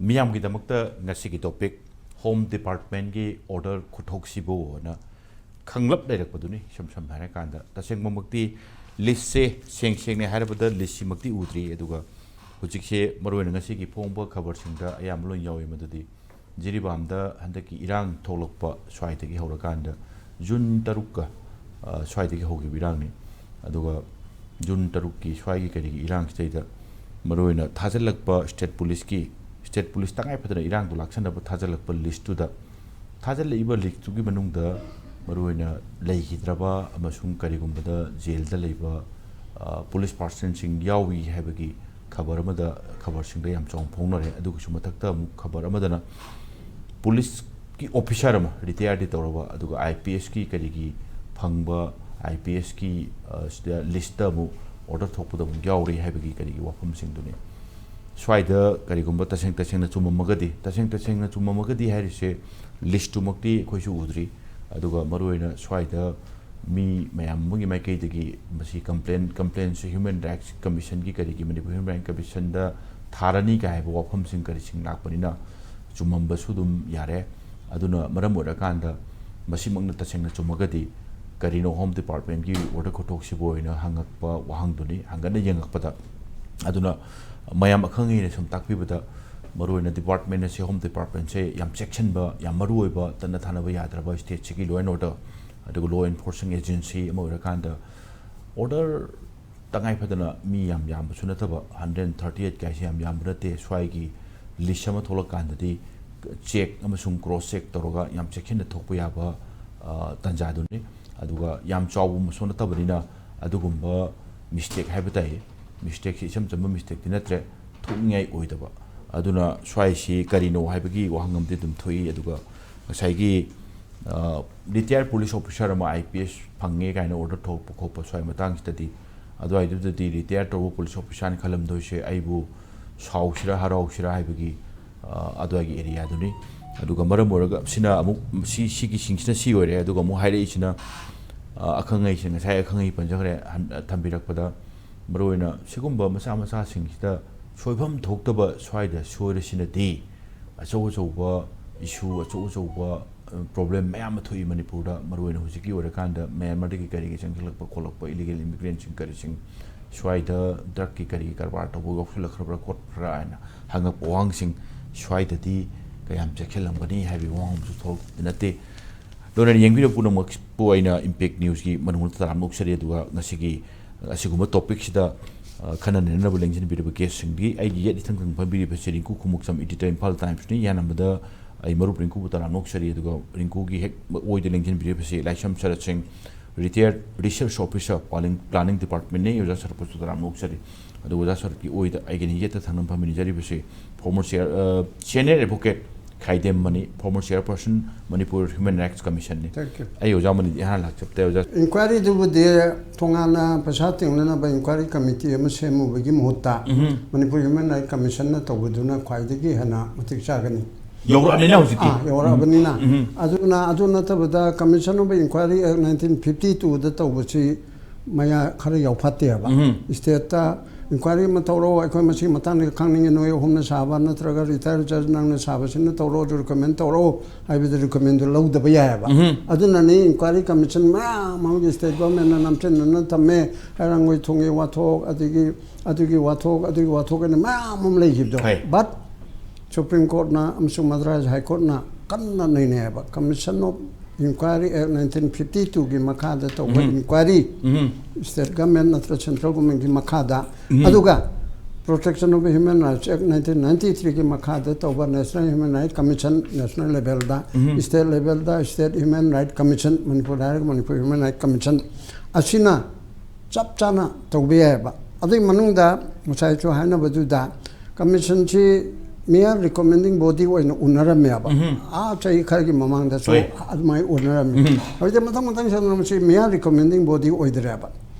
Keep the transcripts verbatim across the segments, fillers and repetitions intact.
ꯃꯤꯌꯥꯝꯒꯤꯗꯃꯛꯇ ꯉꯁꯤꯒꯤ topic, Home Departmentꯀꯤ order ꯈꯨꯊꯣꯛꯁꯤꯕꯨꯅ ꯈꯪꯂꯞ ꯂꯩꯔꯛꯄꯗꯨꯅꯤ꯫ ꯏꯁꯝ ꯁꯝꯅ ꯍꯥꯏꯔꯀꯥꯟꯗ, ꯇꯁꯦꯡꯕꯃꯛꯇꯤ listꯁꯦ ꯁꯦꯡ ꯁꯦꯡꯅ ꯍꯥꯏꯔꯕꯗ listꯁꯤꯃꯛꯇꯤ ꯎꯗ꯭ꯔꯤ꯫ ꯑꯗꯨꯒ ꯍꯧꯖꯤꯛꯁꯦ ꯃꯔꯨꯑꯣꯏꯅ ꯉꯁꯤꯒꯤ ꯐꯣꯡꯕ ꯈꯕꯔꯁꯤꯡꯗ ꯑꯌꯥꯝꯕ ꯂꯣꯏ ꯌꯥꯎꯏ꯫ ꯃꯗꯨꯗꯤ ꯖꯤꯔꯤꯕꯥꯝꯗ ꯍꯟꯗꯛꯀꯤ ꯏꯔꯥꯡ ꯊꯣꯛꯂꯛꯄ ꯁ꯭ꯋꯥꯏꯗꯒꯤ ꯍꯧꯔꯀꯥꯟꯗ, ꯖꯨꯟ ꯇꯔꯨꯛꯀ, ꯑ, ꯁ꯭ꯋꯥꯏꯗꯒꯤ ꯍꯧꯈꯤꯕ ꯏꯔꯥꯡꯅꯤ꯫ ꯑꯗꯨꯒ ꯖꯨꯟ ꯇꯔꯨꯛꯀꯤ ꯁ꯭ꯋꯥꯏꯒꯤ ꯀꯔꯤꯒꯤ ꯏꯔꯥꯡꯁꯤꯗꯩꯗ ꯃꯔꯨꯑꯣꯏꯅ ꯊꯥꯖꯤꯜꯂꯛꯄ state policeꯀꯤ, state police ꯇꯉꯥꯏ ꯐꯗꯅ ꯏꯔꯥꯡꯗꯣ ꯂꯥꯛꯁꯟꯅꯕ ꯊꯥꯖꯤꯜꯂꯛꯄ listꯇꯨꯗ, ꯊꯥꯖꯤꯜꯂꯛꯏꯕ listꯇꯨꯒꯤ ꯃꯅꯨꯡꯗ ꯃꯔꯨꯑꯣꯏꯅ ꯂꯩꯈꯤꯗ꯭ꯔꯕ ꯑꯃꯁꯨꯡ ꯀꯔꯤꯒꯨꯝꯕꯗ ꯖꯦꯜꯗ ꯂꯩꯕ, ꯑ, police personꯁꯤꯡ ꯌꯥꯎꯏ ꯍꯥꯏꯕꯒꯤ ꯈꯕꯔ ꯑꯃꯗ, ꯈꯕꯔꯁꯤꯡꯗ ꯌꯥꯝ ꯆꯥꯎꯅ ꯐꯣꯡꯅꯔꯦ꯫ ꯑꯗꯨꯒꯤꯁꯨ ꯃꯊꯛꯇ ꯑꯃꯨꯛ ꯈꯕꯔ ꯑꯃꯗꯅ policeꯀꯤ officer ꯑꯃ, retireꯗꯤ ꯇꯧꯔꯕ, ꯑꯗꯨꯒ IPSꯀꯤ ꯀꯔꯤꯒꯤ ꯐꯪꯕ, IPSꯀꯤ, ꯑ, ꯁꯤꯗ listꯇ ꯑꯃꯨꯛ order ꯊꯣꯛꯄꯗ ꯑꯃꯨꯛ ꯌꯥꯎꯔꯤ ꯍꯥꯏꯕꯒꯤ ꯀꯔꯤꯒꯤ ꯋꯥꯐꯝꯁꯤꯡꯗꯨꯅꯤ꯫ ꯁ꯭ꯋꯥꯏꯗ ꯀꯔꯤꯒꯨꯝꯕ ꯇꯁꯦꯡ ꯇꯁꯦꯡꯅ ꯆꯨꯝꯃꯝꯃꯒꯗꯤ, ꯇꯁꯦꯡ ꯇꯁꯦꯡꯅ ꯆꯨꯝꯃꯝꯃꯒꯗꯤ ꯍꯥꯏꯔꯤꯁꯦ, listꯇꯨꯃꯛꯇꯤ ꯑꯩꯈꯣꯏꯁꯨ ꯎꯗ꯭ꯔꯤ꯫ ꯑꯗꯨꯒ ꯃꯔꯨꯑꯣꯏꯅ ꯁ꯭ꯋꯥꯏꯗ ꯃꯤ ꯃꯌꯥꯝ ꯑꯃꯒꯤ ꯃꯥꯏꯀꯩꯗꯒꯤ ꯃꯁꯤ complain, complaintꯁꯦ Human Rights Commissionꯒꯤ ꯀꯔꯤꯒꯤ, Manipur Human Rights Commissionꯗ ꯊꯥꯔꯅꯤ ꯀꯥꯏ ꯍꯥꯏꯕ ꯋꯥꯐꯝꯁꯤꯡ ꯀꯔꯤꯁꯤꯡ ꯂꯥꯛꯄꯅꯤꯅ, ꯆꯨꯝꯃꯝꯕꯁꯨ ꯑꯗꯨꯝ ꯌꯥꯔꯦ꯫ ꯑꯗꯨꯅ ꯃꯔꯝ ꯑꯣꯏꯔꯀꯥꯟꯗ ꯃꯁꯤꯃꯛꯅ ꯇꯁꯦꯡꯅ ꯆꯨꯝꯃꯒꯗꯤ, ꯀꯔꯤꯅꯣ Home Departmentꯀꯤ order ꯈꯨꯊꯣꯛꯁꯤꯕꯨ ꯑꯣꯏꯅ ꯍꯪꯉꯛꯄ ꯋꯥꯍꯪꯗꯨꯅꯤ, ꯍꯪꯒꯠꯅ ꯌꯦꯡꯉꯛꯄꯗ꯫ ꯑꯗꯨꯅ ꯃꯌꯥꯝ ꯑꯈꯪ ꯑꯍꯩꯅ ꯁꯨꯝ ꯇꯥꯛꯄꯤꯕꯗ, ꯃꯔꯨꯑꯣꯏꯅ department ꯑꯁꯤ, Home Departmentꯁꯦ ꯌꯥꯝ ꯆꯦꯛꯁꯤꯟꯕ, ꯌꯥꯝ ꯃꯔꯨ ꯑꯣꯏꯕ, ꯇꯠꯅ ꯊꯥꯅꯕ ꯌꯥꯗ꯭ꯔꯕ stateꯁꯤꯒꯤ law and order, ꯑꯗꯨꯒ law enforcing agency ꯑꯃ ꯑꯣꯏꯔꯀꯥꯟꯗ, order ꯇꯉꯥꯏ ꯐꯗꯅ ꯃꯤ ꯌꯥꯝ ꯌꯥꯝꯕꯁꯨ ꯅꯠꯇꯕ, hundred thirty eight ꯀꯥꯏꯁꯦ ꯌꯥꯝ ꯌꯥꯝꯕ ꯅꯠꯇꯦ꯫ ꯁ꯭ꯋꯥꯏꯒꯤ list ꯑꯃ ꯊꯣꯛꯂꯛꯀꯥꯟꯗꯗꯤ check ꯑꯃꯁꯨꯡ cross check ꯇꯧꯔꯒ ꯌꯥꯝ ꯆꯦꯛꯁꯤꯟꯅ ꯊꯣꯛꯄ ꯌꯥꯕ, ꯑ, ꯇꯥꯟꯖꯥꯗꯨꯅꯤ꯫ ꯑꯗꯨꯒ ꯌꯥꯝ ꯆꯥꯎꯕ ꯑꯃꯁꯨ ꯅꯠꯇꯕꯅꯤꯅ, ꯑꯗꯨꯒꯨꯝꯕ mistake ꯍꯥꯏꯕ ꯇꯥꯏ, mistakeꯁꯤ ꯏꯆꯝ ꯆꯝꯕ mistakeꯇꯤ ꯅꯠꯇ꯭ꯔꯦ, ꯊꯣꯛꯅꯤꯡꯉꯥꯏ ꯑꯣꯏꯗꯕ꯫ ꯑꯗꯨꯅ ꯁ꯭ꯋꯥꯏꯁꯤ ꯀꯔꯤꯅꯣ ꯍꯥꯏꯕꯒꯤ ꯋꯥꯍꯪ ꯑꯃꯗꯤ ꯑꯗꯨꯝ ꯊꯣꯛꯏ꯫ ꯑꯗꯨꯒ ꯉꯁꯥꯏꯒꯤ, ꯑ, retired police officer ꯑꯃ IPS ꯐꯪꯉꯦ ꯀꯥꯏꯅ order ꯊꯣꯛꯄ ꯈꯣꯠꯄ ꯁ꯭ꯋꯥꯏ ꯃꯇꯥꯡꯁꯤꯗꯗꯤ, ꯑꯗꯨꯋꯥꯏꯗꯨꯗꯗꯤ retire ꯇꯧꯕ police officerꯅ ꯈꯜꯂꯝꯗꯣꯏꯁꯦ ꯑꯩꯕꯨ ꯁꯥꯎꯁꯤꯔꯥ ꯍꯔꯥꯎꯁꯤꯔꯥ ꯍꯥꯏꯕꯒꯤ, ꯑ, ꯑꯗꯨꯋꯥꯏꯒꯤ areaꯗꯨꯅꯤ꯫ ꯑꯗꯨꯒ ꯃꯔꯝ ꯑꯣꯏꯔꯒ ꯁꯤꯅ ꯑꯃꯨꯛ ꯁꯤ, ꯁꯤꯒꯤꯁꯤꯡꯁꯤꯅ ꯁꯤ ꯑꯣꯏꯔꯦ꯫ ꯑꯗꯨꯒ ꯑꯃꯨꯛ ꯍꯥꯏꯔꯛꯏꯁꯤꯅ, ꯑ, ꯑꯈꯪ ꯑꯍꯩꯁꯤꯡ, ꯉꯁꯥꯏ ꯑꯈꯪ ꯑꯍꯩ ꯄꯟꯖꯈ꯭ꯔꯦ, ꯍꯟ-, ꯊꯝꯕꯤꯔꯛꯄꯗ, ꯃꯔꯨꯑꯣꯏꯅ ꯁꯤꯒꯨꯝꯕ ꯃꯆꯥ ꯃꯆꯥꯁꯤꯡꯁꯤꯗ ꯁꯣꯏꯐꯝ ꯊꯣꯛꯇꯕ ꯁ꯭ꯋꯥꯏꯗ ꯁꯣꯏꯔꯁꯤꯅꯗꯤ ꯑꯆꯧ ꯑꯆꯧꯕ ꯏꯁꯨ, ꯑꯆꯧ ꯑꯆꯧꯕ ꯄ꯭ꯔꯣꯕ꯭ꯂꯦꯝ ꯃꯌꯥꯝ ꯑꯃ ꯊꯣꯛꯏ ꯃꯅꯤꯄꯨꯔꯗ꯫ ꯃꯔꯨꯑꯣꯏꯅ ꯍꯧꯖꯤꯛꯀꯤ ꯑꯣꯏꯔꯀꯥꯟꯗ ꯃꯌꯥꯟꯃꯥꯔꯗꯒꯤ ꯀꯔꯤꯒꯤ ꯆꯪꯁꯤꯜꯂꯛꯄ ꯈꯣꯠꯂꯛꯄ, ꯏꯂꯤꯒꯦꯜ ꯏꯃꯤꯒ꯭ꯔꯦꯟꯁꯤꯡ ꯀꯔꯤꯁꯤꯡ ꯁ꯭ꯋꯥꯏꯗ ꯗ꯭ꯔꯒꯀꯤ ꯀꯔꯤꯒꯤ ꯀꯔꯕꯥꯔ ꯇꯧꯕ ꯌꯥꯎꯁꯤꯜꯂꯛꯈ꯭ꯔꯕ꯭ꯔꯥ ꯈꯣꯠꯄ꯭ꯔꯥ ꯍꯥꯏꯅ ꯍꯪꯉꯛꯄ ꯋꯥꯍꯪꯁꯤꯡ ꯁ꯭ꯋꯥꯏꯗꯗꯤ ꯀꯌꯥꯝ ꯆꯦꯛꯁꯤꯜꯂꯝꯒꯅꯤ ꯍꯥꯏꯕꯒꯤ ꯋꯥꯍꯪ ꯑꯃꯁꯨ ꯊꯣꯛꯂꯛꯇꯦ ꯅꯠꯇꯦ꯫ ꯂꯣꯏꯅꯅ ꯌꯦꯡꯕꯤꯔꯤꯕ ꯄꯨꯝꯅꯃꯛꯄꯨ ꯑꯩꯅ ꯏꯝꯄꯦꯛ ꯅ꯭ꯌꯨꯁꯀꯤ ꯃꯅꯨꯡꯗ ꯇꯔꯥꯝꯅ ꯑꯣꯛꯆꯔꯤ꯫ ꯑꯗꯨꯒ ꯉꯁꯤꯒꯤ ꯑꯁꯤꯒꯨꯝꯕ ꯇꯣꯄꯤꯛꯁꯤꯗ, ꯑ, ꯈꯟꯅ ꯅꯩꯅꯅꯕ ꯂꯦꯡꯁꯤꯟꯕꯤꯔꯤꯕ ꯒꯦꯁꯁꯤꯡꯗꯤ ꯑꯩꯒꯤ ꯌꯦꯠ ꯏꯊꯪ ꯊꯪ ꯐꯝꯕꯤꯔꯤꯕꯁꯤ ꯔꯤꯡꯀꯨ ꯈꯣꯡꯎꯞꯁꯝ, ꯏꯗꯤꯇꯔ, ꯏꯝꯐꯥꯜ ꯇꯥꯏꯝꯁꯅꯤ꯫ ꯌꯥꯅꯕꯗ ꯑꯩ ꯃꯔꯨꯞ ꯔꯤꯡꯀꯨꯕꯨ ꯇꯔꯥꯝꯅ ꯑꯣꯛꯆꯔꯤ꯫ ꯑꯗꯨꯒ ꯔꯤꯡꯀꯨꯒꯤ ꯍꯦꯛ ꯑꯣꯏꯗ ꯂꯦꯡꯁꯤꯟꯕꯤꯔꯤꯕꯁꯤ ꯂꯥꯏꯁ꯭ꯔꯝ ꯁꯔꯠ ꯁꯤꯡ, ꯔꯤꯇꯥꯌꯔ ꯔꯤꯁꯔꯁ ꯑꯣꯐꯤꯁꯔ, ꯄ꯭ꯂꯥꯅꯤꯡ, ꯄ꯭ꯂꯥꯅꯤꯡ ꯗꯤꯄꯥꯔꯠꯃꯦꯟꯅꯤ꯫ ꯑꯣꯖꯥ ꯁꯔꯠꯄꯨꯁꯨ ꯇꯔꯥꯝꯅ ꯑꯣꯛꯆꯔꯤ꯫ ꯑꯗꯨꯒ ꯑꯣꯖꯥ ꯁꯔꯠꯀꯤ ꯑꯣꯏꯗ ꯑꯩꯒꯤ ꯌꯦꯠꯇ ꯊꯪꯅ ꯐꯝꯃꯤꯟꯅꯖꯔꯤꯕꯁꯤ former chair, uh, senior advocate Khaidem Mani, former chairperson, Manipur Human Rights ꯀꯃꯤꯁꯟꯅꯤ꯫ Thank you. ꯑꯩ ꯑꯣꯖꯥ ꯃꯅꯤꯗꯤ ꯏꯍꯥꯟ ꯂꯥꯛꯆꯕꯗ ꯑꯣꯖꯥ꯫ ꯏꯟꯀ꯭ꯋꯥꯏꯔꯤꯗꯨꯕꯨꯗꯤ ꯇꯣꯉꯥꯟꯅ ꯄꯩꯁꯥ ꯇꯤꯡꯅꯅꯕ ꯏꯟꯀ꯭ꯋꯥꯏꯔꯤ ꯀꯃꯤꯇꯤ ꯑꯃ ꯁꯦꯝꯃꯨꯕꯒꯤ ꯃꯍꯨꯠꯇ, ꯎꯝ꯫ ꯃꯅꯤꯄꯨꯔ ꯍ꯭ꯌꯨꯃꯦꯟ ꯔꯥꯏꯠ ꯀꯃꯤꯁꯟꯅ ꯇꯧꯕꯗꯨꯅ ꯈ꯭ꯋꯥꯏꯗꯒꯤ ꯍꯦꯟꯅ ꯃꯇꯤꯛ ꯆꯥꯒꯅꯤ꯫ ꯌꯧꯔꯛꯑꯕꯅꯤꯅ ꯍꯧꯖꯤꯛꯇꯤ꯫ ꯑꯥ, ꯌꯧꯔꯛꯑꯕꯅꯤꯅ꯫ ꯎꯝ, ꯎꯝ꯫ ꯑꯗꯨꯅ, ꯑꯗꯨ ꯅꯠꯇꯕꯗ Commission of Inquiry Act nineteen fifty two ꯗ ꯇꯧꯕꯁꯤ ꯃꯌꯥ ꯈꯔ ꯌꯥꯎꯐꯠꯇꯦꯕ꯫ ꯎꯝ꯫ ꯁ꯭ꯇꯦꯠꯇ ꯏꯟꯀ꯭ꯋꯥꯏꯔꯤ ꯑꯃ ꯇꯧꯔꯣ, ꯑꯩꯈꯣꯏ ꯃꯁꯤꯒꯤ ꯃꯇꯥꯡꯗ ꯈꯪꯅꯤꯡꯉꯤ, ꯅꯣꯏ ꯑꯍꯨꯝꯅ ꯁꯥꯕ ꯅꯠꯇ꯭ꯔꯒ ꯔꯤꯇꯥꯌꯔ ꯖꯖ ꯅꯪꯅ ꯁꯥꯕꯁꯤꯅ ꯇꯧꯔꯣ, ꯑꯗꯨ ꯔꯤꯀꯃꯦꯟ ꯇꯧꯔꯣ ꯍꯥꯏꯕꯗ ꯔꯤꯀꯃꯦꯟꯗꯨ ꯂꯧꯗꯕ ꯌꯥꯏꯑꯕ꯫ ꯎꯝ꯫ ꯑꯗꯨꯅꯅꯤ ꯏꯟꯀ꯭ꯋꯥꯏꯔꯤ ꯀꯃꯤꯁꯟ ꯃꯌꯥꯝ ꯑꯃꯒꯤ ꯁ꯭ꯇꯦꯠ ꯒꯣꯔꯃꯦꯟꯅ ꯅꯝꯁꯤꯟꯅꯅ ꯊꯝꯃꯦ, ꯍꯩꯔꯥꯡꯒꯣꯏ ꯊꯣꯡꯒꯤ ꯋꯥꯊꯣꯛ, ꯑꯗꯒꯤ ꯑꯗꯨꯒꯤ ꯋꯥꯊꯣꯛ, ꯑꯗꯨꯒꯤ ꯋꯥꯊꯣꯛ ꯑꯅ ꯃꯌꯥꯝ ꯑꯃ ꯂꯩꯈꯤꯕꯗꯣ꯫ ꯍꯣꯏ꯫ But Supreme Court ꯅ ꯑꯃꯁꯨꯡ ꯃꯗ꯭ꯔꯥꯁ High Court ꯅ ꯀꯟꯅ ꯅꯩꯅꯩꯑꯕ꯫ Commission of Inquiry Act nineteen fifty two ꯒꯤ ꯃꯈꯥꯗ ꯇꯧꯕ ꯎꯝ꯫ ꯏꯟꯀ꯭ꯋꯥꯏꯔꯤ, ꯎꯝ꯫ ꯁ꯭ꯇꯦꯠ ꯒꯣꯔꯃꯦꯟ ꯅꯠꯇ꯭ꯔ ꯁꯦꯟꯇ꯭ꯔꯦꯜ ꯒꯣꯔꯃꯦꯟꯒꯤ ꯃꯈꯥꯗ, ꯎꯝ꯫ ꯑꯗꯨꯒ Protection of Human Rights Act nineteen ninety three ꯒꯤ ꯃꯈꯥꯗ ꯇꯧꯕ National Human Rights Commission, national ꯂꯦꯚꯦꯜꯗ, ꯎꯝ꯫ ꯁ꯭ꯇꯦꯠ ꯂꯦꯚꯦꯜꯗ State Human Rights Commission, ꯃꯅꯤꯄꯨꯔꯗ ꯍꯥꯏꯔꯒ ꯃꯅꯤꯄꯨꯔ ꯍ꯭ꯌꯨꯃꯦꯟ ꯔꯥꯏꯠ ꯀꯃꯤꯁꯟ, ꯑꯁꯤꯅ ꯆꯞ ꯆꯥꯅ ꯇꯧꯕ ꯌꯥꯏꯑꯕ꯫ ꯑꯗꯨꯒꯤ ꯃꯅꯨꯡꯗ ꯉꯁꯥꯏꯁꯨ ꯍꯥꯏꯅꯕꯗꯨꯗ, ꯀꯃꯤꯁꯟꯁꯤ ꯃꯤꯌꯥ ꯔꯤꯀꯃꯦꯟꯗꯤꯡ ꯕꯣꯗꯤ ꯑꯣꯏꯅ ꯎꯅꯔꯝꯃꯦꯕ꯫ ꯎꯝ꯫ ꯑꯥ, ꯆꯍꯤ ꯈꯔꯒꯤ ꯃꯃꯥꯡꯗꯁꯨ ꯍꯣꯏ꯫ ꯑꯗꯨꯃꯥꯏꯅ ꯎꯅꯔꯝꯃꯤ꯫ ꯎꯝ꯫ ꯍꯧꯖꯤꯛꯇꯤ ꯃꯊꯪ ꯃꯊꯪ ꯁꯟꯅ ꯃꯁꯤ ꯃꯤꯌꯥ ꯔꯤꯀꯃꯦꯟꯗꯤꯡ ꯕꯣꯗꯤ ꯑꯣꯏꯗ꯭ꯔꯦꯕ,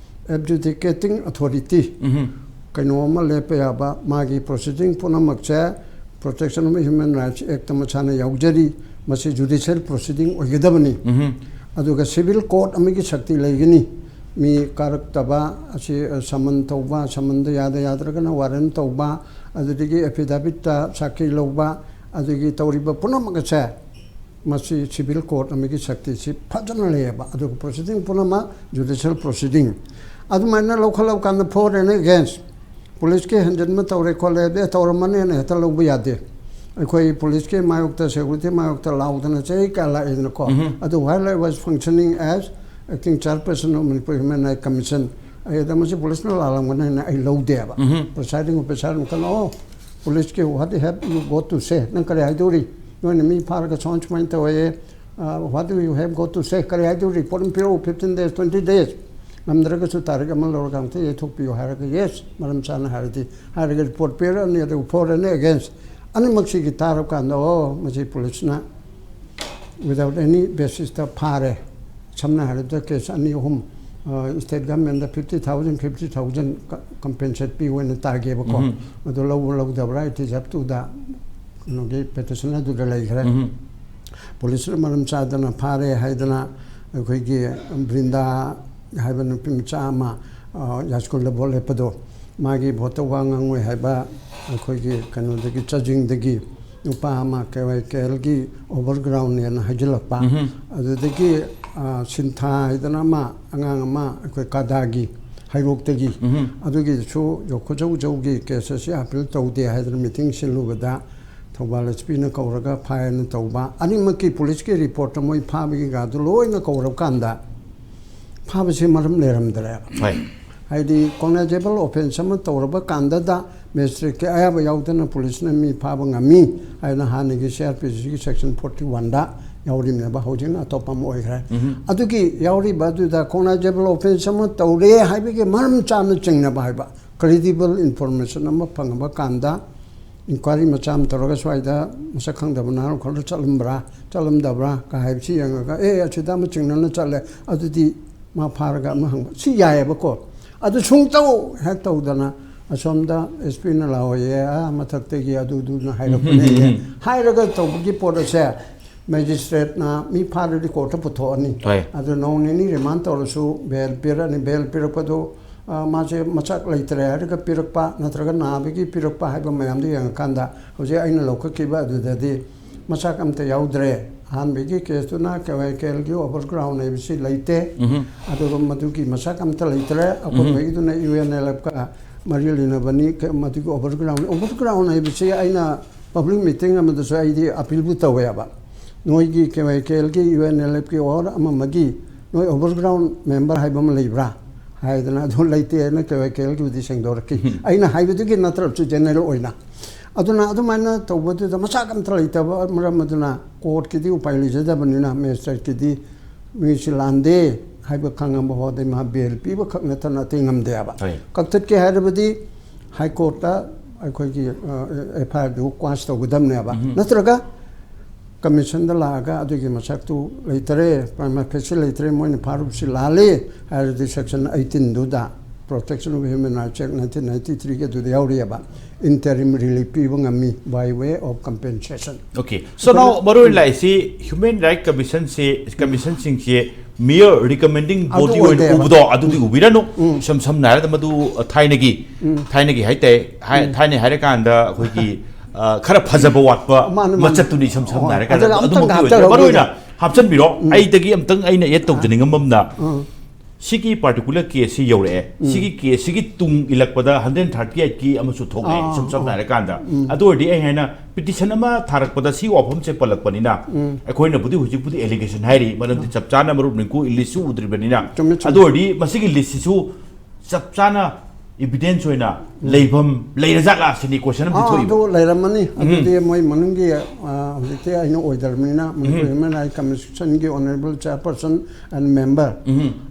ꯑꯦꯗꯖꯨꯗꯤꯀꯦꯇꯤꯡ ꯑꯊꯣꯔꯤꯇꯤ꯫ ꯎꯝ꯫ ꯀꯩꯅꯣ ꯑꯃ ꯂꯦꯞꯄ ꯌꯥꯕ, ꯃꯥꯒꯤ ꯄ꯭ꯔꯣꯁꯤꯗꯤꯡ ꯄꯨꯝꯅꯃꯛꯁꯦ Protection of Human Rights Act ꯇ ꯃꯁꯥꯅ ꯌꯥꯎꯖꯔꯤ, ꯃꯁꯤ ꯖꯨꯗꯤꯁꯤꯌꯦꯜ ꯄ꯭ꯔꯣꯁꯤꯗꯤꯡ ꯑꯣꯏꯒꯗꯕꯅꯤ꯫ ꯎꯝ꯫ ꯑꯗꯨꯒ ꯁꯤꯚꯤꯜ ꯀꯣꯔꯠ ꯑꯃꯒꯤ ꯁꯛꯇꯤ ꯂꯩꯒꯅꯤ꯫ ꯃꯤ ꯀꯥꯔꯛꯇꯕ ꯑꯁꯤ, ꯑ, ꯁꯃꯟ ꯇꯧꯕ, ꯁꯃꯟꯗ ꯌꯥꯗ ꯌꯥꯗ꯭ꯔꯒꯅ ꯋꯥꯔꯟ ꯇꯧꯕ, ꯑꯗꯨꯗꯒꯤ ꯑꯦꯐꯤꯗꯥꯚꯤꯠꯇ ꯁꯥꯈꯤ ꯂꯧꯕ, ꯑꯗꯨꯒꯤ ꯇꯧꯔꯤꯕ ꯄꯨꯝꯅꯃꯛ ꯑꯁꯦ ꯃꯁꯤ ꯁꯤꯚꯤꯜ ꯀꯣꯔꯠ ꯑꯃꯒꯤ ꯁꯛꯇꯤꯁꯤ ꯐꯖꯅ ꯂꯩꯌꯦꯕ꯫ ꯑꯗꯨꯒ ꯄ꯭ꯔꯣꯁꯤꯗꯤꯡ ꯄꯨꯝꯅꯃꯛ ꯖꯨꯗꯤꯁꯤꯌꯦꯜ ꯄ꯭ꯔꯣꯁꯤꯗꯤꯡ꯫ ꯑꯗꯨꯃꯥꯏꯅ ꯂꯧꯈꯠꯂꯕ ꯀꯥꯟꯗ for and against ꯄꯨꯂꯤꯁꯀꯤ ꯍꯦꯟꯖꯤꯟꯕ ꯇꯧꯔꯦ ꯈꯣꯠꯂꯦ, ꯑꯗꯩ ꯇꯧꯔꯝꯃꯅꯦꯅ ꯍꯦꯛꯇ ꯂꯧꯕ ꯌꯥꯗꯦ꯫ ꯑꯩꯈꯣꯏ ꯄꯨꯂꯤꯁꯀꯤ ꯃꯥꯌꯣꯛꯇ, ꯁꯦꯀ꯭ꯌꯨꯔꯤꯇꯤ ꯃꯥꯌꯣꯛꯇ ꯂꯥꯎꯗꯅ ꯆꯍꯤ ꯀꯌꯥ ꯂꯥꯛꯏꯗꯅꯀꯣ꯫ ꯎꯝꯍꯨꯝ꯫ ꯑꯗꯨ while I was functioning as acting chairperson of Manipur Human Rights Commission, ꯑꯩ ꯑꯗ ꯃꯁꯤ ꯄꯨꯂꯤꯁꯅ ꯂꯥꯜꯂꯝꯒꯅꯤꯅ ꯑꯩ ꯂꯧꯗꯦꯕ꯫ ꯎꯝꯍꯨꯝ꯫ Presiding officer ꯑꯃ ꯈꯜꯂꯣ, "ꯑꯣ, ꯄꯨꯂꯤꯁꯀꯤ what have you got to say? ꯅꯪ ꯀꯔꯤ ꯍꯥꯏꯗꯧꯔꯤ? ꯅꯣꯏꯅ ꯃꯤ ꯐꯥꯔꯒ ꯁꯨꯃꯥꯏ ꯁꯨꯃꯥꯏꯅ ꯇꯧꯋꯦ, ꯑ, what do you have got to say? ꯀꯔꯤ ꯍꯥꯏꯗꯧꯔꯤ? ꯔꯤꯄꯣꯔꯠ ꯑꯃ ꯄꯤꯔꯛꯎ, fifteen days, twenty days꯫ ꯉꯝꯗ꯭ꯔꯒꯁꯨ ꯇꯥꯔꯤꯛ ꯑꯃ ꯂꯧꯔꯒ ꯑꯃꯨꯛꯇ ꯌꯩꯊꯣꯛꯄꯤꯌꯨ" ꯍꯥꯏꯔꯒ, "Yes, ꯃꯔꯝ ꯆꯥꯅ ꯍꯥꯏꯔꯗꯤ", ꯍꯥꯏꯔꯒ ꯔꯤꯄꯣꯔꯠ ꯄꯤꯔꯛꯑꯅꯤ꯫ ꯑꯗꯨꯒ for and against ꯑꯅꯤꯃꯛꯁꯤꯒꯤ ꯇꯥꯔꯕ ꯀꯥꯟꯗ, "ꯑꯣ, ꯃꯁꯤ ꯄꯨꯂꯤꯁꯅ without any basisꯇ ꯐꯥꯔꯦ"꯫ ꯁꯝꯅ ꯍꯥꯏꯔꯕꯗ ꯀꯦꯁ ꯑꯅꯤ ꯑꯍꯨꯝ, ꯑ, state ꯒꯚꯔꯟꯃꯦꯟꯗ fifty thousand, fifty thousand ꯀ-, compensate ꯄꯤꯌꯨ ꯍꯥꯏꯅ ꯇꯥꯒꯦꯕꯀꯣ꯫ ꯎꯝꯍꯨꯝ꯫ ꯑꯗꯨ ꯂꯧꯕ ꯂꯧꯗꯕ꯭ꯔꯥ, it is up to the ꯀꯩꯅꯣꯒꯤ ꯄꯦꯇꯤꯁꯟ ꯑꯗꯨꯗ ꯂꯩꯈ꯭ꯔꯦ꯫ ꯎꯝꯍꯨꯝ꯫ ꯄꯨꯂꯤꯁꯅ ꯃꯔꯝ ꯆꯥꯗꯅ ꯐꯥꯔꯦ ꯍꯥꯏꯗꯅ ꯑꯩꯈꯣꯏꯒꯤ ꯕ꯭ꯔꯤꯟꯗꯥ ꯍꯥꯏꯕ ꯅꯨꯄꯤ ꯃꯆꯥ ꯑꯃ, ꯑ, ꯌꯥꯏꯁ꯭ꯀꯨꯜꯗ ꯚꯣꯠ ꯂꯦꯞꯄꯗꯣ, ꯃꯥꯒꯤ ꯚꯣꯠꯇ ꯋꯥ ꯉꯥꯡꯉꯣꯏ ꯍꯥꯏꯕ ꯑꯩꯈꯣꯏꯒꯤ ꯀꯩꯅꯣꯗꯒꯤ, ꯆꯥꯖꯤꯡꯗꯒꯤ ꯅꯨꯄꯥ ꯑꯃ ꯀꯦ ꯋꯥꯏ ꯀꯦ ꯑꯦꯜꯒꯤ ꯑꯣꯚꯔꯒ꯭ꯔꯥꯎꯟꯅꯦꯅ ꯍꯥꯏꯖꯤꯜꯂꯛꯄ꯫ ꯎꯝꯍꯨꯝ꯫ ꯑꯗꯨꯗꯒꯤ, ꯑ, ꯁꯤꯟꯊꯥ ꯍꯥꯏꯗꯅ ꯑꯃ, ꯑꯉꯥꯡ ꯑꯃ ꯑꯩꯈꯣꯏ ꯀꯥꯗꯥꯒꯤ, ꯍꯩꯔꯣꯛꯇꯒꯤ, ꯎꯝꯍꯨꯝ꯫ ꯑꯗꯨꯒꯤꯁꯨ ꯈꯨꯖꯧꯖꯧꯒꯤ ꯀꯦꯁ ꯑꯁꯤ ꯑꯥꯄꯤꯜ ꯇꯧꯗꯦ ꯍꯥꯏꯗꯅ ꯃꯤꯇꯤꯡ ꯁꯤꯜꯂꯨꯕꯗ ꯊꯧꯕꯥꯜ ꯑꯦꯁ ꯄꯤꯅ ꯀꯧꯔꯒ ꯐꯥꯏꯅ ꯇꯧꯕ꯫ ꯑꯅꯤꯃꯛꯀꯤ ꯄꯨꯂꯤꯁꯀꯤ ꯔꯤꯄꯣꯔꯠꯇ ꯃꯣꯏ ꯐꯥꯕꯒꯤ ꯒꯥꯗꯨ ꯂꯣꯏꯅ ꯀꯧꯔꯕ ꯀꯥꯟꯗ ꯐꯥꯕꯁꯤ ꯃꯔꯝ ꯂꯩꯔꯝꯗ꯭ꯔꯦꯕ꯫ ꯍꯣꯏ꯫ ꯍꯥꯏꯗꯤ, ꯀꯣꯒꯅꯥꯏꯖꯦꯕꯜ ꯑꯣꯐꯦꯟꯁ ꯑꯃ ꯇꯧꯔꯕ ꯀꯥꯟꯗꯗ ꯃꯦꯖꯤꯁꯇ꯭ꯔꯦꯠꯀꯤ ꯑꯌꯥꯕ ꯌꯥꯎꯗꯅ ꯄꯨꯂꯤꯁꯅ ꯃꯤ ꯐꯥꯕ ꯉꯝꯃꯤ ꯍꯥꯏꯅ ꯍꯥꯟꯅꯒꯤ ꯁꯤ ꯑꯥꯔ ꯄꯤ ꯁꯤꯒꯤ ꯁꯦꯛꯁꯟ ꯐꯣꯔꯇꯤ ꯋꯥꯟꯗ ꯌꯥꯎꯔꯤꯕꯅꯦꯕ, ꯍꯧꯖꯤꯛꯅ ꯑꯇꯣꯞꯄ ꯑꯃ ꯑꯣꯏꯈ꯭ꯔꯦ꯫ ꯎꯝꯍꯨꯝ꯫ ꯑꯗꯨꯒꯤ ꯌꯥꯎꯔꯤꯕ ꯑꯗꯨꯗ ꯀꯣꯒꯅꯥꯏꯖꯦꯕꯜ ꯑꯣꯐꯦꯟꯁ ꯑꯃ ꯇꯧꯔꯦ ꯍꯥꯏꯕꯒꯤ ꯃꯔꯝ ꯆꯥꯅ ꯆꯤꯡꯅꯕ ꯍꯥꯏꯕ, ꯀ꯭ꯔꯦꯗꯤꯕꯜ ꯏꯟꯐꯣꯔꯃꯦꯁꯟ ꯑꯃ ꯐꯪꯉꯕ ꯀꯥꯟꯗ, ꯏꯟꯀ꯭ꯋꯥꯏꯔꯤ ꯃꯆꯥ ꯑꯃ ꯇꯧꯔꯒ ꯁ꯭ꯋꯥꯏꯗ ꯃꯁꯛ ꯈꯪꯗꯕ ꯅꯍꯥꯔꯣꯜ ꯈꯔ ꯆꯠꯂꯝꯕ꯭ꯔꯥ, ꯆꯠꯂꯝꯗꯕ꯭ꯔꯥ ꯀ ꯍꯥꯏꯕꯁꯤ ꯌꯦꯡꯉꯒ, "ꯑꯦ, ꯑꯁꯤꯗ ꯑꯃ ꯆꯤꯡꯅꯅ ꯆꯠꯂꯦ, ꯑꯗꯨꯗꯤ ꯃꯥ ꯐꯥꯔꯒ ꯑꯃ ꯍꯪꯕ", ꯁꯤ ꯌꯥꯏꯑꯕꯀꯣ꯫ ꯑꯗꯨ ꯁꯨꯡꯇꯧ ꯍꯦꯛ ꯇꯧꯗꯅ, "ꯑꯁꯣꯝꯗ ꯑꯦꯁ ꯄꯤꯅ ꯂꯥꯛꯑꯣꯌꯦ, ꯑꯥ ꯃꯊꯛꯇꯒꯤ ꯑꯗꯨꯗꯨꯅ ꯍꯥꯏꯔꯛꯄꯅꯦ", ꯎꯝ, ꯎꯝ, ꯎꯝ꯫ ꯍꯥꯏꯔꯒ ꯇꯧꯕꯒꯤ ꯄꯣꯠ ꯑꯁꯦ ꯃꯦꯖꯤꯁꯇ꯭ꯔꯦꯠꯅ ꯃꯤ ꯐꯥꯔꯗꯤ ꯀꯣꯔꯠꯇ ꯄꯨꯊꯣꯛꯑꯅꯤ꯫ ꯍꯣꯏ꯫ ꯑꯗꯨ ꯅꯣꯡ ꯅꯤꯅꯤ ꯔꯤꯃꯥꯟ ꯇꯧꯔꯁꯨ ꯕꯦꯜ ꯄꯤꯔꯛꯑꯅꯤ꯫ ꯕꯦꯜ ꯄꯤꯔꯛꯄꯗꯨ, ꯑ, ꯃꯥꯁꯦ ꯃꯆꯥꯛ ꯂꯩꯇ꯭ꯔꯦ ꯍꯥꯏꯔꯒ ꯄꯤꯔꯛꯄ ꯅꯠꯇ꯭ꯔꯒ ꯅꯥꯕꯒꯤ ꯄꯤꯔꯛꯄ ꯍꯥꯏꯕ ꯃꯌꯥꯝꯗꯨ ꯌꯦꯡꯉꯀꯥꯟꯗ ꯍꯧꯖꯤꯛ ꯑꯩꯅ ꯂꯧꯈꯠꯈꯤꯕ ꯑꯗꯨꯗꯗꯤ ꯃꯆꯥꯛ ꯑꯝꯇ ꯌꯥꯎꯗ꯭ꯔꯦ꯫ ꯑꯍꯥꯟꯕꯒꯤ ꯀꯦꯁꯇꯨꯅ ꯀꯦ ꯋꯥꯏ ꯀꯦ ꯑꯦꯜꯒꯤ ꯑꯣꯚꯔꯒ꯭ꯔꯥꯎꯟ ꯍꯥꯏꯕꯁꯤ ꯂꯩꯇꯦ꯫ ꯑꯗꯨꯒ ꯃꯗꯨꯒꯤ ꯃꯆꯥꯛ ꯑꯝꯇ ꯂꯩꯇ꯭ꯔꯦ꯫ ꯑꯀꯣꯟꯕꯒꯤꯗꯨꯅ ꯌꯨ ꯑꯦꯟ ꯑꯦꯜ ꯑꯦꯐꯀ ꯃꯔꯤ ꯂꯩꯅꯕꯅꯤ꯫ ꯀ-, ꯃꯗꯨꯒꯤ ꯑꯣꯚꯔꯒ꯭ꯔꯥꯎꯟ, ꯑꯣꯚꯔꯒ꯭ꯔꯥꯎꯟ ꯍꯥꯏꯕꯁꯤ ꯑꯩꯅ ꯄꯕ꯭ꯂꯤꯛ ꯃꯤꯇꯤꯡ ꯑꯃꯗꯁꯨ ꯑꯩꯗꯤ ꯑꯄꯤꯜꯕꯨ ꯇꯧꯋꯦꯕ꯫ ꯅꯣꯏꯒꯤ ꯀꯦ ꯋꯥꯏ ꯀꯦ ꯑꯦꯜꯒꯤ, ꯌꯨ ꯑꯦꯟ ꯑꯦꯜ ꯑꯦꯐꯀꯤ ꯑꯣꯔ ꯑꯃ ꯑꯃꯒꯤ ꯅꯣꯏ ꯑꯣꯚꯔꯒ꯭ꯔꯥꯎꯟ ꯃꯦꯝꯕꯔ ꯍꯥꯏꯕ ꯑꯃ ꯂꯩꯕ꯭ꯔꯥ ꯍꯥꯏꯗꯅ, ꯑꯗꯨ ꯂꯩꯇꯦ ꯍꯥꯏꯅ ꯀꯦ ꯋꯥꯏ ꯀꯦ ꯑꯦꯜꯒꯤꯕꯨꯗꯤ ꯁꯦꯡꯗꯣꯔꯛꯈꯤ꯫ ꯑꯩꯅ ꯍꯥꯏꯕꯗꯨꯒꯤ ꯅꯠꯇ꯭ꯔꯕꯁꯨ ꯖꯦꯅꯔꯦꯜ ꯑꯣꯏꯅ꯫ ꯑꯗꯨꯅ ꯑꯗꯨꯃꯥꯏꯅ ꯇꯧꯕꯗꯨꯗ ꯃꯆꯥꯛ ꯑꯝꯇ ꯂꯩꯇꯕ ꯃꯔꯝ ꯑꯗꯨꯅ ꯀꯣꯔꯠꯀꯤꯗꯤ ꯎꯄꯥꯏ ꯂꯩꯖꯗꯕꯅꯤꯅ, ꯃꯦꯖꯤꯁꯇ꯭ꯔꯦꯠꯀꯤꯗꯤ ꯃꯤꯁꯤ ꯂꯥꯟꯗꯦ ꯍꯥꯏꯕ ꯈꯪꯉꯕ ꯐꯥꯎꯗꯤ ꯃꯥ ꯕꯦꯜ ꯄꯤꯕ ꯈꯛ ꯅꯠꯇꯅ ꯑꯇꯩ ꯉꯝꯗꯦ ꯍꯥꯏꯕ꯫ ꯍꯣꯏ꯫ ꯀꯛꯊꯠꯀꯦ ꯍꯥꯏꯔꯕꯗꯤ ꯍꯥꯏ ꯀꯣꯔꯠꯇ ꯑꯩꯈꯣꯏꯒꯤ, ꯑ, ꯑꯦꯐ ꯑꯥꯏ ꯑꯥꯔꯗꯨ ꯀ꯭ꯋꯥꯁ ꯇꯧꯒꯗꯕꯅꯦꯕ꯫ ꯅꯠꯇ꯭ꯔꯒ ꯀꯃꯤꯁꯟꯗ ꯂꯥꯛꯑꯒ ꯑꯗꯨꯒꯤ ꯃꯁꯛꯇꯨ ꯂꯩꯇꯔꯦ, ꯄ꯭ꯔꯃꯥ ꯐꯦꯁꯤ ꯂꯩꯇ꯭ꯔꯦ, ꯃꯣꯏꯅ ꯐꯥꯔꯨꯕꯁꯤ ꯂꯥꯜꯂꯤ ꯍꯥꯏꯔꯗꯤ ꯁꯦꯛꯁꯟ ꯑꯩꯠꯇꯤꯟꯗꯨꯗ, Protection of Human Rights Act nineteen ninety-threeꯒꯤ ꯑꯗꯨꯗ ꯌꯥꯎꯔꯤꯑꯕ, ꯏꯟꯇꯔꯤꯝ ꯔꯤꯂꯤꯐ ꯄꯤꯕ ꯉꯝꯃꯤ by way of compensation꯫ Okay, so now ꯃꯔꯨ ꯑꯣꯏꯅ ꯂꯥꯛꯏꯁꯤ ꯍ꯭ꯌꯨꯃꯦꯟ ꯔꯥꯏꯠ ꯀꯃꯤꯁꯟꯁꯦ, ꯀꯃꯤꯁꯟꯁꯤꯡꯁꯦ ꯃꯤꯌꯔ ꯔꯤꯀꯃꯦꯟꯗꯤꯡ ꯑꯗꯨ ꯕꯣꯗꯤ ꯑꯣꯏꯅ ꯑꯣꯏꯗꯦꯕ꯫ ꯎꯕꯗꯣ ꯑꯗꯨꯗꯤ ꯎꯕꯤꯔꯅꯨ꯫ ꯏꯁꯝ ꯁꯝꯅ ꯍꯥꯏꯔꯕꯗ ꯃꯗꯨ ꯊꯥꯏꯅꯒꯤ, ꯊꯥꯏꯅꯒꯤ ꯍꯥꯏꯇꯥꯔꯦ, ꯍꯥꯏ-, ꯊꯥꯏꯅ ꯍꯥꯏꯔꯀꯥꯟꯗ ꯑꯩꯈꯣꯏꯒꯤ, ꯑ, ꯈꯔ ꯐꯖꯕ ꯋꯥꯠꯄ ꯃꯥꯅꯦ, ꯃꯥꯅꯦ꯫ ꯃꯆꯠꯇꯨꯅꯤ ꯏꯁꯝ ꯁꯝꯅ ꯍꯣꯏ꯫ ꯍꯥꯏꯔꯀꯥꯟꯗ꯫ ꯑꯗꯨꯒ ꯑꯝꯇꯪ ꯑꯗꯨꯃꯛꯇꯤ ꯑꯣꯏꯗ꯭ꯔꯦ꯫ ꯍꯥꯞꯆꯔꯛꯑꯣ ꯃꯔꯨ ꯑꯣꯏꯅ ꯑꯗꯨꯗꯤ꯫ ꯍꯥꯞꯆꯤꯟꯕꯤꯔꯣ꯫ ꯑꯩꯗꯒꯤ ꯑꯝꯇꯪ ꯑꯩꯅ ꯑꯦꯗ ꯇꯧꯖꯅꯤꯡꯉꯝꯕ ꯑꯃꯅ, ꯎꯝ꯫ ꯁꯤꯒꯤ ꯄꯥꯔꯇꯤꯀꯨꯂꯔ ꯀꯦꯁꯁꯤ ꯌꯧꯔꯛꯑꯦ꯫ ꯁꯤꯒꯤ ꯀꯦꯁꯁꯤꯒꯤ ꯇꯨꯡ ꯏꯜꯂꯛꯄꯗ ꯍꯟꯗ꯭ꯔꯦꯠ ꯊꯥꯔꯇꯤ ꯑꯩꯠꯀꯤ ꯑꯃꯁꯨ ꯊꯣꯛꯂꯛꯑꯦ, ꯑꯥ, ꯏꯁꯝ ꯁꯝꯅ ꯑꯥ꯫ ꯍꯥꯏꯔꯀꯥꯟꯗ꯫ ꯑꯗꯨ ꯑꯣꯏꯔꯗꯤ ꯑꯩ ꯍꯥꯏꯅ ꯄꯤꯇꯤꯁꯟ ꯑꯃ ꯊꯥꯔꯛꯄꯗ ꯁꯤ ꯋꯥꯐꯝꯁꯦ ꯄꯜꯂꯛꯄꯅꯤꯅ, ꯑꯩꯈꯣꯏꯅꯕꯨꯗꯤ ꯍꯧꯖꯤꯛꯄꯨꯗꯤ ꯑꯦꯂꯤꯒꯦꯁꯟ ꯍꯥꯏꯔꯤ, ꯃꯔꯝꯗꯤ ꯆꯞ ꯆꯥꯅ ꯃꯔꯨꯞ ꯅꯤꯡꯀꯨ ꯏꯂꯤꯁꯁꯨ ꯎꯗ꯭ꯔꯤꯕꯅꯤꯅ꯫ ꯆꯨꯝꯃꯦ, ꯆꯨꯝꯃꯦ꯫ ꯑꯗꯨ ꯑꯣꯏꯔꯗꯤ ꯃꯁꯤꯒꯤ ꯂꯤꯁꯁꯤꯁꯨ ꯆꯞ ꯆꯥꯅ ꯏꯚꯤꯗꯦꯟꯁ ꯑꯣꯏꯅ ꯂꯩꯐꯝ ꯂꯩꯔꯖꯥꯠꯂꯥ ꯁꯤꯅꯤ ꯀꯣꯏꯁꯟ ꯑꯃꯗꯤ ꯑꯥ, ꯊꯣꯛꯏꯕ꯫ ꯑꯗꯨ ꯂꯩꯔꯝꯃꯅꯤ꯫ ꯑꯗꯨꯗꯤ ꯃꯣꯏ ꯃꯅꯨꯡꯒꯤ, ꯑ, ꯍꯧꯖꯤꯛꯇꯤ ꯑꯩꯅ ꯑꯣꯏꯗ꯭ꯔꯕꯅꯤꯅ, ꯃꯅꯤꯄꯨꯔ ꯍ꯭ꯌꯨꯃꯦꯟ ꯔꯥꯏꯠ ꯀꯃꯤꯁꯟꯒꯤ ꯑꯣꯅꯔꯦꯕꯜ ꯆꯦꯌꯔꯄꯔꯁꯟ ꯑꯦꯟ ꯃꯦꯝꯕꯔ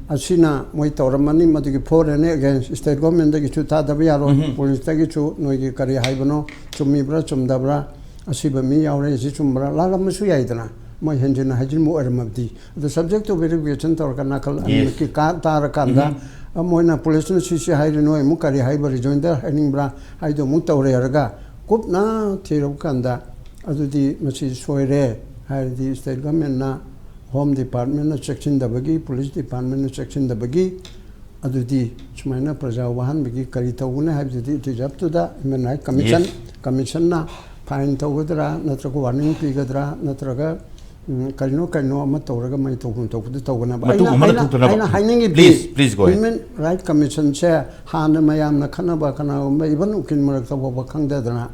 ꯑꯁꯤꯅ ꯃꯣꯏ ꯇꯧꯔꯝꯃꯅꯤ꯫ ꯃꯗꯨꯒꯤ ꯐꯣꯔ ꯑꯦꯟ ꯑꯦꯒꯦꯟꯁ ꯁ꯭ꯇꯦꯠ ꯒꯣꯔꯃꯦꯟꯗꯒꯤꯁꯨ ꯊꯥꯗꯕ ꯌꯥꯔꯣꯏ, ꯄꯨꯂꯤꯁꯇꯒꯤꯁꯨ ꯅꯣꯏꯒꯤ ꯀꯔꯤ ꯍꯥꯏꯕꯅꯣ, ꯆꯨꯝꯃꯤꯕ꯭ꯔꯥ ꯆꯨꯝꯗꯕ꯭ꯔꯥ, ꯑꯁꯤꯕ ꯃꯤ ꯌꯥꯎꯔꯦ, ꯑꯁꯤ ꯆꯨꯝꯕ꯭ꯔꯥ, ꯂꯥꯜꯂꯝꯕꯁꯨ ꯌꯥꯏꯗꯅ, ꯃꯣꯏ ꯍꯦꯟꯖꯤꯟꯅ ꯍꯥꯏꯖꯤꯟꯕ ꯑꯣꯏꯔꯝꯃꯕꯗꯤ꯫ ꯑꯗꯨ ꯁꯕꯖꯦꯛ ꯇꯨ ꯚꯦꯔꯤꯐꯤꯀꯦꯁꯟ ꯇꯧꯔꯒ ꯅꯥꯀꯜ ꯑꯅꯤꯃꯛꯀꯤ ꯀꯥ-, ꯇꯥꯔꯀꯥꯟꯗ, ꯑ, ꯃꯣꯏꯅ ꯄꯨꯂꯤꯁꯅ ꯁꯤ ꯁꯤ ꯍꯥꯏꯔꯤ, ꯅꯣꯏ ꯑꯃꯨꯛ ꯀꯔꯤ ꯍꯥꯏꯕ, ꯔꯤꯖꯣꯏꯟꯗꯔ ꯍꯥꯏꯅꯤꯡꯕ꯭ꯔꯥ ꯍꯥꯏꯗꯣ ꯑꯃꯨꯛ ꯇꯧꯔꯦꯔꯒ ꯀꯨꯞꯅ ꯊꯤꯔꯕ ꯀꯥꯟꯗ ꯑꯗꯨꯗꯤ ꯃꯁꯤ ꯁꯣꯏꯔꯦ, ꯍꯥꯏꯔꯗꯤ state government ꯅ, Home Department ꯅ ꯆꯦꯛꯁꯤꯟꯗꯕꯒꯤ, Police Department ꯅ ꯆꯦꯛꯁꯤꯟꯗꯕꯒꯤ, ꯑꯗꯨꯗꯤ ꯁꯨꯃꯥꯏꯅ ꯄ꯭ꯔꯖꯥ ꯋꯥꯍꯟꯕꯒꯤ ꯀꯔꯤ ꯇꯧꯒꯅꯤ ꯍꯥꯏꯕꯗꯨꯗꯤ it is up to the Human Rights Commission. Yes. Commission ꯅ fine ꯇꯧꯒꯗ꯭ꯔꯥ, ꯅꯠꯇ꯭ꯔꯒ warning ꯄꯤꯒꯗ꯭ꯔꯥ, ꯅꯠꯇ꯭ꯔꯒ ꯎꯝ, ꯀꯔꯤꯅꯣ ꯀꯔꯤꯅꯣ ꯑꯃ ꯇꯧꯔꯒ ꯃꯩ ꯇꯧꯐꯝ ꯊꯣꯛꯄꯗꯨ ꯇꯧꯒꯅꯕ꯫ ꯃꯇꯨ ꯑꯩꯅ, ꯑꯃꯅ ꯑꯩꯅ, ꯊꯣꯛꯇꯅꯕ꯫ ꯑꯩꯅ ꯍꯥꯏꯅꯤꯡꯉꯤꯗꯤ, please, please go ahead. Human Rights Commission ꯁꯦ ꯍꯥꯟꯅ ꯃꯌꯥꯝꯅ ꯈꯟꯅꯕ, ꯀꯅꯥꯒꯨꯝꯕ even ꯎꯀꯤꯜ ꯃꯔꯛꯇ ꯐꯥꯎꯕ ꯈꯪꯗꯗꯅ,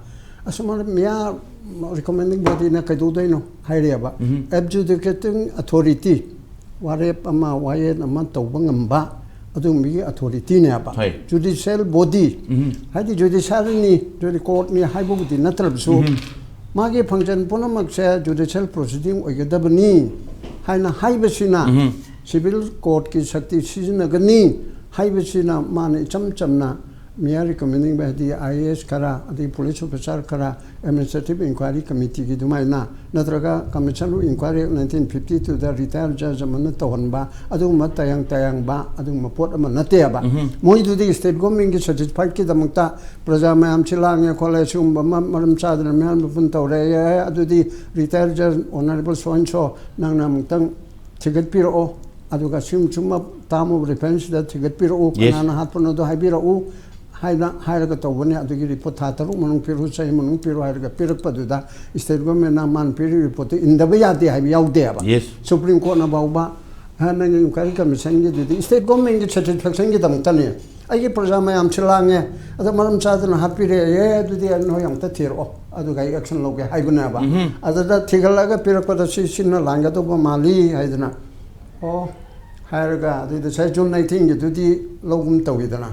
ꯑꯁꯨꯃꯥꯏꯅ ꯃꯤꯌꯥ recommending body ꯅ ꯀꯩꯗꯧꯗꯣꯏꯅꯣ ꯍꯥꯏꯔꯦꯕ꯫ ꯎꯝ꯫ Adjudicating authority, ꯋꯥꯔꯦꯞ ꯑꯃ, ꯋꯥꯌꯦꯜ ꯑꯃ ꯇꯧꯕ ꯉꯝꯕ ꯑꯗꯨꯒꯨꯝꯕꯒꯤ authority ꯅꯦꯕ꯫ ꯍꯣꯏ꯫ Judicial body, ꯎꯝ꯫ ꯍꯥꯏꯗꯤ judiciary ꯅꯤ, judi-, court ꯅꯤ ꯍꯥꯏꯕꯕꯨꯗꯤ ꯅꯠꯇ꯭ꯔꯕꯁꯨ, ꯎꯝ꯫ ꯃꯥꯒꯤ function ꯄꯨꯝꯅꯃꯛꯁꯦ judicial proceeding ꯑꯣꯏꯒꯗꯕꯅꯤ ꯍꯥꯏꯅ ꯍꯥꯏꯕꯁꯤꯅ, ꯎꯝ꯫ Civil court ꯀꯤ ꯁꯛꯇꯤ ꯁꯤꯖꯤꯟꯅꯒꯅꯤ ꯍꯥꯏꯕꯁꯤꯅ ꯃꯥꯅ ꯏꯆꯝ ꯆꯝꯅ ꯃꯤꯌꯥ recommending body, ꯍꯥꯏꯗꯤ I A S ꯈꯔ, ꯑꯗꯒꯤ police officer ꯈꯔ, Administrative Inquiry Committee ꯒꯤ ꯑꯗꯨꯃꯥꯏꯅ, ꯅꯠꯇ꯭ꯔꯒ Commission of Inquiry Act nineteen fifty two the retired judge ꯑꯃꯅ ꯇꯧꯍꯟꯕ, ꯑꯗꯨꯒꯨꯝꯕ ꯇꯌꯥꯡ ꯇꯌꯥꯡꯕ ꯑꯗꯨꯒꯨꯝꯕ ꯄꯣꯠ ꯑꯃ ꯅꯠꯇꯦꯕ꯫ ꯎꯝ꯫ ꯃꯣꯏꯗꯨꯗꯤ state government ꯒꯤ satisfied ꯀꯤꯗꯃꯛꯇ, ꯄ꯭ꯔꯖꯥ ꯃꯌꯥꯝꯁꯤ ꯂꯥꯡꯉꯦ ꯈꯣꯠꯂꯦ, ꯁꯤꯒꯨꯝꯕ ꯑꯃ ꯃꯔꯝ ꯆꯥꯗꯅ ꯃꯌꯥꯝ ꯃꯄꯨꯟ ꯇꯧꯔꯦ, ꯑꯦ, ꯑꯗꯨꯗꯤ retired judge honorable so and so ꯅꯪꯅ ꯑꯃꯨꯛꯇꯪ ꯊꯤꯒꯠꯄꯤꯔꯛꯑꯣ, ꯑꯗꯨꯒ ꯁꯤꯒꯨꯝ ꯁꯤꯒꯨꯝꯕ term of reference ꯁꯤꯗ ꯊꯤꯒꯠꯄꯤꯔꯛꯎ, yes, ꯀꯅꯥꯅ ꯍꯥꯠꯄꯅꯣꯗꯣ ꯍꯥꯏꯕꯤꯔꯛꯎ ꯍꯥꯏꯅ ꯍꯥꯏꯔꯒ ꯇꯧꯕꯅꯤ꯫ ꯑꯗꯨꯒꯤ report ꯊꯥ ꯇꯔꯨꯛ ꯃꯅꯨꯡ ꯄꯤꯔꯛꯎ, ꯆꯍꯤ ꯃꯅꯨꯡ ꯄꯤꯔꯛꯎ ꯍꯥꯏꯔꯒ ꯄꯤꯔꯛꯄꯗꯨꯗ state government ꯅ ꯃꯥꯅ ꯄꯤꯔꯤꯕ report ꯇꯨ ꯏꯟꯗꯕ ꯌꯥꯗꯦ ꯍꯥꯏꯕ ꯌꯥꯎꯗꯦꯕ꯫ Yes. Supreme Court ꯅ ꯐꯥꯎꯕ, "ꯍꯥ, ꯅꯪꯒꯤ Inquiry Commission ꯒꯤꯗꯨꯗꯤ state government ꯒꯤ satisfaction ꯒꯤꯗꯃꯛꯇꯅꯤ, ꯑꯩꯒꯤ ꯄ꯭ꯔꯖꯥ ꯃꯌꯥꯝꯁꯤ ꯂꯥꯡꯉꯦ, ꯑꯗꯣ ꯃꯔꯝ ꯆꯥꯗꯅ ꯍꯥꯠꯄꯤꯔꯦ, ꯑꯦ, ꯑꯗꯨꯗꯤ ꯅꯣꯏ ꯑꯝꯇ ꯊꯤꯔꯛꯑꯣ, ꯑꯗꯨꯒ ꯑꯩ action ꯂꯧꯒꯦ" ꯍꯥꯏꯕꯅꯦꯕ꯫ ꯎꯝ꯫ ꯑꯗꯨꯗ ꯊꯤꯒꯠꯂꯒ ꯄꯤꯔꯛꯄꯗ ꯁꯤ ꯁꯤꯅ ꯂꯥꯟꯒꯗꯧꯕ ꯃꯥꯜꯂꯤ ꯍꯥꯏꯗꯅ, ꯑꯣ ꯍꯥꯏꯔꯒ ꯑꯗꯨꯏꯗ ꯁꯦ June nineteen ꯒꯤꯗꯨꯗꯤ ꯂꯧꯒꯨꯝ ꯇꯧꯋꯤꯗꯅ,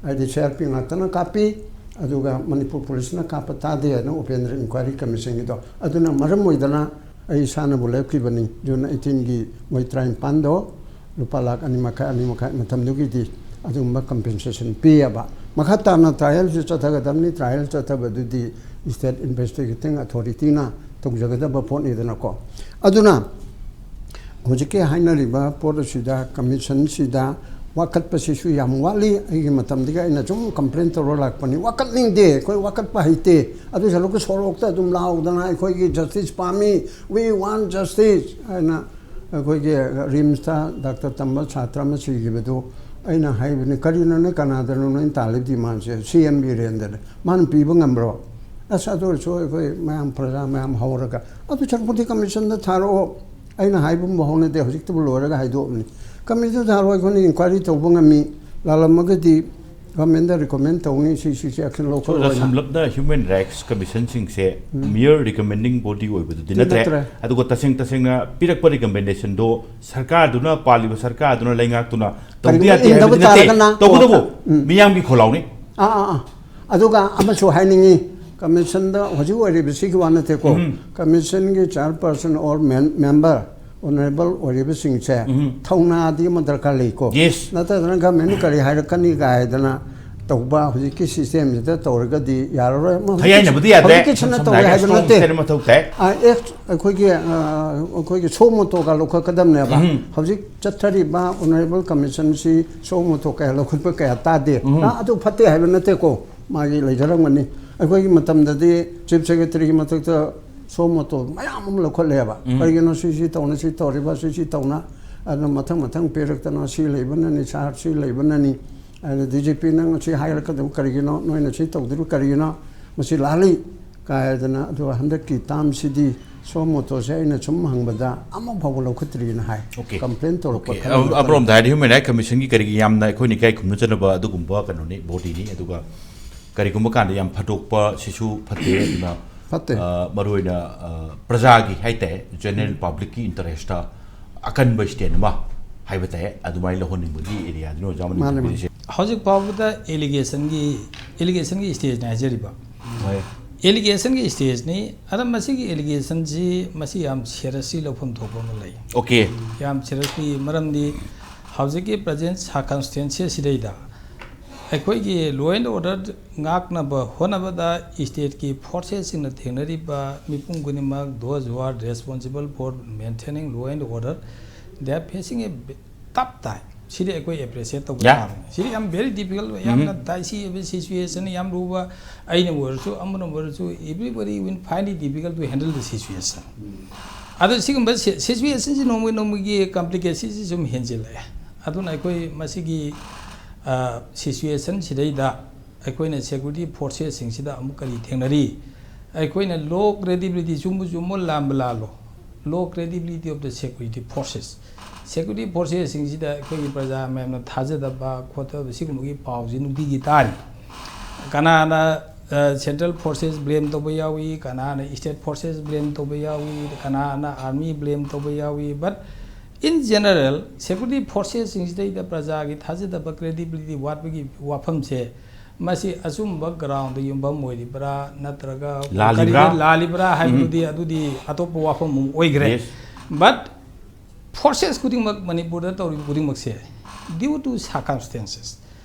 ꯍꯥꯏꯗꯤ C R P ꯉꯥꯛꯇꯅ ꯀꯥꯞꯄꯤ, ꯑꯗꯨꯒ ꯃꯅꯤꯄꯨꯔ police ꯅ ꯀꯥꯞꯄ ꯇꯥꯗꯦ ꯍꯥꯏꯅ Upendra Inquiry Commission ꯒꯤꯗꯣ꯫ ꯑꯗꯨꯅ ꯃꯔꯝ ꯑꯣꯏꯗꯅ ꯑꯩ ꯏꯁꯥꯅꯕꯨ ꯂꯦꯞꯈꯤꯕꯅꯤ꯫ June eighteen ꯒꯤ ꯃꯣꯏ ꯇꯔꯥꯅꯤꯄꯥꯟꯗꯣ ꯂꯨꯄꯥ ꯂꯥꯈ ꯑꯅꯤ ꯃꯈꯥꯏ, ꯑꯅꯤ ꯃꯈꯥꯏ ꯃꯇꯝꯗꯨꯒꯤꯗꯤ ꯑꯗꯨꯒꯨꯝꯕ compensation ꯄꯤꯌꯦꯕ꯫ ꯃꯈꯥ ꯇꯥꯅ trial ꯁꯨ ꯆꯠꯊꯒꯗꯕꯅꯤ꯫ Trial ꯆꯠꯊꯕꯗꯨꯗꯤ state investigating authority ꯅ ꯇꯧꯖꯒꯗꯕ ꯄꯣꯠꯅꯤꯗꯅꯀꯣ꯫ ꯑꯗꯨꯅ ꯍꯧꯖꯤꯛꯀꯤ ꯍꯥꯏꯅꯔꯤꯕ ꯄꯣꯠ ꯑꯁꯤꯗ, commission ꯁꯤꯗ ꯋꯥꯀꯠꯄꯁꯤꯁꯨ ꯌꯥꯝ ꯋꯥꯠꯂꯤ꯫ ꯑꯩꯒꯤ ꯃꯇꯝꯗꯒꯤ ꯑꯩꯅ ꯁꯨꯝ ꯀꯝꯄ꯭ꯂꯦꯟ ꯇꯧꯔ ꯂꯥꯛꯄꯅꯤ, ꯋꯥꯀꯠꯅꯤꯡꯗꯦ, ꯑꯩꯈꯣꯏ ꯋꯥꯀꯠꯄ ꯍꯩꯇꯦ꯫ ꯑꯗꯨ ꯁꯔꯨꯛꯇ ꯁꯣꯔꯣꯛꯇ ꯑꯗꯨꯝ ꯂꯥꯎꯗꯅ "ꯑꯩꯈꯣꯏꯒꯤ ꯖꯁꯇꯤꯁ ꯄꯥꯝꯃꯤ", "We want justice" ꯍꯥꯏꯅ ꯑꯩꯈꯣꯏꯒꯤ ꯔꯤꯝꯁꯇ ꯗꯥꯛꯇꯔ ꯇꯝꯕ ꯁꯥꯇ꯭ꯔ ꯑꯃ ꯁꯤꯈꯤꯕꯗꯨ ꯑꯩꯅ ꯍꯥꯏꯕꯅꯤ, "ꯀꯔꯤꯅꯣ ꯅꯣꯏ, ꯀꯅꯥꯗꯅꯣ ꯅꯣꯏꯅ ꯇꯥꯜꯂꯤꯕ ꯗꯤꯃꯥꯟꯁꯦ?" "ꯁꯤ ꯑꯦꯝ ꯕꯤꯔꯦꯟꯗ꯭ꯔꯅ"꯫ "ꯃꯥꯅ ꯄꯤꯕ ꯉꯝꯕ꯭ꯔꯣ?" "ꯑꯁ, ꯑꯗꯨ ꯑꯣꯏꯔꯁꯨ ꯑꯩꯈꯣꯏ ꯃꯌꯥꯝ, ꯄ꯭ꯔꯖꯥ ꯃꯌꯥꯝ ꯍꯧꯔꯒ", "ꯑꯗꯨ ꯁꯔꯨꯛꯄꯨꯗꯤ ꯀꯃꯤꯁꯟꯗ ꯊꯥꯔꯛꯑꯣ"꯫ ꯑꯩꯅ ꯍꯥꯏꯕ ꯑꯃ ꯍꯧꯅꯗꯦ, ꯍꯧꯖꯤꯛꯇꯕꯨ ꯂꯣꯏꯔꯒ ꯍꯥꯏꯗꯣꯛꯑꯕꯅꯤ꯫ "ꯀꯃꯤꯁꯟꯗ ꯊꯥꯔꯛꯑꯣ, ꯑꯩꯈꯣꯏꯅ ꯏꯟꯀ꯭ꯋꯥꯏꯔꯤ ꯇꯧꯕ ꯉꯝꯃꯤ, ꯂꯥꯜꯂꯝꯃꯒꯗꯤ ꯒꯚꯔꯟꯃꯦꯟꯗ ꯔꯤꯀꯃꯦꯟ ꯇꯧꯅꯤ, ꯁꯤ, ꯁꯤ, ꯁꯤ ꯑꯦꯛꯁꯟ ꯂꯧꯈꯠꯂꯣ" ꯁꯣꯝꯗ ꯍꯥꯏꯅ꯫ ꯁꯝꯂꯞꯅ ꯍ꯭ꯌꯨꯃꯦꯟ ꯔꯥꯏꯠꯁ ꯀꯃꯤꯁꯟꯁꯤꯡꯁꯦ ꯎꯝ꯫ ꯃꯤꯌꯔ ꯔꯤꯀꯃꯦꯟꯗꯤꯡ ꯕꯣꯗꯤ ꯑꯣꯏꯕꯗꯨꯗꯤ ꯅꯠꯇ꯭ꯔꯦ꯫ ꯅꯠꯇ꯭ꯔꯦ꯫ ꯑꯗꯨꯒ ꯇꯁꯦꯡ ꯇꯁꯦꯡꯅ ꯄꯤꯔꯛꯄ ꯔꯤꯀꯃꯦꯟꯗꯦꯁꯟꯗꯣ ꯁꯔꯀꯥꯔꯗꯨꯅ, ꯄꯥꯜꯂꯤꯕ ꯁꯔꯀꯥꯔꯗꯨꯅ, ꯂꯩꯉꯥꯛꯇꯨꯅ ꯇꯧꯗ ꯀꯔꯤꯒꯨꯝꯕ ꯌꯥꯗꯦ ꯏꯟꯗꯕ ꯍꯥꯏꯕꯗꯤ ꯅꯠꯇꯦ꯫ ꯇꯥꯔꯒꯅ ꯇꯧꯕꯇꯕꯨ ꯀꯣꯟꯅ꯫ ꯎꯝ꯫ ꯃꯤꯌꯥꯝꯒꯤ ꯈꯣꯜꯂꯥꯎꯅꯤ꯫ ꯑꯥ, ꯑꯥ, ꯑꯥ꯫ ꯑꯗꯨꯒ ꯑꯃꯁꯨ ꯍꯥꯏꯅꯤꯡꯉꯤ, ꯀꯃꯤꯁꯟꯗ ꯍꯧꯖꯤꯛ ꯑꯣꯏꯔꯤꯕꯁꯤꯒꯤ ꯋꯥ ꯅꯠꯇꯦꯀꯣ, ꯎꯝ꯫ ꯀꯃꯤꯁꯟꯒꯤ ꯆꯤꯌꯔꯄꯔꯁꯟ ꯑꯣꯔ ꯃꯦꯝ-, ꯃꯦꯝꯕꯔ, ꯑꯣꯅꯔꯦꯕꯜ ꯑꯣꯏꯔꯤꯕꯁꯤꯡꯁꯦ ꯎꯝ꯫ ꯊꯧꯅꯥꯗꯤ ꯑꯃ ꯗꯔꯀꯥꯔ ꯂꯩꯀꯣ꯫ ꯌꯦꯁ꯫ ꯅꯠꯇꯗꯅ ꯒꯚꯔꯟꯃꯦꯟꯠꯅ ꯀꯔꯤ ꯍꯥꯏꯔꯛꯀꯅꯤ ꯀꯥꯏꯗꯅ ꯇꯧꯕ ꯍꯧꯖꯤꯛꯀꯤ ꯁꯤꯁꯇꯦꯝꯁꯤꯗ ꯇꯧꯔꯒꯗꯤ ꯌꯥꯔꯔꯣꯏ꯫ ꯑꯃ ꯍꯧꯖꯤꯛꯀꯤ-, ꯈꯌꯥꯏꯅꯕꯗꯤ ꯌꯥꯗ꯭ꯔꯦ꯫ ꯍꯧꯖꯤꯛꯀꯤꯁꯤꯅ ꯁꯝꯅ ꯇꯧꯔꯦ ꯍꯥꯏꯔꯒ ꯍꯥꯏꯕ ꯅꯠꯇꯦ꯫ ꯁꯣꯝ ꯃꯊꯧ ꯇꯥꯏ꯫ ꯑꯥ, ꯑꯦ, ꯑꯩꯈꯣꯏꯒꯤ, ꯑꯥ, ꯑꯩꯈꯣꯏꯒꯤ ꯁꯣ ꯃꯣꯇꯣꯒ ꯂꯧꯈꯠꯀꯗꯕꯅꯦꯕ꯫ ꯎꯝ꯫ ꯍꯧꯖꯤꯛ ꯆꯠꯊꯔꯤꯕ ꯑꯣꯅꯔꯦꯕꯜ ꯀꯃꯤꯁꯟꯁꯤ ꯁꯣ ꯃꯣꯇꯣ ꯀꯌꯥ ꯂꯧꯈꯠꯄ ꯀꯌꯥ ꯇꯥꯗꯦ꯫ ꯎꯝ꯫ ꯑꯥ, ꯑꯗꯨ ꯐꯠꯇꯦ ꯍꯥꯏꯕ ꯅꯠꯇꯦꯀꯣ, ꯃꯥꯒꯤ ꯂꯩꯖꯔꯝꯒꯅꯤ꯫ ꯑꯩꯈꯣꯏꯒꯤ ꯃꯇꯝꯗꯗꯤ ꯆꯤꯐ ꯁꯦꯀ꯭ꯔꯦꯇꯔꯤꯒꯤ ꯃꯊꯛꯇ ꯁꯣ ꯃꯣꯇꯣ ꯃꯌꯥꯝ ꯑꯃ ꯂꯧꯈꯠꯂꯦꯕ꯫ ꯎꯝ꯫ ꯀꯔꯤꯒꯤꯅꯣ ꯁꯤ, ꯁꯤ ꯇꯧꯅ, ꯁꯤ ꯇꯧꯔꯤꯕ, ꯁꯤ, ꯁꯤ ꯇꯧꯅ, ꯑꯗꯨꯅ ꯃꯊꯪ ꯃꯊꯪ ꯄꯤꯔꯛꯇꯅ ꯁꯤ ꯂꯩꯕꯅꯅꯤ, ꯁꯥꯔ ꯁꯤ ꯂꯩꯕꯅꯅꯤ, ꯑꯗꯨꯅ ꯗꯤ ꯖꯤ ꯄꯤ ꯅꯪ ꯁꯤ ꯍꯥꯏꯔꯛꯀꯗꯕ ꯀꯔꯤꯒꯤꯅꯣ, ꯅꯣꯏꯅ ꯁꯤ ꯇꯧꯗ꯭ꯔꯤꯕ ꯀꯔꯤꯒꯤꯅꯣ, ꯃꯁꯤ ꯂꯥꯜꯂꯤ ꯀꯥꯏꯗꯅ꯫ ꯑꯗꯨꯒ ꯍꯟꯗꯛꯀꯤ ꯇꯥꯝꯁꯤꯗꯤ ꯁꯣ ꯃꯣꯇꯣꯁꯦ ꯑꯩꯅ ꯁꯨꯝ ꯍꯪꯕꯗ ꯑꯃ ꯐꯥꯎꯕ ꯂꯧꯈꯠꯇ꯭ꯔꯤꯅ ꯍꯥꯏ꯫ ꯑꯣꯀꯦ꯫ ꯀꯝꯄ꯭ꯂꯦꯟ ꯇꯧꯔꯛꯄ ꯑꯣꯀꯦ꯫ ꯈꯔ ꯑ-, ꯑꯃꯔꯣꯝꯗ ꯍꯥꯏꯔꯗꯤ ꯍ꯭ꯌꯨꯃꯦꯟ ꯔꯥꯏꯠ ꯀꯃꯤꯁꯟꯒꯤ ꯀꯔꯤꯒꯤ ꯌꯥꯝꯅ ꯑꯩꯈꯣꯏꯅ ꯏꯀꯥꯏ ꯈꯨꯝꯅꯖꯅꯕ ꯑꯗꯨꯒꯨꯝꯕ ꯀꯩꯅꯣꯅꯤ, ꯕꯣꯗꯤꯅꯤ꯫ ꯑꯗꯨꯒ ꯀꯔꯤꯒꯨꯝꯕ ꯀꯥꯟꯗ ꯌꯥꯝ ꯐꯥꯗꯣꯛꯄ ꯁꯤꯁꯨ ꯐꯠꯇꯦ꯫ ꯑꯗꯨꯅ, ꯐꯠꯇꯦ꯫ ꯑ, ꯃꯔꯨꯑꯣꯏꯅ, ꯑ, ꯄ꯭ꯔꯖꯥꯒꯤ ꯍꯥꯏꯇꯥꯔꯦ, ꯖꯦꯅꯔꯦꯜ ꯄꯕ꯭ꯂꯤꯛꯀꯤ ꯏꯟꯇꯔꯦꯁꯇ ꯑꯀꯟꯕ ꯁ꯭ꯇꯦꯟ ꯑꯃ ꯍꯥꯏꯕ ꯇꯥꯏ, ꯑꯗꯨꯃꯥꯏꯅ ꯂꯧꯍꯟꯅꯤꯡꯕꯒꯤ ꯑꯦꯔꯤꯌꯥꯗꯨꯅ ꯑꯣꯖꯥ ꯃꯅꯤꯄꯨꯔ ꯃꯥꯅꯦ, ꯃꯥꯅꯦ꯫ ꯕꯤ ꯖꯦ ꯁꯤ꯫ ꯍꯧꯖꯤꯛ ꯐꯥꯎꯕꯗ ꯑꯦꯂꯤꯒꯦꯁꯟꯒꯤ, ꯑꯦꯂꯤꯒꯦꯁꯟꯒꯤ ꯁ꯭ꯇꯦꯖꯅꯤ ꯍꯥꯏꯖꯔꯤꯕ꯫ ꯍꯣꯏ꯫ ꯑꯦꯂꯤꯒꯦꯁꯟꯒꯤ ꯁ꯭ꯇꯦꯖꯅꯤ꯫ ꯑꯗ ꯃꯁꯤꯒꯤ ꯑꯦꯂꯤꯒꯦꯁꯟꯁꯤ ꯃꯁꯤ ꯌꯥꯝ ꯁꯤꯔꯁꯂꯤ ꯂꯧꯐꯝ ꯊꯣꯛꯄ ꯑꯃ ꯂꯩ꯫ ꯑꯣꯀꯦ꯫ ꯌꯥꯝ ꯁꯤꯔꯁꯂꯤ, ꯃꯔꯝꯗꯤ ꯍꯧꯖꯤꯛꯀꯤ ꯄ꯭ꯔꯖꯦꯟ ꯁꯥꯔꯀꯝꯁꯇꯦꯟꯁꯦꯁ ꯁꯤꯗꯩꯗ ꯑꯩꯈꯣꯏꯒꯤ ꯂꯣ ꯑꯦꯟ ꯑꯣꯔꯗꯔ ꯉꯥꯛꯅꯕ ꯍꯣꯠꯅꯕꯗ ꯁ꯭ꯇꯦꯠꯀꯤ ꯐꯣꯔꯁꯦꯁꯁꯤꯡꯅ ꯊꯦꯡꯅꯔꯤꯕ ꯃꯤꯄꯨꯝ ꯈꯨꯗꯤꯡꯃꯛ, those who are responsible for maintaining law and order, they are facing a tough time꯫ ꯁꯤꯗꯤ ꯑꯩꯈꯣꯏ ꯑꯦꯄ꯭ꯔꯤꯁꯤꯌꯦꯠ ꯇꯧꯕ ꯌꯥ꯫ ꯇꯥꯕꯅꯤ꯫ ꯁꯤꯗꯤ ꯌꯥꯝ very difficult ꯑꯣꯏ, ꯌꯥꯝꯅ ꯗꯥꯏꯁꯤ ꯑꯣꯏꯕ ꯁꯤꯆꯨꯋꯦꯁꯟ, ꯌꯥꯝ ꯂꯨꯕ꯫ ꯑꯩꯅ ꯑꯣꯏꯔꯁꯨ, ꯑꯃꯅ ꯑꯣꯏꯔꯁꯨ, everybody will find it difficult to handle the situation꯫ ꯑꯗꯣ ꯁꯤꯒꯨꯝꯕ ꯁꯤ-, ꯁꯤꯆꯨꯋꯦꯁꯟꯁꯤ ꯅꯣꯡꯃ ꯅꯣꯡꯃꯒꯤ ꯀꯝꯄ꯭ꯂꯤꯀꯦꯁꯟꯁꯤ ꯁꯨꯝ ꯍꯦꯟꯖꯤꯜꯂꯛꯑꯦ꯫ ꯑꯗꯨꯅ ꯑꯩꯈꯣꯏ ꯃꯁꯤꯒꯤ, ꯑ, ꯁꯤꯆꯨꯋꯦꯁꯟꯁꯤꯗꯩꯗ ꯑꯩꯈꯣꯏꯅ ꯁꯦꯀ꯭ꯌꯨꯔꯤꯇꯤ ꯐꯣꯔꯁꯦꯁꯁꯤꯡꯁꯤꯗ ꯑꯃꯨꯛ ꯀꯔꯤ ꯊꯦꯡꯅꯔꯤ? ꯑꯩꯈꯣꯏꯅ low credibility, ꯆꯨꯝꯕꯨ ꯆꯨꯝꯃꯣ, ꯂꯥꯟꯕ ꯂꯥꯜꯂꯣ, low credibility of the security forces꯫ Security ꯐꯣꯔꯁꯦꯁꯁꯤꯡꯁꯤꯗ ꯑꯩꯈꯣꯏꯒꯤ ꯄ꯭ꯔꯖꯥ ꯃꯌꯥꯝꯅ ꯊꯥꯖꯗꯕ ꯈꯣꯠꯇꯕ ꯁꯤꯒꯨꯝꯕꯒꯤ ꯄꯥꯎꯁꯤ ꯅꯨꯡꯇꯤꯒꯤ ꯇꯥꯔꯤ꯫ ꯀꯅꯥꯅ, ꯑ, ꯁꯦꯟꯇ꯭ꯔꯦꯜ ꯐꯣꯔꯁꯦꯁ ꯕ꯭ꯂꯦꯝ ꯇꯧꯕ ꯌꯥꯎꯏ, ꯀꯅꯥꯅ ꯁ꯭ꯇꯦꯠ ꯐꯣꯔꯁꯦꯁ ꯕ꯭ꯂꯦꯝ ꯇꯧꯕ ꯌꯥꯎꯏ, ꯀꯅꯥꯅ ꯑꯥꯔꯃꯤ ꯕ꯭ꯂꯦꯝ ꯇꯧꯕ ꯌꯥꯎꯏ꯫ But in general, ꯁꯦꯀ꯭ꯌꯨꯔꯤꯇꯤ ꯐꯣꯔꯁꯦꯁꯁꯤꯡꯁꯤꯗꯩꯗ ꯄ꯭ꯔꯖꯥꯒꯤ ꯊꯥꯖꯗꯕ, ꯀ꯭ꯔꯦꯗꯤꯕꯤꯂꯤꯇꯤ ꯋꯥꯠꯄꯒꯤ ꯋꯥꯐꯝꯁꯦ ꯃꯁꯤ ꯑꯆꯨꯝꯕ ꯒ꯭ꯔꯥꯎꯟꯗ ꯌꯨꯝꯐꯝ ꯑꯣꯏꯔꯤꯕ꯭ꯔꯥ ꯅꯠꯇ꯭ꯔꯒ ꯂꯥꯜꯂꯤꯕ꯭ꯔꯥ? ꯀꯔꯤꯗ ꯂꯥꯜꯂꯤꯕ꯭ꯔꯥ ꯍꯥꯏꯕꯗꯨꯗꯤ, ꯎꯝ, ꯑꯗꯨꯗꯤ ꯑꯇꯣꯞꯄ ꯋꯥꯐꯝ ꯑꯃ ꯑꯣꯏꯈ꯭ꯔꯦ꯫ Yes. But ꯐꯣꯔꯁꯦꯁ ꯈꯨꯗꯤꯡꯃꯛ, ꯃꯅꯤꯄꯨꯔꯗ ꯇꯧꯔꯤꯕ ꯈꯨꯗꯤꯡꯃꯛꯁꯦ, due to circumstances,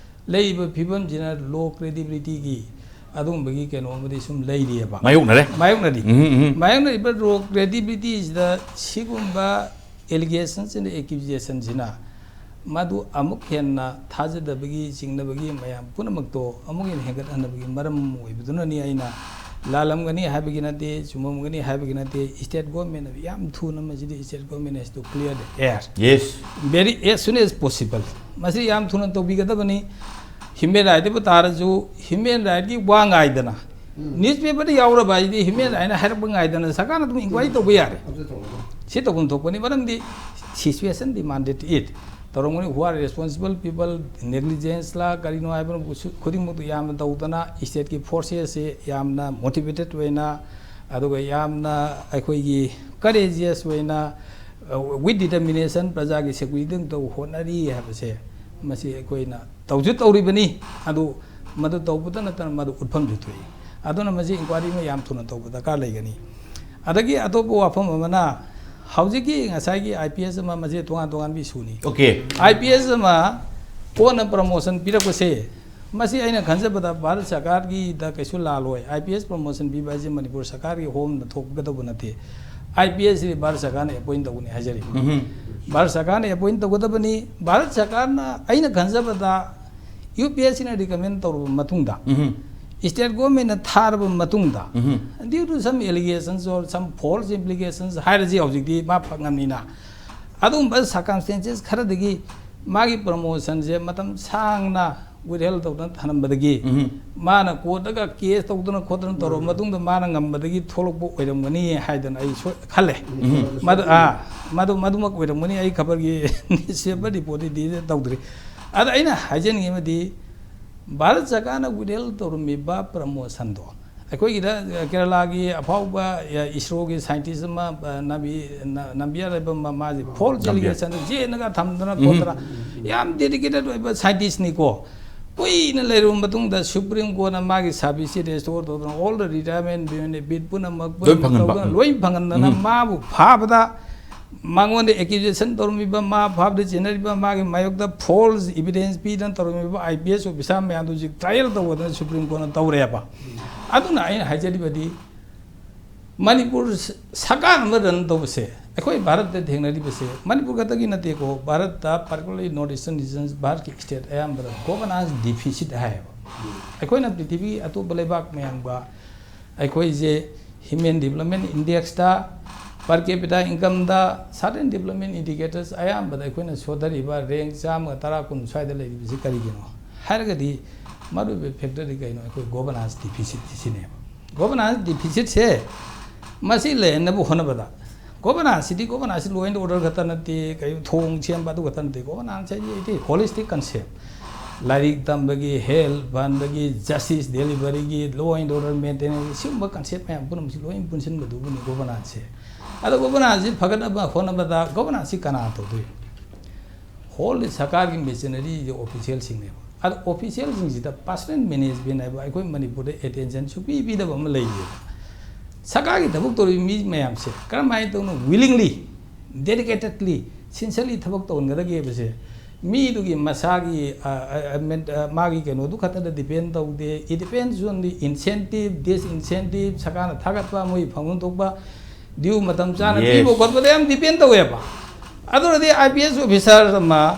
ꯂꯩꯔꯤꯕ ꯐꯤꯕꯝꯁꯤꯅ ꯂꯣ ꯀ꯭ꯔꯦꯗꯤꯕꯤꯂꯤꯇꯤꯒꯤ ꯑꯗꯨꯒꯨꯝꯕꯒꯤ ꯀꯩꯅꯣ ꯑꯃꯗꯤ ꯁꯨꯝ ꯂꯩꯔꯤꯑꯕ꯫ ꯃꯥꯌꯣꯛꯅꯔꯦ꯫ ꯃꯥꯌꯣꯛꯅꯔꯤ꯫ ꯎꯝ, ꯎꯝ꯫ ꯃꯥꯌꯣꯛꯅꯔꯤꯕ ꯂꯣ ꯀ꯭ꯔꯦꯗꯤꯕꯤꯂꯤꯇꯤꯁꯤꯗ ꯁꯤꯒꯨꯝꯕ ꯑꯦꯂꯤꯒꯦꯁꯟꯁꯤꯅ, ꯑꯦꯀ꯭ꯌꯨꯖꯦꯁꯟꯁꯤꯅ ꯃꯗꯨ ꯑꯃꯨꯛ ꯍꯦꯟꯅ ꯊꯥꯖꯗꯕꯒꯤ ꯆꯤꯡꯅꯕꯒꯤ ꯃꯌꯥꯝ ꯄꯨꯝꯅꯃꯛꯇꯣ ꯑꯃꯨꯛ ꯍꯦꯟꯅ ꯍꯦꯟꯒꯠꯍꯟꯅꯕꯒꯤ ꯃꯔꯝ ꯑꯣꯏꯕꯗꯨꯅꯅꯤ꯫ ꯑꯩꯅ ꯂꯥꯜꯂꯝꯒꯅꯤ ꯍꯥꯏꯕꯒꯤ ꯅꯠꯇꯦ, ꯆꯨꯝꯃꯝꯒꯅꯤ ꯍꯥꯏꯕꯒꯤ ꯅꯠꯇꯦ꯫ State government ꯌꯥꯝ ꯊꯨꯅ ꯃꯁꯤꯗꯤ state government has to clear the air꯫ Yes. Very as soon as possible꯫ ꯃꯁꯤ ꯌꯥꯝ ꯊꯨꯅ ꯇꯧꯕꯤꯒꯗꯕꯅꯤ꯫ ꯍ꯭ꯌꯨꯃꯦꯟ ꯔꯥꯏꯠꯇꯕꯨ ꯇꯥꯔꯁꯨ, ꯍ꯭ꯌꯨꯃꯦꯟ ꯔꯥꯏꯠꯀꯤ ꯋꯥ ꯉꯥꯏꯗꯅ, ꯎꯝ, ꯅ꯭ꯌꯨꯁꯄꯦꯄꯔꯗ ꯌꯥꯎꯔꯕ ꯍꯥꯏꯗꯤ ꯍ꯭ꯌꯨꯃꯦꯟ ꯔꯥꯏꯠꯅ ꯍꯥꯏꯔꯛꯄ ꯉꯥꯏꯗꯅ ꯁꯔꯀꯥꯔꯅ ꯑꯗꯨꯝ ꯏꯟꯀ꯭ꯋꯥꯏꯔꯤ ꯇꯧꯕ ꯌꯥꯔꯦ꯫ ꯑꯗꯨ ꯇꯧꯔꯒ꯫ ꯁꯤ ꯇꯧꯐꯝ ꯊꯣꯛꯄꯅꯤ, ꯃꯔꯝꯗꯤ situation demanded it꯫ ꯇꯧꯔꯝꯒꯅꯤ, who are responsible people, negligence ꯂꯥ ꯀꯔꯤꯅꯣ ꯍꯥꯏꯕ ꯈꯨꯗꯤꯡꯃꯛꯇꯨ ꯌꯥꯝꯅ ꯇꯧꯗꯅ, ꯁ꯭ꯇꯦꯠꯀꯤ ꯐꯣꯔꯁꯦꯁꯁꯤ ꯌꯥꯝꯅ ꯃꯣꯇꯤꯚꯦꯇꯦꯠ ꯑꯣꯏꯅ, ꯑꯗꯨꯒ ꯌꯥꯝꯅ ꯑꯩꯈꯣꯏꯒꯤ ꯀꯔꯦꯖꯤꯌꯁ ꯑꯣꯏꯅ, ꯑ, with determination ꯄ꯭ꯔꯖꯥꯒꯤ ꯁꯦꯀ꯭ꯌꯨꯔꯤꯇꯤꯗꯃꯛꯇ ꯍꯣꯠꯅꯔꯤ ꯍꯥꯏꯕꯁꯦ ꯃꯁꯤ ꯑꯩꯈꯣꯏꯅ ꯇꯧꯁꯨ ꯇꯧꯔꯤꯕꯅꯤ꯫ ꯑꯗꯨ ꯃꯗꯨ ꯇꯧꯕꯇ ꯅꯠꯇꯅ ꯃꯗꯨ ꯎꯠꯐꯝꯁꯨ ꯊꯣꯛꯏ꯫ ꯑꯗꯨꯅ ꯃꯁꯤ ꯏꯟꯀ꯭ꯋꯥꯏꯔꯤ ꯑꯃ ꯌꯥꯝ ꯊꯨꯅ ꯇꯧꯕ ꯗꯔꯀꯥꯔ ꯂꯩꯒꯅꯤ꯫ ꯑꯗꯒꯤ ꯑꯇꯣꯞꯄ ꯋꯥꯐꯝ ꯑꯃꯅ, ꯍꯧꯖꯤꯛꯀꯤ ꯉꯁꯥꯏꯒꯤ IPS ꯑꯃ, ꯃꯁꯤ ꯇꯣꯉꯥꯟ ꯇꯣꯉꯥꯟꯕ ꯏꯁꯨꯅꯤ꯫ Okay꯫ IPS ꯑꯃ ꯀꯣꯟꯅ ꯄ꯭ꯔꯃꯣꯁꯟ ꯄꯤꯔꯛꯄꯁꯦ, ꯃꯁꯤ ꯑꯩꯅ ꯈꯟꯖꯕꯗ ꯚꯥꯔꯠ ꯁꯔꯀꯥꯔꯒꯤꯗ ꯀꯩꯁꯨ ꯂꯥꯜꯂꯣꯏ꯫ IPS ꯄ꯭ꯔꯃꯣꯁꯟ ꯄꯤꯕ ꯍꯥꯏꯁꯦ ꯃꯅꯤꯄꯨꯔ ꯁꯔꯀꯥꯔꯒꯤ ꯍꯣꯝꯗ ꯊꯣꯛꯀꯗꯧꯕ ꯅꯠꯇꯦ꯫ ꯑꯥꯏ ꯄꯤ ꯑꯦꯁ ꯁꯤꯗꯤ ꯚꯥꯔꯠ ꯁꯔꯀꯥꯔꯅ ꯑꯦꯄꯣꯏꯟ ꯇꯧꯒꯅꯤ ꯍꯥꯏꯖꯔꯤꯕ꯫ ꯚꯥꯔꯠ ꯁꯔꯀꯥꯔꯅ ꯑꯦꯄꯣꯏꯟ ꯇꯧꯒꯗꯕꯅꯤ꯫ ꯚꯥꯔꯠ ꯁꯔꯀꯥꯔꯅ, ꯑꯩꯅ ꯈꯟꯖꯕꯗ, ꯌꯨ ꯄꯤ ꯑꯦꯁ ꯁꯤꯅ ꯔꯤꯀꯃꯦꯟ ꯇꯧꯔꯕ ꯃꯇꯨꯡꯗ, ꯁ꯭ꯇꯦꯠ ꯒꯣꯔꯃꯦꯟꯅ ꯊꯥꯔꯕ ꯃꯇꯨꯡꯗ, due to some allegations or some false implications ꯍꯥꯏꯔꯁꯤ, ꯍꯧꯖꯤꯛꯇꯤ ꯃꯥ ꯐꯪꯉꯕꯅꯤꯅ, ꯑꯗꯨꯒꯨꯝꯕ ꯁꯔꯀꯝꯁ꯭ꯇꯦꯟꯁꯦꯁ ꯈꯔꯗꯒꯤ ꯃꯥꯒꯤ ꯄ꯭ꯔꯃꯣꯁꯟꯁꯦ ꯃꯇꯝ ꯁꯥꯡꯅ ꯋꯤꯠꯍꯦꯜ ꯇꯧꯗꯅ ꯊꯝꯂꯝꯕꯗꯒꯤ, ꯃꯥꯅ ꯀꯣꯔꯠꯇꯒ ꯀꯦꯁ ꯇꯧꯗꯅ ꯈꯣꯠꯇꯅ ꯇꯧꯔꯕ ꯃꯇꯨꯡꯗ ꯃꯥꯅ ꯉꯝꯕꯗꯒꯤ ꯊꯣꯛꯂꯛꯄ ꯑꯣꯏꯔꯝꯒꯅꯤ ꯍꯥꯏꯗꯅ ꯑꯩ ꯁꯣꯏ-, ꯈꯜꯂꯦ꯫ ꯃꯗꯨ, ꯑꯥ, ꯃꯗꯨ, ꯃꯗꯨꯃꯛ ꯑꯣꯏꯔꯝꯒꯅꯤ꯫ ꯑꯩ ꯈꯕꯔꯒꯤ ꯅ꯭ꯌꯨꯁꯄꯦꯄꯔ ꯔꯤꯄꯣꯔꯠꯇꯤ ꯗꯤꯗ ꯇꯧꯗ꯭ꯔꯤ꯫ ꯑꯗ ꯑꯩꯅ ꯍꯥꯏꯖꯅꯤꯡꯉꯤꯕꯗꯤ, ꯚꯥꯔꯠ ꯁꯔꯀꯥꯔꯅ ꯋꯤꯠꯍꯦꯜ ꯇꯧꯔꯝꯃꯤꯕ ꯄ꯭ꯔꯃꯣꯁꯟꯗꯣ, ꯑꯩꯈꯣꯏꯒꯤꯗ, ꯑ, ꯀꯦꯔꯂꯥꯒꯤ ꯑꯐꯥꯎꯕ, ꯑ, ꯏꯁꯔꯣꯒꯤ ꯁꯥꯏꯟꯇꯤꯁ ꯑꯃ, ꯑ, ꯅꯥꯕꯤ-, ꯅ-, ꯅꯥꯝꯕꯤꯌꯥꯔ ꯍꯥꯏꯕ ꯑꯃ, ꯃꯥꯁꯦ ꯐꯣꯜꯁ ꯅꯥꯝꯕꯤꯌꯥꯔ꯫ ꯑꯦꯂꯤꯒꯦꯁꯟꯗ ꯌꯦꯠꯅꯒ ꯊꯝꯗꯅ ꯈꯣꯠꯇꯅ ꯌꯥꯝ ꯗꯦꯗꯤꯀꯦꯇꯦꯠ ꯑꯣꯏꯕ ꯁꯥꯏꯟꯇꯤꯁꯅꯤꯀꯣ꯫ ꯀꯨꯏꯅ ꯂꯩꯔꯨꯕ ꯃꯇꯨꯡꯗ ꯁꯨꯄ꯭ꯔꯤꯝ ꯀꯣꯔꯠꯅ ꯃꯥꯒꯤ ꯁꯥꯔꯚꯤꯁꯁꯦ ꯔꯦꯁꯇꯣꯔ ꯇꯧꯗꯅ, ꯑꯣꯜ ꯗ ꯔꯤꯇꯥꯌꯔꯃꯦꯟ ꯕꯦꯅꯤꯐꯤꯠ ꯄꯨꯝꯅꯃꯛ ꯂꯣꯏ ꯐꯪꯍꯟꯕ꯫ ꯇꯧꯗꯅ, ꯂꯣꯏ ꯐꯪꯍꯟꯗꯅ ꯃꯥꯕꯨ ꯐꯥꯕꯗ, ꯃꯉꯣꯟꯗ ꯑꯦꯀ꯭ꯌꯨꯖꯦꯁꯟ ꯇꯧꯔꯝꯃꯤꯕ, ꯃꯥ ꯐꯥꯕꯗ ꯆꯦꯟꯅꯔꯤꯕ, ꯃꯥꯒꯤ ꯃꯥꯌꯣꯛꯇ ꯐꯣꯜꯁ ꯏꯕꯤꯗꯦꯟꯁ ꯄꯤꯗꯅ ꯇꯧꯔꯝꯃꯤꯕ ꯑꯥꯏ ꯄꯤ ꯑꯦꯁ ꯑꯣꯐꯤꯁꯥꯔ ꯃꯌꯥꯝꯗꯨ ꯍꯧꯖꯤꯛ ꯇ꯭ꯔꯥꯏꯌꯦꯜ ꯇꯧꯒꯗꯅ ꯁꯨꯄ꯭ꯔꯤꯝ ꯀꯣꯔꯠꯅ ꯇꯧꯔꯦꯕ꯫ ꯑꯗꯨꯅ ꯑꯩꯅ ꯍꯥꯏꯖꯔꯤꯕꯗꯤ, ꯃꯅꯤꯄꯨꯔ ꯁ-, ꯁꯔꯀꯥꯔ ꯑꯃ ꯔꯟ ꯇꯧꯕꯁꯦ, ꯑꯩꯈꯣꯏ ꯚꯥꯔꯠꯇ ꯊꯦꯡꯅꯔꯤꯕꯁꯦ, ꯃꯅꯤꯄꯨꯔ ꯈꯛꯇꯒꯤ ꯅꯠꯇꯦꯀꯣ, ꯚꯥꯔꯠꯇ, particularly North Eastern regions, ꯚꯥꯔꯠꯀꯤ ꯁ꯭ꯇꯦꯠ ꯑꯌꯥꯝꯕꯗ ꯒꯣꯚꯔꯅꯥꯟꯁ ꯗꯤꯐꯤꯁꯤꯠ ꯍꯥꯏꯌꯦꯕ꯫ ꯑꯩꯈꯣꯏꯅ ꯄ꯭ꯔꯤꯊꯤꯕꯤꯒꯤ ꯑꯇꯣꯞꯄ ꯂꯩꯕꯥꯛ ꯃꯌꯥꯝꯒ, ꯑꯩꯈꯣꯏꯁꯦ ꯍ꯭ꯌꯨꯃꯦꯟ ꯗꯤꯕ꯭ꯂꯞꯃꯦꯟ ꯏꯟꯗꯦꯛꯁꯇ, ꯄꯔ ꯀꯦꯄꯤꯇꯥ ꯏꯟꯀꯝꯗ, ꯁꯥꯔꯇꯦꯟ ꯗꯤꯕ꯭ꯂꯞꯃꯦꯟ ꯏꯟꯗꯤꯀꯦꯇꯔꯁ ꯑꯌꯥꯝꯕꯗ ꯑꯩꯈꯣꯏꯅ ꯁꯣꯊꯔꯤꯕ ꯔꯦꯡꯛ ꯆꯥꯝꯃꯒ ꯇꯔꯥ, ꯀꯨꯟ ꯁ꯭ꯋꯥꯏꯗ ꯂꯩꯔꯤꯕꯁꯤ ꯀꯔꯤꯒꯤꯅꯣ ꯍꯥꯏꯔꯒꯗꯤ, ꯃꯔꯨꯑꯣꯏꯕ ꯐꯦꯛꯇꯔꯗꯤ ꯀꯩꯅꯣ? ꯑꯩꯈꯣꯏ ꯒꯣꯚꯔꯅꯥꯟꯁ ꯗꯤꯐꯤꯁꯤꯠꯁꯤ ꯁꯤꯅꯦꯕ꯫ ꯒꯣꯚꯔꯅꯥꯟꯁ ꯗꯤꯐꯤꯁꯤꯠꯁꯦ ꯃꯁꯤ ꯂꯩꯍꯟꯅꯕ ꯍꯣꯠꯅꯕꯗ, ꯒꯣꯚꯔꯅꯥꯟꯁꯁꯤꯗꯤ, ꯒꯣꯚꯔꯅꯥꯟꯁꯁꯤ law and order ꯈꯛꯇ ꯅꯠꯇꯦ, ꯀꯩ ꯊꯣꯡ ꯁꯦꯝꯕ ꯑꯗꯨ ꯈꯛꯇ ꯅꯠꯇꯦ꯫ ꯒꯣꯚꯔꯅꯥꯟꯁ ꯍꯥꯏꯁꯤꯗꯤ holistic concept꯫ ꯂꯥꯏꯔꯤꯛ ꯇꯝꯕꯒꯤ, ꯍꯦꯜꯊ ꯐꯍꯟꯕꯒꯤ, ꯖꯁꯇꯤꯁ ꯗꯦꯂꯤꯚꯔꯤꯒꯤ, law and order maintenance, ꯁꯤꯒꯨꯝꯕ ꯀꯟꯁꯦꯞ ꯃꯌꯥꯝ ꯄꯨꯝꯅꯃꯛꯁꯤ ꯂꯣꯏ ꯄꯨꯟꯁꯤꯟꯕꯗꯨꯕꯨꯅꯤ ꯒꯣꯚꯔꯅꯥꯟꯁꯁꯦ꯫ ꯑꯗꯣ ꯒꯣꯚꯔꯅꯥꯟꯁꯁꯤ ꯐꯒꯠꯅꯕ ꯍꯣꯠꯅꯕꯗ ꯒꯣꯚꯔꯅꯥꯟꯁꯁꯤ ꯀꯅꯥ ꯇꯧꯗꯣꯏꯅꯣ? ꯍꯣꯜ ꯁꯔꯀꯥꯔꯒꯤ ꯃꯦꯆꯤꯅꯔꯤꯁꯦ ꯑꯣꯐꯤꯁꯤꯌꯦꯜꯁꯤꯡꯅꯦꯕ꯫ ꯑꯗꯣ ꯑꯣꯐꯤꯁꯤꯌꯦꯜꯁꯤꯡꯁꯤꯗ ꯄꯔꯁꯅꯦꯜ ꯃꯦꯅꯦꯖꯃꯦꯟ ꯍꯥꯏꯕ ꯑꯩꯈꯣꯏ ꯃꯅꯤꯄꯨꯔꯗ ꯑꯦꯇꯦꯟꯁꯟ ꯁꯨꯄꯤ ꯄꯤꯗꯕ ꯑꯃ ꯂꯩꯔꯤꯑꯕ꯫ ꯁꯔꯀꯥꯔꯒꯤ ꯊꯕꯛ ꯇꯧꯔꯤꯕ ꯃꯤ ꯃꯌꯥꯝꯁꯦ ꯀꯔꯝꯍꯥꯏꯅ ꯇꯧꯅ willingly, dedicatedly, sincerely ꯊꯕꯛ ꯇꯧꯍꯟꯒꯗꯒꯦꯕꯁꯦ, ꯃꯤꯗꯨꯒꯤ ꯃꯁꯥꯒꯤ, ꯑ, ꯑ, ꯑ, ꯃꯦꯟ-, ꯑ, ꯃꯥꯒꯤ ꯀꯩꯅꯣꯗꯨ ꯈꯛꯇꯗ depend ꯇꯧꯗꯦ꯫ It depends on the incentive, disincentive, ꯁꯔꯀꯥꯔꯅ ꯊꯥꯒꯠꯄ, ꯃꯣꯏ ꯐꯪꯐꯝ ꯊꯣꯛꯄ ꯗ꯭ꯌꯨ ꯃꯇꯝ ꯆꯥꯅ ꯄꯤꯕ ꯈꯣꯠꯄꯗ ꯌꯥꯝ ꯗꯤꯄꯦꯟ ꯇꯧꯋꯦꯕ꯫ ꯑꯗꯨꯅꯗꯤ ꯑꯥꯏ ꯄꯤ ꯑꯦꯁ ꯑꯣꯐꯤꯁꯥꯔ ꯑꯃ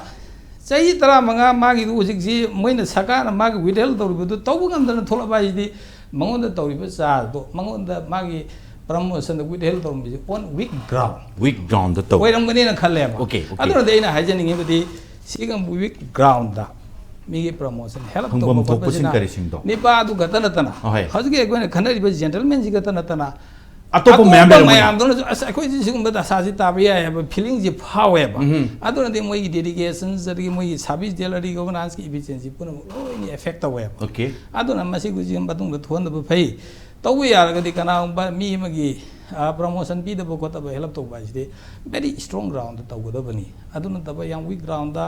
ꯆꯍꯤ ꯇꯔꯥꯃꯉꯥ ꯃꯥꯒꯤꯗꯨ ꯍꯧꯖꯤꯛꯁꯤ ꯃꯣꯏꯅ ꯁꯔꯀꯥꯔꯅ ꯃꯥꯒꯤ ꯋꯤꯠꯍꯦꯜ ꯇꯧꯔꯤꯕꯗꯨ ꯇꯧꯕ ꯉꯝꯗꯅ ꯊꯣꯛꯂꯛꯄ ꯍꯥꯏꯁꯤꯗꯤ ꯃꯉꯣꯟꯗ ꯇꯧꯔꯤꯕ ꯆꯥꯔꯖꯇꯣ, ꯃꯉꯣꯟꯗ ꯃꯥꯒꯤ ꯄ꯭ꯔꯃꯣꯁꯟꯗ ꯋꯤꯠꯍꯦꯜ ꯇꯧꯔꯝꯕꯁꯤ ꯑꯣꯟ ꯋꯤꯛ ꯒ꯭ꯔꯥꯎꯟ ꯋꯤꯛ ꯒ꯭ꯔꯥꯎꯟꯗ ꯇꯧ ꯑꯣꯏꯔꯝꯒꯅꯤꯅ ꯈꯜꯂꯦꯕ꯫ Okay, okay. ꯑꯗꯨꯅꯗꯤ ꯑꯩꯅ ꯍꯥꯏꯖꯅꯤꯡꯉꯤꯕꯗꯤ ꯁꯤꯒꯨꯝꯕ ꯋꯤꯛ ꯒ꯭ꯔꯥꯎꯟꯗ ꯃꯤꯒꯤ ꯄ꯭ꯔꯃꯣꯁꯟ ꯍꯦꯜꯞ ꯐꯪꯐꯝ ꯇꯧꯕ ꯊꯣꯛꯄꯁꯤꯡ ꯈꯣꯠꯄꯁꯤꯅ ꯀꯔꯤꯁꯤꯡꯗꯣ? ꯅꯤꯄꯥꯗꯨ ꯈꯛꯇ ꯅꯠꯇꯅ ꯑꯍꯣꯏ꯫ ꯍꯧꯖꯤꯛꯀꯤ ꯑꯩꯈꯣꯏꯅ ꯈꯟꯅꯔꯤꯕ ꯖꯦꯟꯇꯜꯃꯦꯟꯁꯤ ꯈꯛꯇ ꯅꯠꯇꯅ ꯑꯇꯣꯞꯄ ꯃꯌꯥꯝ ꯂꯩꯔꯝꯒꯅꯤ꯫ ꯃꯌꯥꯝꯗꯨꯅꯁꯨ ꯑꯁ ꯑꯩꯈꯣꯏꯁꯨ ꯁꯤꯒꯨꯝꯕ ꯗꯁꯥꯁꯤ ꯇꯥꯕ ꯌꯥꯏ ꯍꯥꯏꯕ ꯐꯤꯂꯤꯡꯁꯤ ꯐꯥꯎꯋꯦꯕ꯫ ꯎꯝ꯫ ꯑꯗꯨꯅꯗꯤ ꯃꯣꯏꯒꯤ ꯗꯦꯗꯤꯀꯦꯁꯟ ꯑꯗꯒꯤ ꯃꯣꯏꯒꯤ ꯁꯥꯔꯚꯤꯁ ꯗꯦꯂꯔꯤ ꯒꯣꯕꯔꯅꯥꯟꯁꯀꯤ ꯏꯐꯤꯁꯤꯌꯦꯟꯁꯤ ꯄꯨꯝꯅꯃꯛ ꯂꯣꯏꯅ ꯑꯦꯐꯦꯛ ꯇꯧꯋꯦꯕ꯫ Okay. ꯑꯗꯨꯅ ꯃꯁꯤꯒꯨꯝꯕꯁꯤ ꯃꯇꯨꯡꯗ ꯊꯣꯛꯍꯟꯗꯕ ꯐꯩ꯫ ꯇꯧꯕ ꯌꯥꯔꯒꯗꯤ ꯀꯅꯥꯒꯨꯝꯕ ꯃꯤ ꯑꯃꯒꯤ ꯄ꯭ꯔꯃꯣꯁꯟ ꯄꯤꯗꯕ ꯈꯣꯠꯇꯕ ꯍꯦꯜꯞ ꯇꯧꯕ ꯍꯥꯏꯁꯤꯗꯤ ꯚꯦꯔꯤ ꯁ꯭ꯇ꯭ꯔꯣꯡ ꯒ꯭ꯔꯥꯎꯟꯗ ꯇꯧꯒꯗꯕꯅꯤ꯫ ꯑꯗꯨ ꯅꯠꯇꯕ ꯌꯥꯝ ꯋꯤꯛ ꯒ꯭ꯔꯥꯎꯟꯗ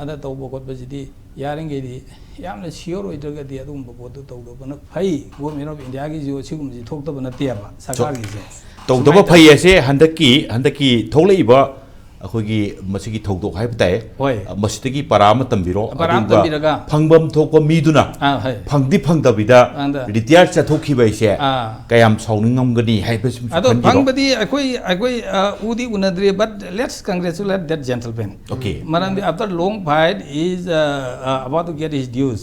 ꯑꯗ ꯇꯧꯕ ꯈꯣꯠꯄꯁꯤꯗꯤ ꯌꯥꯔꯤꯈꯩꯗꯤ ꯌꯥꯝꯅ ꯁꯤꯌꯣꯔ ꯑꯣꯏꯗ꯭ꯔꯒꯗꯤ ꯑꯗꯨꯒꯨꯝꯕ ꯄꯣꯠꯇꯨ ꯇꯧꯗꯕꯅ ꯐꯩ꯫ ꯒꯣꯔꯃꯦꯟ ꯑꯣꯐ ꯏꯟꯗꯤꯌꯥꯒꯤꯁꯨ ꯁꯤꯒꯨꯝꯕꯁꯤ ꯊꯣꯛꯇꯕ ꯅꯠꯇꯦꯕ ꯁꯔꯀꯥꯔꯒꯤꯁꯦ꯫ ꯇꯧꯗꯕ ꯁꯨꯃꯥꯏꯅ ꯐꯩ ꯍꯥꯏꯁꯦ ꯍꯟꯗꯛꯀꯤ ꯍꯟꯗꯛꯀꯤ ꯊꯣꯛꯂꯛꯏꯕ ꯑꯩꯈꯣꯏꯒꯤ ꯃꯁꯤꯒꯤ ꯊꯧꯗꯣꯛ ꯍꯥꯏꯕ ꯇꯥꯏ꯫ ꯍꯣꯏ꯫ ꯑ, ꯃꯁꯤꯗꯒꯤ ꯄꯔꯥ ꯑꯃ ꯇꯝꯕꯤꯔꯣ꯫ ꯄꯔꯥ ꯑꯃ ꯑꯗꯨꯒ ꯇꯝꯕꯤꯔꯒ꯫ ꯐꯪꯐꯝ ꯊꯣꯛꯄ ꯃꯤꯗꯨꯅ ꯑꯥ, ꯍꯣꯏ꯫ ꯐꯪꯗꯤ ꯐꯪꯗꯕꯤꯗ ꯐꯪꯗ- ꯔꯤꯇꯤꯌꯥꯔ ꯆꯠꯊꯣꯛꯈꯤꯕ ꯍꯥꯏꯁꯦ ꯑꯥ꯫ ꯀꯌꯥꯝ ꯁꯥꯎꯅꯤꯡꯉꯝꯒꯅꯤ ꯍꯥꯏꯕꯁꯤ ꯑꯗꯣ ꯈꯟꯕꯤꯔꯣ꯫ ꯐꯪꯕꯗꯤ ꯑꯩꯈꯣꯏ ꯑꯩꯈꯣꯏ ꯑ, ꯎꯗꯤ ꯎꯅꯗ꯭ꯔꯤ, but let's congratulate that gentleman. Okay. ꯃꯔꯝꯗꯤ after long fight is uh, uh, about to get his dues.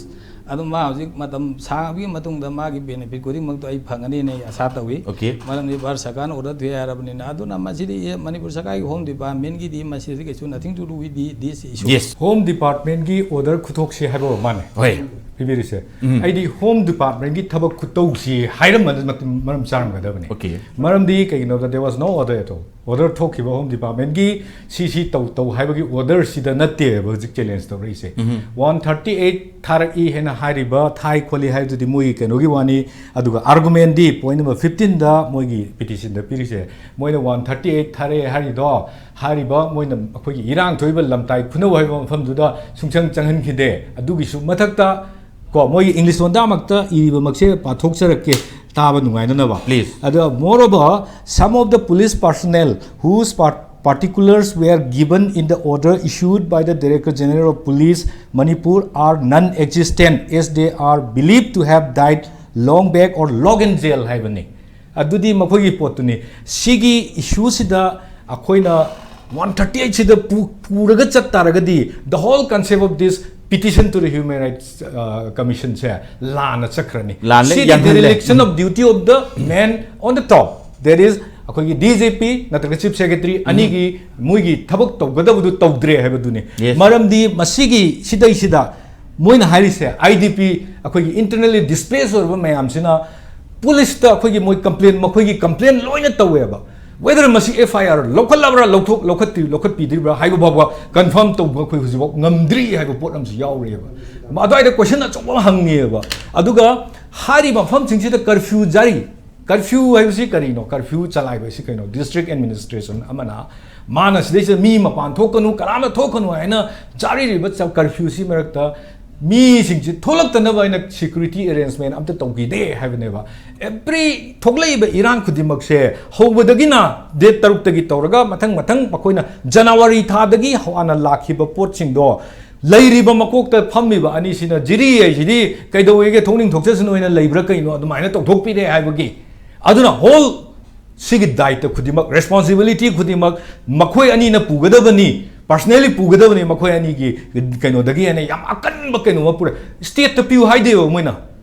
ꯑꯗꯨ ꯃꯥ ꯍꯧꯖꯤꯛ ꯃꯇꯝ ꯁꯥꯡꯕꯒꯤ ꯃꯇꯨꯡꯗ ꯃꯥꯒꯤ ꯕꯦꯅꯤꯐꯤꯠ ꯈꯨꯗꯤꯡꯃꯛꯇꯣ ꯑꯩ ꯐꯪꯒꯅꯤꯅ ꯑꯩ ꯑꯁꯥ ꯇꯧꯏ꯫ Okay. ꯃꯔꯝꯗꯤ ꯚꯥꯔꯠ ꯁꯔꯀꯥꯔꯅ ꯑꯣꯔꯗꯔ ꯊꯣꯛꯑꯦ ꯍꯥꯏꯔꯕꯅꯤꯅ꯫ ꯑꯗꯨꯅ ꯃꯁꯤꯗꯤ ꯑꯦ, ꯃꯅꯤꯄꯨꯔ ꯁꯔꯀꯥꯔꯒꯤ ꯍꯣꯝ ꯗꯤꯄꯥꯔꯠꯃꯦꯟꯒꯤꯗꯤ ꯃꯁꯤꯗꯤ ꯀꯩꯁꯨ nothing to do with the- this issue. Yes. Home ꯗꯤꯄꯥꯔꯠꯃꯦꯟꯒꯤ ꯑꯣꯔꯗꯔ ꯈꯨꯊꯣꯛꯁꯤ ꯍꯥꯏꯕ ꯑꯣꯏꯔ ꯃꯥꯅꯦ ꯍꯣꯏ꯫ ꯄꯤꯕꯤꯔꯤꯁꯦ꯫ ꯎꯝ꯫ ꯑꯩꯗꯤ ꯍꯣꯝ ꯗꯤꯄꯥꯔꯠꯃꯦꯟꯒꯤ ꯊꯕꯛ ꯈꯨꯇꯧꯁꯤ ꯍꯥꯏꯔꯝꯕꯗ ꯃꯇꯝ- ꯃꯔꯝ ꯆꯥꯔꯝꯒꯗꯕꯅꯤ꯫ Okay. ꯃꯔꯝꯗꯤ ꯀꯩꯒꯤꯅꯣꯗ there was no order at all. Order ꯊꯣꯛꯈꯤꯕ ꯍꯣꯝ ꯗꯤꯄꯥꯔꯠꯃꯦꯟꯒꯤ ꯁꯤ ꯁꯤ ꯇꯧ ꯇꯧ ꯍꯥꯏꯕꯒꯤ ꯑꯣꯔꯗꯔꯁꯤꯗ ꯅꯠꯇꯦꯕ ꯍꯧꯖꯤꯛ ꯆꯦꯂꯦꯟꯖ ꯇꯧꯔꯛꯏꯁꯦ꯫ ꯎꯝ꯫ One thirty eight ꯊꯥꯔꯛꯏ ꯍꯥꯏꯅ ꯍꯥꯏꯔꯤꯕ ꯊꯥꯏ ꯈꯣꯠꯂꯤ ꯍꯥꯏꯕꯗꯨꯗꯤ ꯃꯣꯏꯒꯤ ꯀꯩꯅꯣꯒꯤ ꯋꯥꯅꯤ꯫ ꯑꯗꯨꯒ ꯑꯥꯔꯒꯨꯃꯦꯟꯗꯤ ꯄꯣꯏꯟ ꯅꯝꯕꯔ ꯐꯤꯐꯇꯤꯟꯗ ꯃꯣꯏꯒꯤ ꯄꯤꯇꯤꯁꯟꯗ ꯄꯤꯔꯤꯁꯦ ꯃꯣꯏꯅ ꯋꯥꯟ ꯊꯥꯔꯇꯤ ꯑꯩꯠ ꯊꯥꯔꯛꯑꯦ ꯍꯥꯏꯔꯤꯗꯣ ꯍꯥꯏꯔꯤꯕ ꯃꯣꯏꯅ ꯑꯩꯈꯣꯏꯒꯤ ꯏꯔꯥꯡ ꯊꯣꯛꯏꯕ ꯂꯝꯇꯥꯏ ꯈꯨꯅꯧ ꯍꯥꯏꯕ ꯃꯐꯝꯗꯨꯗ ꯁꯨꯡꯆꯪ ꯆꯪꯍꯟꯈꯤꯗꯦ꯫ ꯑꯗꯨꯒꯤꯁꯨ ꯃꯊꯛꯇ ꯀꯣ ꯃꯣꯏꯒꯤ ꯏꯪꯂꯤꯁ ꯂꯣꯟꯗꯥꯃꯛꯇ ꯏꯔꯤꯕꯃꯛꯁꯦ ꯄꯥꯊꯣꯛꯆꯔꯛꯀꯦ ꯇꯥꯕ ꯅꯨꯡꯉꯥꯏꯅꯅꯕ꯫ Please. ꯑꯗꯨꯒ moreover, some of the police personnel whose par- particulars were given in the order issued by the Director General of Police Manipur are non-existent as they are believed to have died long back or long in jail ꯍꯥꯏꯕꯅꯤ꯫ ꯑꯗꯨꯗꯤ ꯃꯈꯣꯏꯒꯤ ꯄꯣꯠꯇꯨꯅꯤ꯫ ꯁꯤꯒꯤ ꯏꯁꯨꯁꯤꯗ ꯑꯩꯈꯣꯏꯅ one thirty ꯑꯩꯠꯁꯤꯗ ꯄꯨꯔꯒ ꯆꯠ ꯇꯥꯔꯒꯗꯤ, the whole concept of this petition to the human rights commissionꯁꯦ ꯂꯥꯟꯅ ꯆꯠꯈ꯭ꯔꯅꯤ꯫ ꯂꯥꯜꯂꯦ, ꯁꯤꯗꯤ ꯌꯥꯡꯍꯜꯂꯦ꯫ Dereliction of duty of the man on the top, that is ꯑꯩꯈꯣꯏꯒꯤ ꯗꯤ ꯖꯤ ꯄꯤ ꯅꯠꯇ꯭ꯔꯒ ꯆꯤꯐ ꯁꯦꯀ꯭ꯔꯦꯇꯔꯤ ꯑꯅꯤꯒꯤ ꯃꯣꯏꯒꯤ ꯊꯕꯛ ꯇꯧꯒꯗꯕꯗꯨ ꯇꯧꯗ꯭ꯔꯦ ꯍꯥꯏꯕꯗꯨꯅꯤ꯫ Yes. ꯃꯔꯝꯗꯤ ꯃꯁꯤꯒꯤ ꯁꯤꯗꯩꯁꯤꯗ ꯃꯣꯏꯅ ꯍꯥꯏꯔꯤꯁꯦ, ꯑꯥꯏ ꯗꯤ ꯄꯤ, ꯑꯩꯈꯣꯏꯒꯤ internally displaced ꯑꯣꯏꯔꯕ ꯃꯌꯥꯝꯁꯤꯅ ꯄꯨꯂꯤꯁꯇ ꯑꯩꯈꯣꯏꯒꯤ ꯃꯣꯏ ꯀꯝꯄ꯭ꯂꯦꯟ, ꯃꯈꯣꯏꯒꯤ ꯀꯝꯄ꯭ꯂꯦꯟ ꯂꯣꯏꯅ ꯇꯧꯋꯦꯕ꯫ Whether ꯃꯁꯤ ꯑꯦꯐ ꯑꯥꯏ ꯑꯥꯔ ꯂꯧꯈꯠꯂꯕ꯭ꯔꯥ, ꯂꯧꯊꯣꯛ ꯂꯧꯈꯠꯇ꯭ꯔꯤ, ꯂꯧꯈꯠꯄꯤꯗ꯭ꯔꯤꯕ꯭ꯔꯥ ꯍꯥꯏꯕ ꯐꯥꯎꯕ ꯀꯟꯐꯥꯔꯝ ꯇꯧꯕ ꯑꯩꯈꯣꯏ ꯍꯧꯖꯤꯛꯐꯥꯎ ꯉꯝꯗ꯭ꯔꯤ ꯍꯥꯏꯕ ꯄꯣꯠ ꯑꯃꯁꯨ ꯌꯥꯎꯔꯤꯑꯕ꯫ ꯑꯗꯨꯋꯥꯏꯗ ꯀꯣꯏꯁꯟ ꯑꯆꯧꯕ ꯑꯃ ꯍꯪꯉꯦꯕ꯫ ꯑꯗꯨꯒ ꯍꯥꯏꯔꯤꯕ ꯃꯐꯝꯁꯤꯡꯁꯤꯗ ꯀꯔꯐ꯭ꯌꯨ ꯖꯥꯔꯤ, ꯀꯔꯐ꯭ꯌꯨ ꯍꯥꯏꯕꯁꯤ ꯀꯔꯤꯅꯣ? ꯀꯔꯐ꯭ꯌꯨ ꯆꯂꯥꯏꯕ ꯍꯥꯏꯁꯤ ꯀꯩꯅꯣ? ꯗꯤꯁꯇ꯭ꯔꯤꯛ ꯑꯦꯗꯃꯤꯅꯤꯁꯇ꯭ꯔꯦꯁꯟ ꯑꯃꯅ ꯃꯥꯅ ꯁꯤꯗꯩꯁꯤꯗ ꯃꯤ ꯃꯄꯥꯟ ꯊꯣꯛꯀꯅꯨ, ꯀꯅꯥꯝꯇ ꯊꯣꯛꯀꯅꯨ ꯍꯥꯏꯅ ꯖꯥꯔꯤꯔꯤꯕ ꯀꯔꯐ꯭ꯌꯨꯁꯤ ꯃꯔꯛꯇ ꯃꯤꯁꯤꯡꯁꯤ ꯊꯣꯛꯂꯛꯇꯅꯕ ꯍꯥꯏꯅ ꯁꯦꯀ꯭ꯌꯨꯔꯤꯇꯤ ꯑꯦꯔꯦꯟꯖꯃꯦꯟ ꯑꯝꯇ ꯇꯧꯕꯤꯗꯦ ꯍꯥꯏꯕꯅꯦꯕ꯫ ꯑꯦꯕ꯭ꯔꯤ ꯊꯣꯛꯂꯛꯏꯕ ꯏꯔꯥꯡ ꯈꯨꯗꯤꯡꯃꯛꯁꯦ ꯍꯧꯕꯗꯒꯤꯅ ꯗꯦꯠ ꯇꯔꯨꯛꯇꯒꯤ ꯇꯧꯔꯒ ꯃꯊꯪ ꯃꯊꯪ ꯃꯈꯣꯏꯅ ꯖꯅꯋꯥꯔꯤ ꯊꯥꯗꯒꯤ ꯍꯥꯟꯅ ꯂꯥꯛꯈꯤꯕ ꯄꯣꯠꯁꯤꯡꯗꯣ ꯂꯩꯔꯤꯕ ꯃꯀꯣꯛꯇ ꯐꯝꯃꯤꯕ ꯑꯅꯤꯁꯤꯅ ꯖꯤꯔꯤ ꯍꯥꯏꯁꯤꯗꯤ ꯀꯩꯗꯧꯋꯦꯒꯦ, ꯊꯣꯛꯅꯤꯡ ꯊꯣꯛꯆꯁꯅꯨ ꯍꯥꯏꯅ ꯂꯩꯕ꯭ꯔꯥ ꯀꯩꯅꯣ ꯑꯗꯨꯃꯥꯏꯅ ꯇꯧꯊꯣꯛꯄꯤꯔꯦ ꯍꯥꯏꯕꯒꯤ꯫ ꯑꯗꯨꯅ ꯍꯣꯜ ꯁꯤꯒꯤ ꯗꯥꯏꯇ ꯈꯨꯗꯤꯡꯃꯛ, ꯔꯦꯁꯄꯣꯟꯁꯤꯕꯤꯂꯤꯇꯤ ꯈꯨꯗꯤꯡꯃꯛ ꯃꯈꯣꯏ ꯑꯅꯤꯅ ꯄꯨꯒꯗꯕꯅꯤ, ꯄꯔꯁꯅꯦꯂꯤ ꯄꯨꯒꯗꯕꯅꯤ ꯃꯈꯣꯏ ꯑꯅꯤꯒꯤ ꯀꯩꯅꯣꯗꯒꯤ ꯍꯥꯏꯅ ꯌꯥꯝ ꯑꯀꯟꯕ ꯀꯩꯅꯣ ꯑꯃ ꯄꯨꯔꯛꯑꯦ꯫ ꯁ꯭ꯇꯦꯠꯇ ꯄꯤꯌꯨ ꯍꯥꯏꯗꯦꯕ ꯃꯣꯏꯅ꯫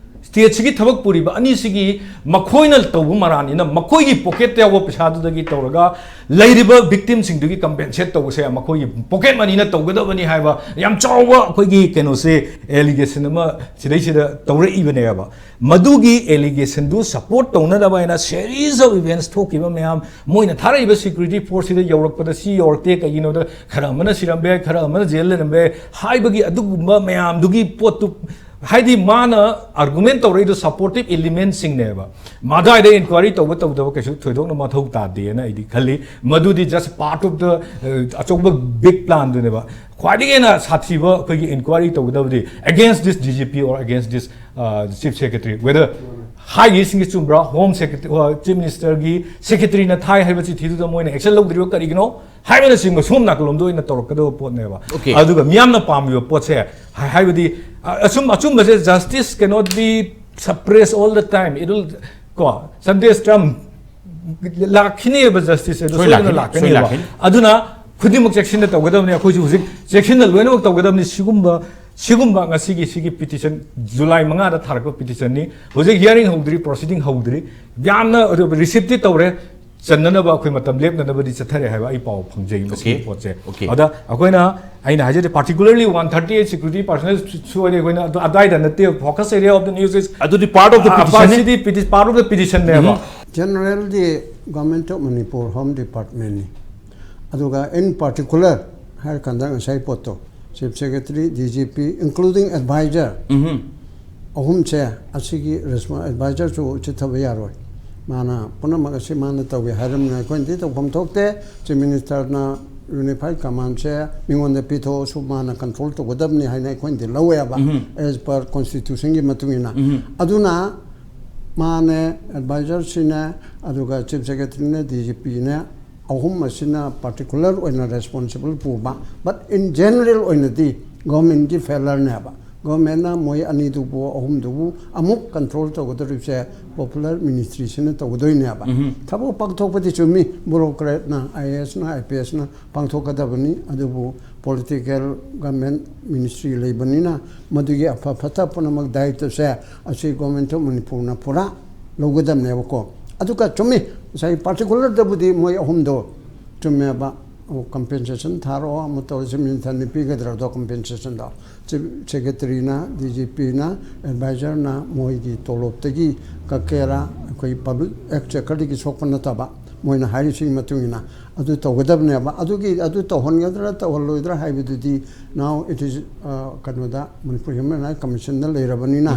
ꯁ꯭ꯇꯦꯠꯁꯤꯒꯤ ꯊꯕꯛ ꯄꯨꯔꯤꯕ ꯑꯅꯤꯁꯤꯒꯤ ꯃꯈꯣꯏꯅ ꯇꯧꯕ ꯃꯔꯥꯟꯅꯤꯅ ꯃꯈꯣꯏꯒꯤ ꯄꯣꯀꯦꯠꯇ ꯌꯥꯎꯕ ꯄꯩꯁꯥꯗꯨꯗꯒꯤ ꯇꯧꯔꯒ ꯂꯩꯔꯤꯕ ꯚꯤꯛꯇꯤꯝꯁꯤꯡꯗꯨꯒꯤ ꯀꯝꯄꯦꯟꯁꯦꯠ ꯇꯧꯕꯁꯦ ꯃꯈꯣꯏꯒꯤ ꯄꯣꯀꯦꯠ ꯃꯅꯤꯅ ꯇꯧꯒꯗꯕꯅꯤ ꯍꯥꯏꯕ ꯌꯥꯝ ꯆꯥꯎꯕ ꯑꯩꯈꯣꯏꯒꯤ ꯀꯩꯅꯣꯁꯦ, ꯑꯦꯂꯤꯒꯦꯁꯟ ꯑꯃ ꯁꯤꯗꯩꯁꯤꯗ ꯇꯧꯔꯛꯏꯕꯅꯦꯕ꯫ ꯃꯗꯨꯒꯤ ꯑꯦꯂꯤꯒꯦꯁꯟꯗꯨ ꯁꯄꯣꯔꯠ ꯇꯧꯅꯅꯕ ꯍꯥꯏꯅ series of events ꯊꯣꯛꯈꯤꯕ ꯃꯌꯥꯝ, ꯃꯣꯏꯅ ꯊꯥꯔꯛꯏꯕ ꯁꯦꯀ꯭ꯌꯨꯔꯤꯇꯤ ꯐꯣꯔꯁꯁꯤꯗ ꯌꯧꯔꯛꯄꯗ ꯁꯤ ꯌꯧꯔꯛꯇꯦ, ꯀꯩꯒꯤꯅꯣꯗ ꯈꯔ ꯑꯃꯅ ꯁꯤꯔꯝꯕ ꯌꯥꯏ, ꯈꯔ ꯑꯃꯅ ꯖꯦꯜ ꯂꯩꯔꯝꯕ ꯌꯥꯏ ꯍꯥꯏꯕꯒꯤ ꯑꯗꯨꯒꯨꯝꯕ ꯃꯌꯥꯝꯗꯨꯒꯤ ꯄꯣꯠꯇꯨ, ꯍꯥꯏꯗꯤ ꯃꯥꯅ ꯑꯥꯔꯒꯨꯃꯦꯟ ꯇꯧꯔꯛꯏꯗꯣ ꯁꯄꯣꯔꯇꯤꯞ ꯏꯂꯤꯃꯦꯟꯁꯤꯡꯅꯦꯕ꯫ ꯃꯗꯥꯏꯗ ꯏꯟꯀ꯭ꯋꯥꯏꯔꯤ ꯇꯧꯕ ꯇꯧꯗꯕ ꯀꯩꯁꯨ ꯊꯣꯏꯗꯣꯛꯅ ꯃꯊꯧ ꯇꯥꯗꯦꯅ ꯑꯩꯗꯤ ꯈꯜꯂꯤ꯫ ꯃꯗꯨꯗꯤ just part of the, ꯑ, ꯑꯆꯧꯕ ꯕꯤꯛ ꯄ꯭ꯂꯥꯟꯗꯨꯅꯦꯕ꯫ ꯈ꯭ꯋꯥꯏꯗꯒꯤ ꯍꯦꯟꯅ ꯁꯥꯊꯤꯕ ꯑꯩꯈꯣꯏꯒꯤ enquiry ꯇꯧꯒꯗꯕꯗꯤ against this D G P or against this, uh, chief secretary, whether ꯍꯥꯏꯔꯤꯁꯤꯡꯁꯤ ꯆꯨꯝꯕ꯭ꯔꯥ, ꯍꯣꯝ ꯁꯦꯀ꯭ꯔꯦꯇꯔꯤ, ꯆꯤꯐ ꯃꯤꯅꯤꯁꯇꯔꯒꯤ ꯁꯦꯀ꯭ꯔꯦꯇꯔꯤꯅ ꯊꯥꯏ ꯍꯥꯏꯕ ꯆꯤꯊꯤꯗꯨꯗ ꯃꯣꯏꯅ ꯑꯦꯛꯁꯟ ꯂꯧꯗ꯭ꯔꯤꯕ ꯀꯔꯤꯒꯤꯅꯣ ꯍꯥꯏꯕꯅꯆꯤꯡꯕ ꯁꯣꯝ ꯅꯥꯀꯜꯂꯣꯝꯗ ꯑꯣꯏꯅ ꯇꯧꯔꯛꯀꯗꯕ ꯄꯣꯠꯅꯦꯕ꯫ Okay. ꯑꯗꯨꯒ ꯃꯤꯌꯥꯝꯅ ꯄꯥꯝꯃꯤꯕ ꯄꯣꯠꯁꯦ, ꯍꯥꯏ-, ꯍꯥꯏꯕꯗꯤ, ꯑ-, ꯑꯆꯨꯝ-, ꯑꯆꯨꯝꯕꯁꯦ, justice cannot be suppressed all the time, it will ꯀꯣ, ꯁꯟꯗꯦꯁ ꯇꯔꯝ ꯂꯥꯛꯈꯤꯅꯦꯕ, ꯖꯁꯇꯤꯁ ꯑꯗꯨ ꯁꯣꯏ ꯁꯣꯏꯗꯅ ꯂꯥꯛꯈꯤꯅꯤ, ꯁꯣꯏ ꯂꯥꯛꯀꯅꯦꯕ꯫ ꯂꯥꯛꯈꯤꯅꯤ꯫ ꯑꯗꯨꯅ ꯈꯨꯗꯤꯡꯃꯛ ꯆꯦꯛꯁꯤꯟꯅ ꯇꯧꯒꯗꯕꯅꯤ꯫ ꯑꯩꯈꯣꯏꯁꯨ ꯍꯧꯖꯤꯛ ꯆꯦꯛꯁꯤꯟꯅ ꯂꯣꯏꯅꯃꯛ ꯇꯧꯒꯗꯕꯅꯤ꯫ ꯁꯤꯒꯨꯝꯕ ꯁꯤꯒꯨꯝꯕ ꯉꯁꯤꯒꯤ ꯁꯤꯒꯤ ꯄꯤꯇꯤꯁꯟ, ꯖꯨꯂꯥꯏ ꯃꯉꯥꯗ ꯊꯥꯔꯛꯄ ꯄꯤꯇꯤꯁꯟꯅꯤ꯫ ꯍꯧꯖꯤꯛ ꯍꯤꯌꯥꯔꯤꯡ ꯍꯧꯗ꯭ꯔꯤ, ꯄ꯭ꯔꯣꯁꯤꯗꯤꯡ ꯍꯧꯗ꯭ꯔꯤ꯫ ꯌꯥꯝꯅ ꯔꯤꯁꯤꯞꯇꯤ ꯇꯧꯔꯦ, ꯆꯟꯅꯅꯕ ꯑꯩꯈꯣꯏ ꯃꯇꯝ ꯂꯦꯞꯅꯅꯕꯗꯤ ꯆꯠꯊꯔꯦ ꯍꯥꯏꯕ ꯑꯩ ꯄꯥꯎ ꯐꯪꯖꯩ ꯃꯁꯤꯒꯤ Okay, ꯄꯣꯠꯁꯦ꯫ okay. ꯑꯗ ꯑꯩꯈꯣꯏꯅ, ꯑꯩꯅ ꯍꯥꯏꯖꯔꯤ, particularly one thirty eight security personnel ꯁꯨ ꯑꯣꯏꯔꯦ꯫ ꯑꯩꯈꯣꯏꯅ ꯑꯗꯨ ꯑꯗꯥꯏꯗ ꯅꯠꯇꯦ, focus area of the news is ꯑꯗꯨꯗꯤ part of the petition ꯅꯦ? ꯁꯤꯗꯤ part of the petition ꯅꯦꯕ꯫ ꯖꯦꯅꯔꯦꯜꯗꯤ ꯒꯣꯔꯃꯦꯟ ꯑꯣꯐ ꯃꯅꯤꯄꯨꯔ ꯍꯣꯝ ꯗꯤꯄꯥꯔꯠꯃꯦꯟꯅꯤ꯫ ꯑꯗꯨꯒ in particular ꯍꯥꯏꯔꯀꯥꯟꯗ ꯉꯁꯥꯏ ꯄꯣꯠꯇꯣ, chief secretary, D G P, including advisor, ꯑꯍꯨꯝꯁꯦ ꯑꯁꯤꯒꯤ ꯑꯦꯗꯚꯥꯏꯖꯔꯁꯨ ꯆꯤꯠꯊꯕ ꯌꯥꯔꯣꯏ꯫ ꯃꯥꯅ ꯄꯨꯝꯅꯃꯛ ꯑꯁꯤ ꯃꯥꯅ ꯇꯧꯒꯦ ꯍꯥꯏꯔꯝꯅꯤꯅ ꯑꯩꯈꯣꯏꯅꯗꯤ ꯇꯧꯐꯝ ꯊꯣꯛꯇꯦ꯫ ꯆꯤꯐ ꯃꯤꯅꯤꯁꯇꯔꯅ ꯌꯨꯅꯤꯐꯥꯏꯠ ꯀꯃꯥꯟꯁꯦ ꯃꯤꯉꯣꯟꯗ ꯄꯤꯊꯣꯛꯑꯁꯨ ꯃꯥꯅ ꯀꯟꯇ꯭ꯔꯣꯜ ꯇꯧꯒꯗꯕꯅꯤ ꯍꯥꯏꯅ ꯑꯩꯈꯣꯏꯅꯗꯤ ꯂꯧꯋꯦꯕ, as per constitution ꯒꯤ ꯃꯇꯨꯡ ꯏꯟꯅ꯫ ꯑꯗꯨꯅ ꯃꯥꯅꯦ, ꯑꯦꯗꯚꯥꯏꯖꯔꯁꯤꯅꯦ, ꯑꯗꯨꯒ ꯆꯤꯐ ꯁꯦꯀ꯭ꯔꯦꯇꯔꯤꯅꯦ, ꯗꯤ ꯖꯤ ꯄꯤꯅꯦ, ꯑꯍꯨꯝ ꯑꯁꯤꯅ ꯄꯥꯔꯇꯤꯀꯨꯂꯔ ꯑꯣꯏꯅ ꯔꯦꯁꯄꯣꯟꯁꯤꯕꯜ ꯄꯨꯕ, but in general ꯑꯣꯏꯅꯗꯤ ꯒꯣꯔꯃꯦꯟꯒꯤ ꯐꯦꯂꯔꯅꯦꯕ꯫ ꯒꯣꯔꯃꯦꯟꯅ ꯃꯣꯏ ꯑꯅꯤꯗꯨꯕꯨ, ꯑꯍꯨꯝꯗꯨꯕꯨ ꯑꯃꯨꯛ ꯀꯟꯇ꯭ꯔꯣꯜ ꯇꯧꯒꯗꯧꯔꯤꯕꯁꯦ ꯄꯣꯄꯨꯂꯔ ꯃꯤꯅꯤꯁꯇ꯭ꯔꯤꯁꯤꯅ ꯇꯧꯒꯗꯣꯏꯅꯦꯕ꯫ ꯊꯕꯛ ꯄꯥꯡꯊꯣꯛꯄꯗꯤ ꯆꯨꯝꯃꯤ, ꯕ꯭ꯌꯨꯔꯣꯀ꯭ꯔꯦꯠꯅ, ꯑꯥꯏ ꯑꯦ ꯑꯦꯁꯅ, ꯑꯥꯏ ꯄꯤ ꯑꯦꯁꯅ ꯄꯥꯡꯊꯣꯛꯀꯗꯕꯅꯤ꯫ ꯑꯗꯨꯕꯨ ꯄꯣꯂꯤꯇꯤꯀꯦꯜ ꯒꯣꯔꯃꯦꯟ ꯃꯤꯅꯤꯁꯇ꯭ꯔꯤ ꯂꯩꯕꯅꯤꯅ ꯃꯗꯨꯒꯤ ꯑꯐ ꯐꯠꯇ ꯄꯨꯝꯅꯃꯛ ꯗꯥꯌꯤꯠꯇꯁꯦ ꯑꯁꯤ ꯒꯣꯔꯃꯦꯟ ꯑꯣꯐ ꯃꯅꯤꯄꯨꯔꯅ ꯄꯨꯔꯥ ꯂꯧꯒꯗꯕꯅꯦꯕꯀꯣ꯫ ꯑꯗꯨꯒ ꯆꯨꯝꯃꯤ, ꯉꯁꯥꯏ ꯄꯥꯔꯇꯤꯀꯨꯂꯔꯗꯕꯨꯗꯤ ꯃꯣꯏ ꯑꯍꯨꯝꯗꯣ ꯆꯨꯝꯃꯦꯕ, ꯀꯝꯄꯦꯟꯁꯦꯁꯟ ꯊꯥꯔꯛꯑꯣ, ꯑꯃ ꯇꯧꯔꯁꯤ, ꯃꯤꯅꯤꯁꯇꯔꯅ ꯄꯤꯒꯗ꯭ꯔꯥꯗꯣ ꯀꯝꯄꯦꯟꯁꯦꯁꯟꯗꯣ꯫ ꯆꯤꯐ ꯁꯦꯀ꯭ꯔꯦꯇꯔꯤꯅ, ꯗꯤ ꯖꯤ ꯄꯤꯅ, ꯑꯦꯗꯚꯥꯏꯖꯔꯅ ꯃꯣꯏꯒꯤ ꯇꯣꯂꯣꯞꯇꯒꯤ ꯀꯛꯀꯦꯔꯥ, ꯑꯩꯈꯣꯏ ꯄꯕ꯭ꯂꯤꯛ ꯑꯦꯛꯆꯦꯀꯔꯗꯒꯤ ꯁꯣꯛꯄ ꯅꯠꯇꯕ, ꯃꯣꯏꯅ ꯍꯥꯏꯔꯤꯁꯤꯒꯤ ꯃꯇꯨꯡ ꯏꯟꯅ ꯑꯗꯨ ꯇꯧꯒꯗꯕꯅꯦꯕ꯫ ꯑꯗꯨꯒꯤ, ꯑꯗꯨ ꯇꯧꯍꯟꯒꯗ꯭ꯔꯥ ꯇꯧꯍꯜꯂꯣꯏꯗ꯭ꯔꯥ ꯍꯥꯏꯕꯗꯨꯗꯤ now it is, ꯑ, ꯀꯩꯅꯣꯗ, ꯃꯅꯤꯄꯨꯔ ꯍ꯭ꯌꯨꯃꯦꯟ ꯔꯥꯏꯠ ꯀꯃꯤꯁꯟꯗ ꯂꯩꯔꯕꯅꯤꯅ,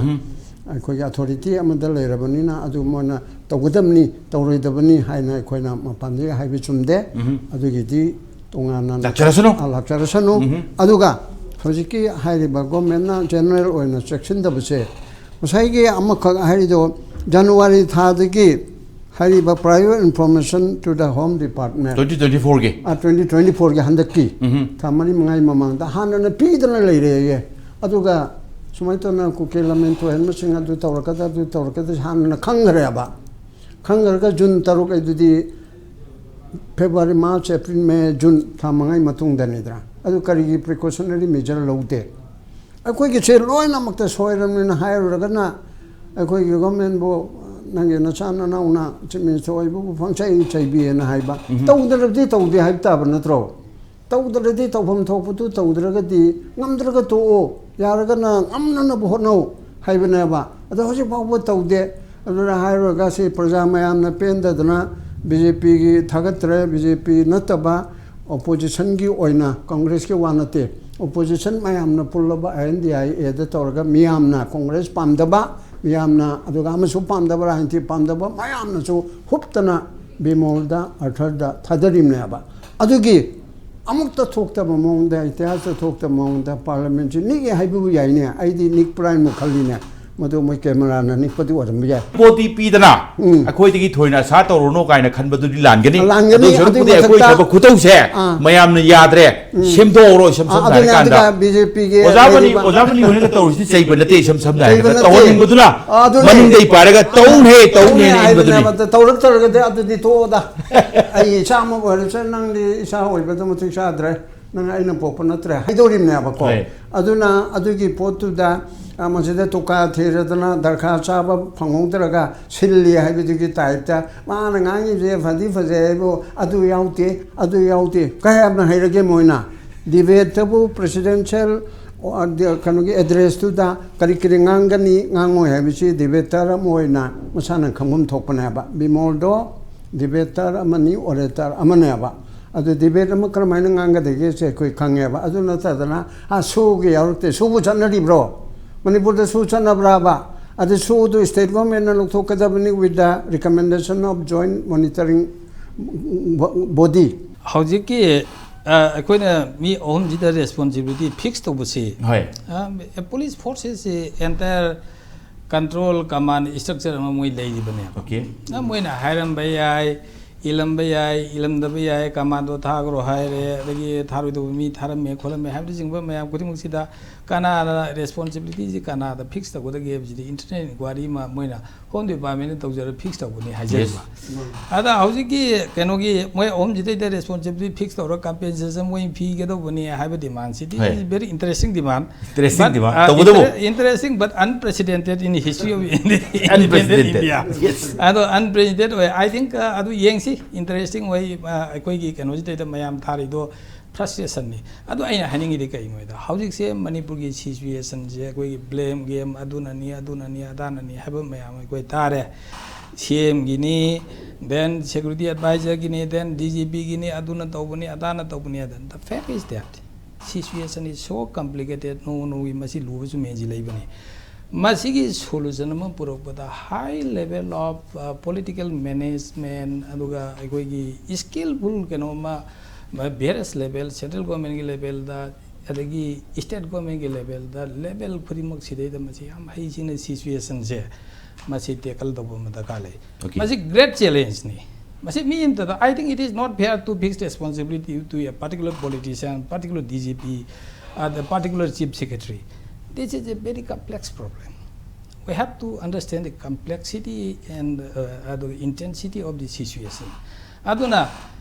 ꯑꯩꯈꯣꯏꯒꯤ ꯑꯊꯣꯔꯤꯇꯤ ꯑꯃꯗ ꯂꯩꯔꯕꯅꯤꯅ, ꯑꯗꯨ ꯃꯣꯏꯅ ꯇꯧꯒꯗꯕꯅꯤ, ꯇꯧꯔꯣꯏꯗꯕꯅꯤ ꯍꯥꯏꯅ ꯑꯩꯈꯣꯏꯅ ꯃꯄꯥꯟꯗꯒꯤ ꯍꯥꯏꯕ ꯆꯨꯝꯗꯦ꯫ ꯑꯗꯨꯒꯤꯗꯤ ꯇꯣꯉꯥꯟꯅ ꯂꯥꯛꯆꯔꯁꯅꯨ꯫ ꯑ, ꯂꯥꯛꯆꯔꯁꯅꯨ꯫ ꯑꯗꯨꯒ ꯍꯧꯖꯤꯛꯀꯤ ꯍꯥꯏꯔꯤꯕ ꯒꯣꯔꯃꯦꯟꯅ ꯖꯦꯅꯔꯦꯜ ꯑꯣꯏꯅ ꯆꯦꯛꯁꯤꯟꯗꯕꯁꯦ, ꯉꯁꯥꯏꯒꯤ ꯑꯃꯈꯛ ꯍꯥꯏꯔꯤꯗꯣ, ꯖꯅꯋꯥꯔꯤ ꯊꯥꯗꯒꯤ ꯍꯥꯏꯔꯤꯕ prior information to the home department, twenty twenty ꯐꯣꯔꯒꯤ꯫ ꯑ, ꯇ꯭ꯋꯦꯟꯇꯤ ꯇ꯭ꯋꯦꯟꯇꯤ ꯐꯣꯔꯒꯤ ꯍꯟꯗꯛꯀꯤ ꯊꯥ ꯃꯔꯤ ꯃꯉꯥꯒꯤ ꯃꯃꯥꯡꯗ ꯍꯥꯟꯅꯅ ꯄꯤꯗꯅ ꯂꯩꯔꯦꯌꯦ꯫ ꯑꯗꯨꯒ ꯁꯨꯃꯥꯏꯅ ꯇꯧꯅ ꯀꯨꯀꯤ ꯂꯃꯟ ꯊꯣꯏꯍꯟꯕꯁꯤꯡ ꯑꯗꯨ ꯇꯧꯔꯛꯀꯗ ꯑꯗꯨ ꯇꯧꯔꯛꯀꯗ ꯍꯥꯟꯅ ꯈꯪꯈ꯭ꯔꯦꯕ꯫ ꯈꯪꯈ꯭ꯔꯒ ꯖꯨꯟ ꯇꯔꯨꯛ ꯑꯗꯨꯗꯤ ꯐꯦꯕ꯭ꯔꯨꯋꯥꯔꯤ, ꯃꯥꯔꯆ, ꯑꯦꯄ꯭ꯔꯤꯜ, ꯃꯦ, ꯖꯨꯟ ꯊꯥ ꯃꯉꯥꯒꯤ ꯃꯇꯨꯡꯗꯅꯤꯗꯅ꯫ ꯑꯗꯨ ꯀꯔꯤꯒꯤ ꯄ꯭ꯔꯤꯀꯣꯁꯅꯔꯤ ꯃꯦꯖꯔ ꯂꯧꯗꯦ? ꯑꯩꯈꯣꯏꯒꯤꯁꯦ ꯂꯣꯏꯅꯃꯛꯇ ꯁꯣꯏꯔꯕꯅꯤꯅ ꯍꯥꯏꯔꯨꯔꯒꯅ ꯑꯩꯈꯣꯏꯒꯤ ꯒꯣꯔꯃꯦꯟꯕꯨ ꯅꯪꯒꯤ ꯅꯆꯥ ꯅꯅꯥꯎꯅ ꯆꯤꯞ ꯃꯤꯅꯤꯁꯇꯔ ꯑꯣꯏꯕꯕꯨ ꯄꯪꯆꯩ ꯆꯩꯕꯤꯌꯦꯅ ꯍꯥꯏꯕ꯫ ꯎꯝ꯫ ꯇꯧꯗ꯭ꯔꯕꯗꯤ ꯇꯧꯗꯦ ꯍꯥꯏꯕ ꯇꯥꯕ ꯅꯠꯇ꯭ꯔꯣ? ꯇꯧꯗ꯭ꯔꯗꯤ ꯇꯧꯐꯝ ꯊꯣꯛꯄꯗꯨ ꯇꯧꯗ꯭ꯔꯒꯗꯤ, ꯉꯝꯗ꯭ꯔꯒ ꯇꯣꯛꯑꯣ, ꯌꯥꯔꯒꯅ ꯉꯝꯅꯅꯕ ꯍꯣꯠꯅꯧ ꯍꯥꯏꯕꯅꯦꯕ꯫ ꯑꯗꯣ ꯍꯧꯖꯤꯛ ꯐꯥꯎꯕ ꯇꯧꯗꯦ꯫ ꯑꯗꯨꯅ ꯍꯥꯏꯔꯨꯔꯒ ꯁꯤ ꯄ꯭ꯔꯖꯥ ꯃꯌꯥꯝꯅ ꯄꯦꯟꯗꯗꯅ ꯕꯤ ꯖꯦ ꯄꯤꯒꯤ ꯊꯥꯒꯠꯇ꯭ꯔꯦ, ꯕꯤ ꯖꯦ ꯄꯤ ꯅꯠꯇꯕ ꯑꯣꯄꯣꯖꯤꯁꯟꯒꯤ ꯑꯣꯏꯅ, ꯀꯪꯒ꯭ꯔꯦꯁꯀꯤ ꯋꯥ ꯅꯠꯇꯦ, ꯑꯣꯄꯣꯖꯤꯁꯟ ꯃꯌꯥꯝꯅ ꯄꯨꯜꯂꯕ ꯑꯥꯏ ꯑꯦꯟ ꯗꯤ ꯑꯥꯏ ꯑꯦꯗ ꯇꯧꯔꯒ ꯃꯤꯌꯥꯝꯅ, ꯀꯪꯒ꯭ꯔꯦꯁ ꯄꯥꯝꯗꯕ ꯃꯤꯌꯥꯝꯅ, ꯑꯗꯨꯒ ꯑꯃꯁꯨ ꯄꯥꯝꯗꯕ, ꯔꯥꯖꯅꯤꯇꯤ ꯄꯥꯝꯗꯕ ꯃꯌꯥꯝꯅꯁꯨ ꯍꯨꯞꯇꯅ ꯕꯤꯃꯣꯜꯗ, ꯑꯥꯔꯊꯔꯗ ꯊꯥꯗꯔꯤꯕꯅꯦꯕ꯫ ꯑꯗꯨꯒꯤ ꯑꯃꯨꯛꯇ ꯊꯣꯛꯇꯕ ꯃꯑꯣꯡꯗ, ꯏꯇꯤꯍꯥꯁꯇ ꯊꯣꯛꯇꯕ ꯃꯑꯣꯡꯗ ꯄꯥꯔꯂꯤꯌꯥꯃꯦꯟꯁꯤ ꯅꯤꯛꯑꯦ ꯍꯥꯏꯕꯕꯨ ꯌꯥꯏꯅꯦ꯫ ꯑꯩꯗꯤ ꯅꯤꯛꯄ꯭ꯔꯥ ꯍꯥꯏꯅ ꯈꯜꯂꯤꯅꯦ꯫ ꯃꯗꯨ ꯃꯣꯏ ꯀꯦꯃꯦꯔꯥꯅ ꯅꯤꯛꯄꯗꯤ ꯑꯣꯏꯔꯝꯕ ꯌꯥꯏ꯫ ꯄꯣꯠꯇꯤ ꯄꯤꯗꯅ ꯎꯝ꯫ ꯑꯩꯈꯣꯏꯗꯒꯤ ꯊꯣꯏꯅ ꯑꯁꯥ ꯇꯧꯔꯨꯅꯨ ꯀꯥꯏꯅ ꯈꯟꯕꯗꯨꯗꯤ ꯂꯥꯟꯒꯅꯤ꯫ ꯂꯥꯟꯒꯅꯤ꯫ ꯑꯗꯨ ꯁꯔꯨꯛꯄꯨꯗꯤ ꯑꯗꯨꯒꯤ ꯑꯩꯈꯣꯏ ꯃꯊꯛꯇ ꯊꯕꯛ ꯈꯨꯇꯧꯁꯦ ꯑꯥ꯫ ꯃꯌꯥꯝꯅ ꯌꯥꯗ꯭ꯔꯦ, ꯎꯝ꯫ ꯁꯦꯝꯗꯣꯛꯍꯧꯔꯣ꯫ ꯏꯁꯝ ꯑꯥ, ꯁꯝꯅ ꯑꯗꯨꯅꯦ, ꯍꯥꯏꯔꯀꯥꯟꯗ ꯑꯗꯨꯒ ꯕꯤ ꯖꯦ ꯄꯤꯒꯤ ꯑꯣꯖꯥ ꯃꯅꯤ, ꯂꯩꯔꯤꯕ ꯑꯣꯖꯥ ꯃꯅꯤ ꯍꯣꯏꯅꯒ ꯇꯧꯔꯤꯁꯤꯗꯤ ꯆꯩꯕ ꯅꯠꯇꯦ, ꯏꯁꯝ ꯁꯝꯅ ꯆꯩꯕ ꯍꯥꯏꯔꯒ ꯅꯠꯇꯦ꯫ ꯇꯧꯍꯟꯅꯤꯡꯕꯗꯨꯅ ꯑꯥ, ꯑꯗꯨꯅꯦ꯫ ꯃꯅꯤꯡꯗꯩ ꯄꯥꯏꯔꯒ ꯇꯧꯅꯦ, ꯇꯧꯅꯦ ꯇꯧꯅꯦ ꯍꯥꯏꯅ ꯍꯥꯏꯕꯅꯦꯕ꯫ ꯏꯟꯕꯗꯨꯅꯤ꯫ ꯑꯗ ꯇꯧꯔꯛꯇ꯭ꯔꯒꯗꯤ ꯑꯗꯨꯗꯤ ꯇꯣꯛꯑꯣꯗ꯫ ꯑꯩ ꯏꯆꯥꯃꯛ ꯑꯣꯏꯔꯁꯨ ꯅꯪꯗꯤ ꯏꯆꯥ ꯑꯣꯏꯕꯗꯣ ꯃꯇꯤꯛ ꯆꯥꯗ꯭ꯔꯦ꯫ ꯅꯪ ꯑꯩꯅ ꯄꯣꯛꯄ ꯅꯠꯇ꯭ꯔꯦ ꯍꯥꯏꯗꯣꯔꯤꯕꯅꯦꯕꯀꯣ꯫ ꯍꯣꯏ꯫ ꯑꯗꯨꯅ ꯑꯗꯨꯒꯤ ꯄꯣꯠꯇꯨꯗ, ꯑ, ꯃꯁꯤꯗ ꯇꯨꯀꯥ ꯊꯤꯔꯗꯅ ꯗꯔꯈꯥ ꯆꯥꯕ ꯐꯪꯍꯧꯗ꯭ꯔꯒ ꯁꯤꯜꯂꯤ ꯍꯥꯏꯕꯗꯨꯒꯤ ꯇꯥꯏꯞꯇ ꯃꯥꯅ ꯉꯥꯡꯉꯤꯁꯦ ꯐꯗꯤ ꯐꯖꯩ ꯍꯥꯏꯕꯨ ꯑꯗꯨ ꯌꯥꯎꯗꯦ, ꯑꯗꯨ ꯌꯥꯎꯗꯦ꯫ ꯀꯌꯥꯝꯅ ꯍꯩꯔꯒꯦ ꯃꯣꯏꯅ? ꯗꯤꯕꯦꯠꯇꯕꯨ ꯄ꯭ꯔꯦꯁꯤꯗꯦꯟꯁꯤꯌꯦꯜ, ꯑ, ꯗ-, ꯀꯩꯅꯣꯒꯤ ꯑꯦꯗ꯭ꯔꯦꯁꯇꯨꯗ ꯀꯔꯤ ꯀꯔꯤ ꯉꯥꯡꯒꯅꯤ, ꯉꯥꯡꯉꯣꯏ ꯍꯥꯏꯕꯁꯤ ꯗꯤꯕꯦꯇꯔ ꯑꯃ ꯑꯣꯏꯅ ꯃꯁꯥꯅ ꯈꯪꯐꯝ ꯊꯣꯛꯄꯅꯦꯕ꯫ ꯕꯤꯃꯣꯜꯗꯣ ꯗꯤꯕꯦꯇꯔ ꯑꯃꯅꯤ, ꯑꯣꯔꯦꯇꯔ ꯑꯃꯅꯦꯕ꯫ ꯑꯗꯨ ꯗꯤꯕꯦꯠ ꯑꯃ ꯀꯔꯝꯍꯥꯏꯅ ꯉꯥꯡꯒꯗꯒꯦꯁꯦ ꯑꯩꯈꯣꯏ ꯈꯪꯉꯦꯕ꯫ ꯑꯗꯨ ꯅꯠꯇꯗꯅ, ꯑꯥ, ꯁꯣꯒꯤ ꯌꯥꯎꯔꯛꯇꯦ꯫ ꯁꯣꯕꯨ ꯆꯠꯅꯔꯤꯕ꯭ꯔꯣ? ꯃꯅꯤꯄꯨꯔꯗ ꯁꯣ ꯆꯠꯅꯕ꯭ꯔꯥꯕ? ꯑꯗꯨ ꯁꯣꯗꯨ state government ꯅ ꯂꯧꯊꯣꯛꯀꯗꯕꯅꯤ with the recommendation of joint monitoring body꯫ ꯍꯧꯖꯤꯛꯀꯤ, ꯑ, ꯑꯩꯈꯣꯏꯅ ꯃꯤ ꯑꯍꯨꯝꯁꯤꯗ responsibility fix ꯇꯧꯕꯁꯤ, ꯍꯣꯏ꯫ ꯑ, police forces ꯁꯤ entire control command structure ꯑꯃ ꯃꯣꯏ ꯂꯩꯔꯤꯕꯅꯦꯕ꯫ Okay꯫ ꯑ, ꯃꯣꯏꯅ ꯍꯥꯏꯔꯝꯕ ꯌꯥꯏ, ꯏꯜꯂꯝꯕ ꯌꯥꯏ, ꯏꯜꯂꯝꯗꯕ ꯌꯥꯏ, ꯀꯃꯥꯟꯗꯣ ꯊꯥꯈ꯭ꯔꯣ ꯍꯥꯏꯔꯦ, ꯑꯗꯒꯤ ꯊꯥꯔꯣꯏꯗꯧꯕ ꯃꯤ ꯊꯥꯔꯝꯃꯦ, ꯈꯣꯠꯂꯝꯃꯦ ꯍꯥꯏꯕꯅꯆꯤꯡꯕ ꯃꯌꯥꯝ ꯈꯨꯗꯤꯡꯃꯛꯁꯤꯗ ꯀꯅꯥꯅ ꯔꯦꯁꯄꯣꯟꯁꯤꯕꯤꯂꯤꯇꯤꯁꯤ ꯀꯅꯥꯗ ꯐꯤꯛꯁ ꯇꯧꯒꯗꯒꯦ ꯍꯥꯏꯕꯁꯤꯗꯤ ꯏꯟꯇꯔꯅꯦꯜ ꯏꯟꯀ꯭ꯋꯥꯔꯤ ꯑꯃ ꯃꯣꯏꯅ ꯍꯣꯝ ꯗꯤꯄꯥꯔꯠꯃꯦꯟꯅ ꯇꯧꯖꯔꯒ ꯐꯤꯛꯁ ꯇꯧꯒꯅꯤ ꯍꯥꯏꯖꯔꯤꯕ꯫ ꯑꯗ ꯍꯧꯖꯤꯛꯀꯤ ꯀꯩꯅꯣꯒꯤ ꯃꯣꯏ ꯑꯍꯨꯝꯁꯤꯗꯩꯗ ꯔꯦꯁꯄꯣꯟꯁꯤꯕꯤꯂꯤꯇꯤ ꯐꯤꯛꯁ ꯇꯧꯔꯒ ꯀꯝꯄꯦꯟꯁꯦꯁꯟ ꯃꯣꯏ ꯄꯤꯒꯗꯧꯕꯅꯤ ꯍꯥꯏꯕ ꯗꯤꯃꯥꯟꯁꯤꯗꯤ ꯍꯣꯏ꯫ Very interesting demand. Interesting But, demand. uh, ꯇꯧꯕꯇꯕꯨ inter-, interesting but unprecedented in history of India, independent Unprecedented. India. Yes. ꯑꯗꯣ unprecedented ꯑꯣꯏ꯫ I think, uh, ꯑꯗꯨ ꯌꯦꯡꯁꯤ, interesting ꯑꯣꯏ꯫ Uh, ꯑꯩꯈꯣꯏꯒꯤ ꯀꯩꯅꯣꯁꯤꯗꯩꯗ ꯃꯌꯥꯝ ꯊꯥꯔꯤꯗꯣ frustrationꯅꯤ꯫ ꯑꯗꯣ ꯑꯩꯅ ꯍꯥꯏꯅꯤꯡꯉꯤꯗꯤ ꯀꯩꯅꯣ ꯍꯥꯏꯗ, ꯍꯧꯖꯤꯛꯁꯦ ꯃꯅꯤꯄꯨꯔꯒꯤ ꯁꯤꯆꯨꯋꯦꯁꯟꯁꯦ ꯑꯩꯈꯣꯏꯒꯤ blame game, ꯑꯗꯨꯅꯅꯤ, ꯑꯗꯨꯅꯅꯤ, ꯑꯗꯥꯅꯅꯤ ꯍꯥꯏꯕ ꯃꯌꯥꯝ ꯑꯩꯈꯣꯏ ꯇꯥꯔꯦ꯫ ꯁꯤ ꯑꯦꯝꯒꯤꯅꯤ, then security advisorꯒꯤꯅꯤ, then D G ꯄꯤꯒꯤꯅꯤ, ꯑꯗꯨꯅ ꯇꯧꯕꯅꯤ, ꯑꯗꯥꯅ ꯇꯧꯕꯅꯤ ꯍꯥꯏꯗꯅ꯫ The fact is that situation is so complicated, ꯅꯣꯡꯃ ꯅꯣꯡꯃꯒꯤ ꯃꯁꯤ ꯂꯨꯕ ꯆꯨꯝꯃꯦꯟꯁꯤ ꯂꯩꯕꯅꯤ꯫ ꯃꯁꯤꯒꯤ solution ꯑꯃ ꯄꯨꯔꯛꯄꯗ high level of, uh, political management, ꯑꯗꯨꯒ ꯑꯩꯈꯣꯏꯒꯤ skillful ꯀꯩꯅꯣꯝꯃ, various level, central governmentꯀꯤ levelꯗ, ꯑꯗꯒꯤ state governmentꯀꯤ levelꯗ, level ꯈꯨꯗꯤꯡꯃꯛꯁꯤꯗꯩꯗ ꯃꯁꯤ ꯌꯥꯝ ꯍꯩꯁꯤꯡꯅ situationꯁꯦ ꯃꯁꯤ tackle ꯇꯧꯕ ꯑꯃ ꯗꯔꯀꯥꯔ ꯂꯩ꯫ Okay. ꯃꯁꯤ great challengeꯅꯤ꯫ ꯃꯁꯤ ꯃꯤ ꯑꯃꯇꯗ, I think it is not fair to fix responsibility to a particular politician, particular D G P, uh, the particular chief secretary. This is a very complex problem. We have to understand the complexity and, uh, uh, the intensity of the situation. ꯑꯗꯨꯅ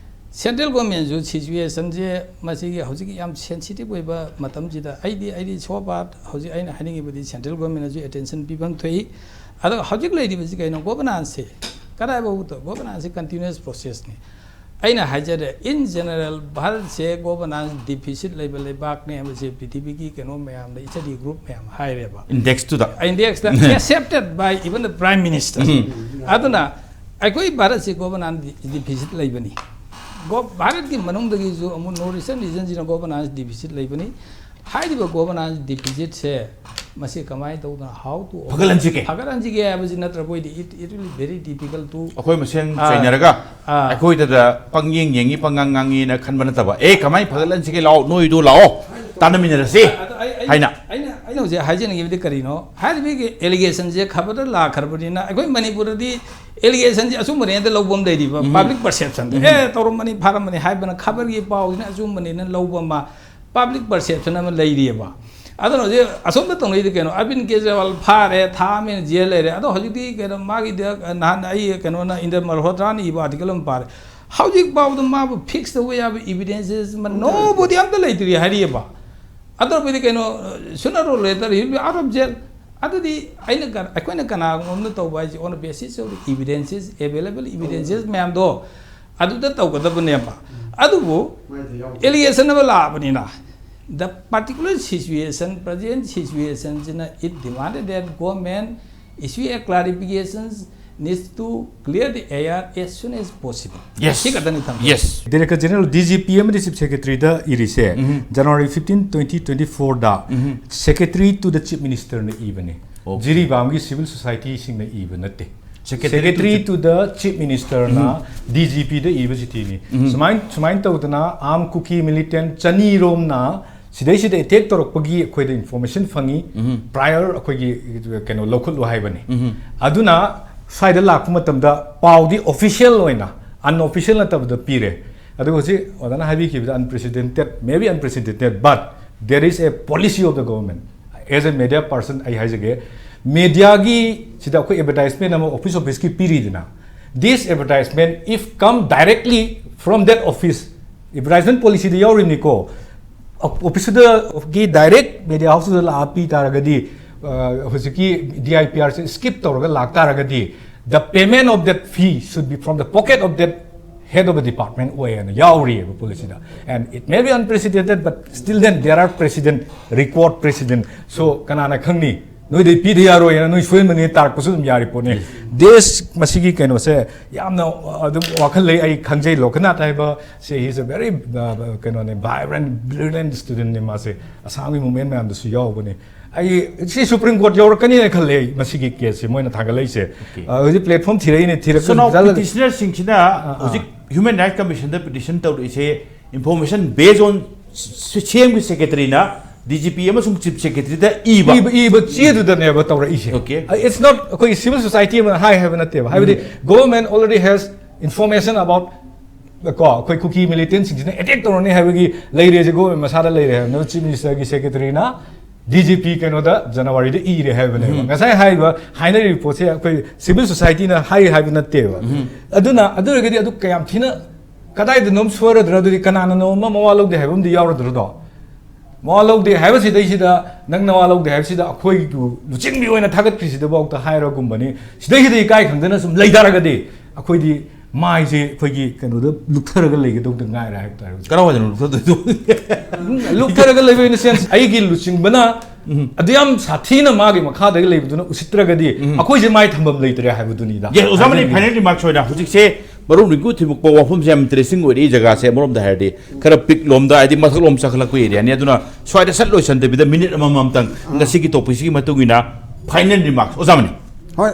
central governmentꯁꯨ situationꯁꯦ ꯃꯁꯤꯒꯤ ꯍꯧꯖꯤꯛꯀꯤ ꯌꯥꯝ sensitive ꯑꯣꯏꯕ ꯃꯇꯝꯁꯤꯗ ꯑꯩꯗꯤ, ꯑꯩꯗꯤ so far ꯍꯧꯖꯤꯛ ꯑꯩꯅ ꯍꯥꯏꯅꯤꯡꯉꯤꯕꯗꯤ central governmentꯅꯁꯨ attention ꯄꯤꯐꯝ ꯊꯣꯛꯏ꯫ ꯑꯗꯣ ꯍꯧꯖꯤꯛ ꯂꯩꯔꯤꯕꯁꯤ ꯀꯩꯅꯣ? Governanceꯁꯦ ꯀꯗꯥꯏꯐꯥꯎꯕꯗ? Governanceꯁꯦ continuous processꯅꯤ꯫ ꯑꯩꯅ ꯍꯥꯏꯖꯔꯦ, in general ꯚꯥꯔꯠꯁꯦ governance deficit ꯂꯩꯕ ꯂꯩꯕꯥꯛꯅꯦ ꯍꯥꯏꯕꯁꯦ ꯄ꯭ꯔꯤꯊꯤꯕꯤꯒꯤ ꯀꯩꯅꯣ ꯃꯌꯥꯝꯗ, study group ꯃꯌꯥꯝ ꯍꯥꯏꯔꯦꯕ꯫ Indexꯇꯨꯗ꯫ Indexꯇ accepted by even the prime minister. ꯑꯗꯨꯅ ꯑꯩꯈꯣꯏ ꯚꯥꯔꯠꯁꯤ governance deficit ꯂꯩꯕꯅꯤ꯫ ꯒꯣ-, ꯚꯥꯔꯠꯀꯤ ꯃꯅꯨꯡꯗꯒꯤꯁꯨ ꯑꯃꯨꯛ north eastern regionꯁꯤꯅ governance deficit ꯂꯩꯕꯅꯤ꯫ ꯍꯥꯏꯔꯤꯕ governance deficitꯁꯦ ꯃꯁꯤ ꯀꯃꯥꯏꯅ ꯇꯧꯗꯅ, how to ꯐꯒꯠꯍꯟꯁꯤꯒꯦ꯫ ꯐꯒꯠꯍꯟꯁꯤꯒꯦ ꯍꯥꯏꯕꯁꯤ ꯅꯠꯇ꯭ꯔꯕ ꯑꯣꯏꯗꯤ it, it will be very difficult to ꯑꯩꯈꯣꯏ ꯃꯁꯦꯟ ꯑꯥ, ꯆꯩꯅꯔꯒ ꯑꯥ꯫ ꯑꯩꯈꯣꯏꯗꯗ ꯄꯪꯌꯦꯡ ꯌꯦꯡꯉꯤ, ꯄꯪꯉꯥꯡ ꯉꯥꯡꯉꯤꯅ ꯈꯟꯕ ꯅꯠꯇꯕ, "ꯑꯦ, ꯀꯃꯥꯏꯅ ꯐꯒꯠꯍꯟꯁꯤꯒꯦ? ꯂꯥꯛꯑꯣ, ꯅꯣꯏꯗꯣ ꯂꯥꯛꯑꯣ, ꯇꯥꯟꯅꯃꯤꯟꯅꯔꯁꯤ" ꯑꯗꯣ ꯑꯩ, ꯑꯩ, ꯍꯥꯏꯅ꯫ ꯑꯩꯅ, ꯑꯩꯅ ꯍꯧꯖꯤꯛ ꯍꯥꯏꯖꯅꯤꯡꯉꯤꯕꯗꯤ ꯀꯔꯤꯅꯣ? ꯍꯥꯏꯔꯤꯕꯒꯤ allegationꯁꯦ ꯈꯕꯔꯗ ꯂꯥꯛꯈ꯭ꯔꯕꯅꯤꯅ ꯑꯩꯈꯣꯏ ꯃꯅꯤꯄꯨꯔꯗꯗꯤ allegationꯁꯦ ꯑꯆꯨꯝꯕꯅꯦꯅ ꯂꯧꯕ ꯑꯃ ꯂꯩꯔꯤꯕ, public perceptionꯗ꯫ "ꯑꯦ, ꯇꯧꯔꯝꯕꯅꯤ, ꯐꯥꯔꯝꯕꯅꯤ" ꯍꯥꯏꯕꯅ ꯈꯕꯔꯒꯤ ꯄꯥꯎꯁꯤꯅ ꯑꯆꯨꯝꯕꯅꯦꯅ ꯂꯧꯕ ꯑꯃ, public perception ꯑꯃ ꯂꯩꯔꯤꯑꯕ꯫ ꯑꯗꯨꯅ ꯍꯧꯖꯤꯛ ꯑꯁꯣꯝꯗ ꯇꯧꯅꯩꯗꯤ ꯀꯩꯅꯣ, ꯑꯔꯕꯤꯟ ꯀꯦꯖ꯭ꯔꯤꯋꯥꯜ ꯐꯥꯔꯦ, ꯊꯥ ꯑꯃ ꯍꯦꯟꯅ ꯖꯦꯜ ꯂꯩꯔꯦ꯫ ꯑꯗꯣ ꯍꯧꯖꯤꯛꯇꯤ ꯀꯩꯅꯣ, ꯃꯥꯒꯤꯗ ꯅꯍꯥꯟ ꯑꯩ ꯀꯩꯅꯣꯅ, ꯏꯟꯗ꯭ꯔ ꯃꯜꯍꯣꯇ꯭ꯔꯥꯅ ꯏꯕ ꯑꯥꯔꯇꯤꯀꯜ ꯑꯃ ꯄꯥꯔꯦ꯫ ꯍꯧꯖꯤꯛ ꯐꯥꯎꯗ ꯃꯥꯕꯨ ꯐꯤꯛꯁ ꯇꯧꯕ ꯌꯥꯕ ꯏꯕꯤꯗꯦꯟꯁꯦꯁ ꯑꯃ ꯅꯣꯕꯨꯗꯤ ꯑꯝꯇ ꯂꯩꯇ꯭ꯔꯤ ꯍꯥꯏꯔꯤꯑꯕ꯫ ꯑꯗꯨꯕꯨꯗꯤ ꯀꯩꯅꯣ, sooner or later he will be out of jail. ꯑꯗꯨꯗꯤ ꯑꯩꯅ ꯀ-, ꯑꯩꯈꯣꯏꯅ ꯀꯅꯥꯒꯨꯝꯕ ꯑꯃꯅ ꯇꯧꯕ ꯍꯥꯏꯁꯦ on the basis of the evidences, available evidences ꯃꯌꯥꯝꯗꯣ ꯑꯗꯨꯗ ꯇꯧꯒꯗꯕꯅꯦꯕ꯫ ꯑꯗꯨꯕꯨ ꯑꯦꯂꯤꯒꯦꯁꯟ ꯑꯃ ꯂꯥꯛꯑꯕꯅꯤꯅ, the particular situation, present situationꯁꯤꯅ it demanded that government issue a clarifications needs to clear the air as soon as possible. Yes. ꯁꯤ ꯈꯛꯇꯅꯤ ꯊꯝꯖꯩ꯫ Yes. Director General, D G P ꯑꯃꯗꯤ Chief Secretaryꯗ ꯏꯔꯤꯁꯦ January fifteen, twenty twenty fourꯗ Secretary to the Chief Ministerꯅ ꯏꯕꯅꯦ꯫ Okay. ꯖꯤꯔꯤꯕꯥꯝꯒꯤ civil societyꯁꯤꯡꯅ ꯏꯕ ꯅꯠꯇꯦ꯫ Secretary to Secretary to the Chief Ministerꯅ D G Pꯗ ꯏꯕ ꯆꯤꯊꯤꯅꯤ꯫ ꯁꯨꯃꯥꯏꯅ ꯁꯨꯃꯥꯏꯅ ꯇꯧꯗꯅ armed Kuki militant ꯆꯅꯤꯔꯣꯝꯅ ꯁꯤꯗꯩꯁꯤꯗ attack ꯇꯧꯔꯛꯄꯒꯤ ꯑꯩꯈꯣꯏꯗ information ꯐꯪꯉꯤ꯫ Prior ꯑꯩꯈꯣꯏꯒꯤ ꯀꯩꯅꯣ ꯂꯧꯈꯠꯂꯨ ꯍꯥꯏꯕꯅꯤ꯫ ꯑꯗꯨꯅ ꯁ꯭ꯋꯥꯏꯗ ꯂꯥꯛꯄ ꯃꯇꯝꯗ ꯄꯥꯎꯗꯤ official ꯑꯣꯏꯅ, unofficial ꯅꯠꯇꯕꯗ ꯄꯤꯔꯦ꯫ ꯑꯗꯨꯒ ꯍꯧꯖꯤꯛ ꯑꯣꯖꯥꯅ ꯍꯥꯏꯕꯤꯈꯤꯕꯗ unprecedented, maybe unprecedented, but there is a policy of the government. As a media person ꯑꯩ ꯍꯥꯏꯖꯒꯦ, mediaꯒꯤ ꯁꯤꯗ ꯑꯩꯈꯣꯏ advertisement ꯑꯃ office officeꯀꯤ ꯄꯤꯔꯤꯗꯅ, this advertisement if come directly from that office, advertisement policyꯗ ꯌꯥꯎꯔꯤꯕꯅꯤꯀꯣ, officeꯇꯨꯗꯒꯤ direct media houseꯇꯨꯗ ꯂꯥꯛꯑ ꯄꯤ ꯇꯥꯔꯒꯗꯤ, ꯑ, ꯍꯧꯖꯤꯛꯀꯤ D I P Rꯁꯦ skip ꯇꯧꯔꯒ ꯂꯥꯛ ꯇꯥꯔꯒꯗꯤ, the payment of that fee should be from the pocket of that head of a department ꯑꯣꯏꯌꯦꯅ ꯌꯥꯎꯔꯤꯑꯕ policyꯗ꯫ And it may be unprecedented, but still then there are precedent, record precedent. So ꯀꯅꯥꯅ ꯈꯪꯅꯤ? ꯅꯣꯏꯗꯩ ꯄꯤꯗ ꯌꯥꯔꯣꯏꯅ ꯅꯣꯏ ꯁꯣꯏꯍꯟꯕꯅꯤ ꯇꯥꯔꯛꯄꯁꯨ ꯑꯗꯨꯝ ꯌꯥꯔꯤ ꯄꯣꯠꯅꯤ꯫ This ꯃꯁꯤꯒꯤ ꯀꯩꯅꯣꯁꯦ ꯌꯥꯝꯅ ꯑꯗꯨꯝ ꯋꯥꯈꯜ ꯂꯩ꯫ ꯑꯩ ꯈꯪꯖꯩ, ꯂꯣꯀꯅꯥꯊ ꯍꯥꯏꯕ ꯁꯦ, he is a very, uh, ꯀꯩꯅꯣꯅꯦ, vibrant, brilliant studentꯅꯦ ꯃꯥꯁꯦ꯫ ꯑꯁꯥꯝꯒꯤ movement ꯃꯌꯥꯝꯗꯁꯨ ꯌꯥꯎꯕꯅꯦ꯫ ꯑꯩ ꯁꯤ Supreme Court ꯌꯧꯔꯛꯀꯅꯤꯅ ꯈꯜꯂꯦ ꯑꯩ, ꯃꯁꯤꯒꯤ caseꯁꯦ ꯃꯣꯏꯅ ꯊꯥꯡꯒꯠꯂꯛꯏꯁꯦ꯫ Okay. ꯑ, ꯍꯧꯖꯤꯛ platform ꯊꯤꯔꯛꯏꯅꯦ, ꯊꯤꯔꯛ- So now ꯖꯜ- petitionerꯁꯤꯡꯁꯤꯅ ꯑꯥ, ꯑꯥ꯫ ꯍꯧꯖꯤꯛ Human Rights Commissionꯗ petition ꯇꯧꯔꯛꯏꯁꯦ information based on CMꯒꯤ secretaryꯅ D G P ꯑꯃꯁꯨꯡ Chief Secretaryꯗ ꯏꯕ꯫ ꯏꯕ, ꯏꯕ ꯆꯦꯗꯨꯗꯅꯦꯕ ꯇꯧꯔꯛꯏꯁꯦ꯫ Okay. ꯑ, it's not ꯑꯩꯈꯣꯏꯒꯤ civil society ꯑꯃꯅ ꯍꯥꯏ ꯍꯥꯏꯕ ꯅꯠꯇꯦꯕ꯫ ꯍꯥꯏꯕꯗꯤ government already has information about ꯀꯣ, ꯑꯩꯈꯣꯏ Kuki militantꯁꯤꯡꯁꯤꯅ attack ꯇꯧꯔꯅꯤ ꯍꯥꯏꯕꯒꯤ ꯂꯩꯔꯦꯁꯦ, government ꯃꯁꯥꯗ ꯂꯩꯔꯦ ꯍꯥꯏꯕꯅꯦꯕ꯫ Chief Ministerꯒꯤ secretaryꯅ ꯗꯤ ꯖꯤ ꯄꯤ ꯀꯩꯅꯣꯗ ꯖꯅꯋꯥꯔꯤꯗ ꯏꯔꯦ ꯍꯥꯏꯕꯅꯦꯕ꯫ ꯎꯝ꯫ ꯉꯁꯥꯏ ꯍꯥꯏꯔꯤꯕ, ꯍꯥꯏꯅꯔꯤꯕ ꯄꯣꯠꯁꯦ ꯑꯩꯈꯣꯏ ꯁꯤꯚꯤꯜ ꯁꯣꯁꯥꯏꯇꯤꯅ ꯍꯥꯏ ꯍꯥꯏꯕ ꯅꯠꯇꯦꯕ꯫ ꯎꯝ꯫ ꯑꯗꯨꯅ ꯑꯗꯨ ꯑꯣꯏꯔꯒꯗꯤ ꯑꯗꯨ ꯀꯌꯥꯝ ꯊꯤꯅ ꯀꯗꯥꯏꯗꯅꯣꯝ ꯁꯣꯏꯔꯗ꯭ꯔꯥ? ꯑꯗꯨꯗꯤ ꯀꯅꯥꯅꯅꯣ ꯑꯃ ꯃꯋꯥ ꯂꯧꯗꯦ ꯍꯥꯏꯕ ꯑꯃꯗꯤ ꯌꯥꯎꯔꯗ꯭ꯔꯗꯣ? ꯃꯋꯥ ꯂꯧꯗꯦ ꯍꯥꯏꯕꯁꯤꯗꯩꯁꯤꯗ, ꯅꯪ ꯅꯋꯥ ꯂꯧꯗꯦ ꯍꯥꯏꯕꯁꯤꯗ ꯑꯩꯈꯣꯏꯒꯤ ꯂꯨꯆꯤꯡꯕꯤ ꯑꯣꯏꯅ ꯊꯥꯒꯠꯈ꯭ꯔꯤꯁꯤꯗꯐꯥꯎꯗ ꯍꯥꯏꯔꯒꯨꯝꯕꯅꯤ꯫ ꯁꯤꯗꯩꯁꯤꯗ ꯏꯀꯥꯏ ꯈꯪꯗꯅ ꯁꯨꯝ ꯂꯩ ꯇꯥꯔꯒꯗꯤ ꯑꯩꯈꯣꯏꯗꯤ ꯃꯥꯏꯁꯦ ꯑꯩꯈꯣꯏꯒꯤ ꯀꯩꯅꯣꯗ ꯂꯨꯞꯊꯔꯒ ꯂꯩꯒꯗꯧꯗ ꯉꯥꯏꯔꯦ ꯍꯥꯏꯕ ꯇꯥꯔꯦ ꯍꯧꯖꯤꯛ꯫ ꯀꯔꯝ ꯍꯥꯏꯅ ꯂꯨꯞꯊꯗꯣꯏꯅꯣ? ꯎꯝ, ꯂꯨꯞꯊꯔꯒ ꯂꯩꯕ in the sense, ꯑꯩꯒꯤ ꯂꯨꯆꯤꯡꯕꯅ ꯎꯝ꯫ ꯑꯗꯨ ꯌꯥꯝ ꯁꯥꯊꯤꯅ ꯃꯥꯒꯤ ꯃꯈꯥꯗꯒꯤ ꯂꯩꯕꯗꯨꯅ ꯎꯁꯤꯠꯇ꯭ꯔꯒꯗꯤ ꯎꯝ꯫ ꯑꯩꯈꯣꯏꯁꯦ ꯃꯥꯏ ꯊꯝꯐꯝ ꯂꯩꯇ꯭ꯔꯦ ꯍꯥꯏꯕꯗꯨꯅꯤꯗ꯫ Yes, ꯑꯣꯖꯥ ꯃꯅꯤ, ꯍꯥꯏꯖꯅꯤꯡꯉꯤ꯫ Final remarks ꯑꯣꯏꯅ ꯍꯧꯖꯤꯛꯁꯦ ꯃꯔꯨꯞ ꯔꯤꯡꯀꯨ ꯊꯤꯃꯨꯛꯄ ꯋꯥꯐꯝꯁꯦ ꯌꯥꯝ interesting ꯑꯣꯏꯔꯤ꯫ ꯖꯒꯥꯁꯦ ꯑꯃꯔꯣꯝꯗ ꯍꯥꯏꯔꯗꯤ ꯈꯔ ꯄꯤꯛ ꯂꯣꯝꯗ, ꯍꯥꯏꯗꯤ ꯃꯊꯛ ꯂꯣꯝ ꯆꯈꯠꯂꯛꯄ areaꯅꯤ꯫ ꯑꯗꯨꯅ ꯁ꯭ꯋꯥꯏꯗ ꯁꯠ ꯂꯣꯏꯁꯟꯗꯕꯤꯗ minute ꯑꯃꯃꯝꯇꯪ ꯑꯥ꯫ ꯉꯁꯤꯒꯤ topicꯁꯤꯒꯤ ꯃꯇꯨꯡ ꯏꯟꯅ final remarks, ꯑꯣꯖꯥ ꯃꯅꯤ꯫ ꯍꯣꯏ,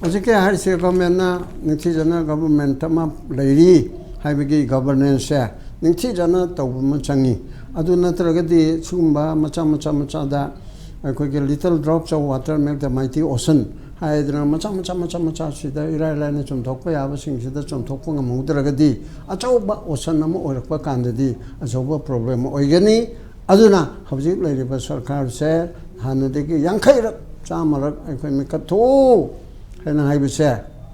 ꯍꯧꯖꯤꯛꯀꯤ ꯍꯥꯏꯔꯤꯁꯦ governmentꯅ ꯅꯤꯡꯊꯤꯖꯅ government ꯑꯃ ꯂꯩꯔꯤ ꯍꯥꯏꯕꯒꯤ governanceꯁꯦ ꯅꯤꯡꯊꯤꯖꯅ ꯇꯧꯕ ꯑꯃ ꯆꯪꯉꯤ꯫ ꯑꯗꯨ ꯅꯠꯇ꯭ꯔꯒꯗꯤ ꯁꯤꯒꯨꯝꯕ ꯃꯆꯥ ꯃꯆꯥ ꯃꯆꯥꯗ ꯑꯩꯈꯣꯏꯒꯤ little drops of water make the mighty ocean ꯍꯥꯏꯗꯅ ꯃꯆꯥ ꯃꯆꯥ ꯃꯆꯥ ꯃꯆꯥꯁꯤꯗ ꯏꯔꯥꯏ ꯂꯥꯏꯅ ꯆꯨꯝꯊꯣꯛꯄ ꯌꯥꯕꯁꯤꯡꯁꯤꯗ ꯆꯨꯝꯊꯣꯛꯄ ꯉꯝꯍꯧꯗ꯭ꯔꯒꯗꯤ ꯑꯆꯧꯕ ocean ꯑꯃ ꯑꯣꯏꯔꯛꯄ ꯀꯥꯟꯗꯗꯤ ꯑꯆꯧꯕ problem ꯑꯣꯏꯒꯅꯤ꯫ ꯑꯗꯨꯅ ꯍꯧꯖꯤꯛ ꯂꯩꯔꯤꯕ ꯁꯔꯀꯥꯔꯁꯦ ꯍꯥꯟꯅꯗꯒꯤ ꯌꯥꯡꯈꯩꯔꯛ, ꯆꯥꯝꯃꯔꯛ ꯑꯩꯈꯣꯏ ꯃꯤꯀꯠ ꯊꯣꯛꯎ ꯍꯥꯏꯅ ꯍꯥꯏꯕꯁꯦ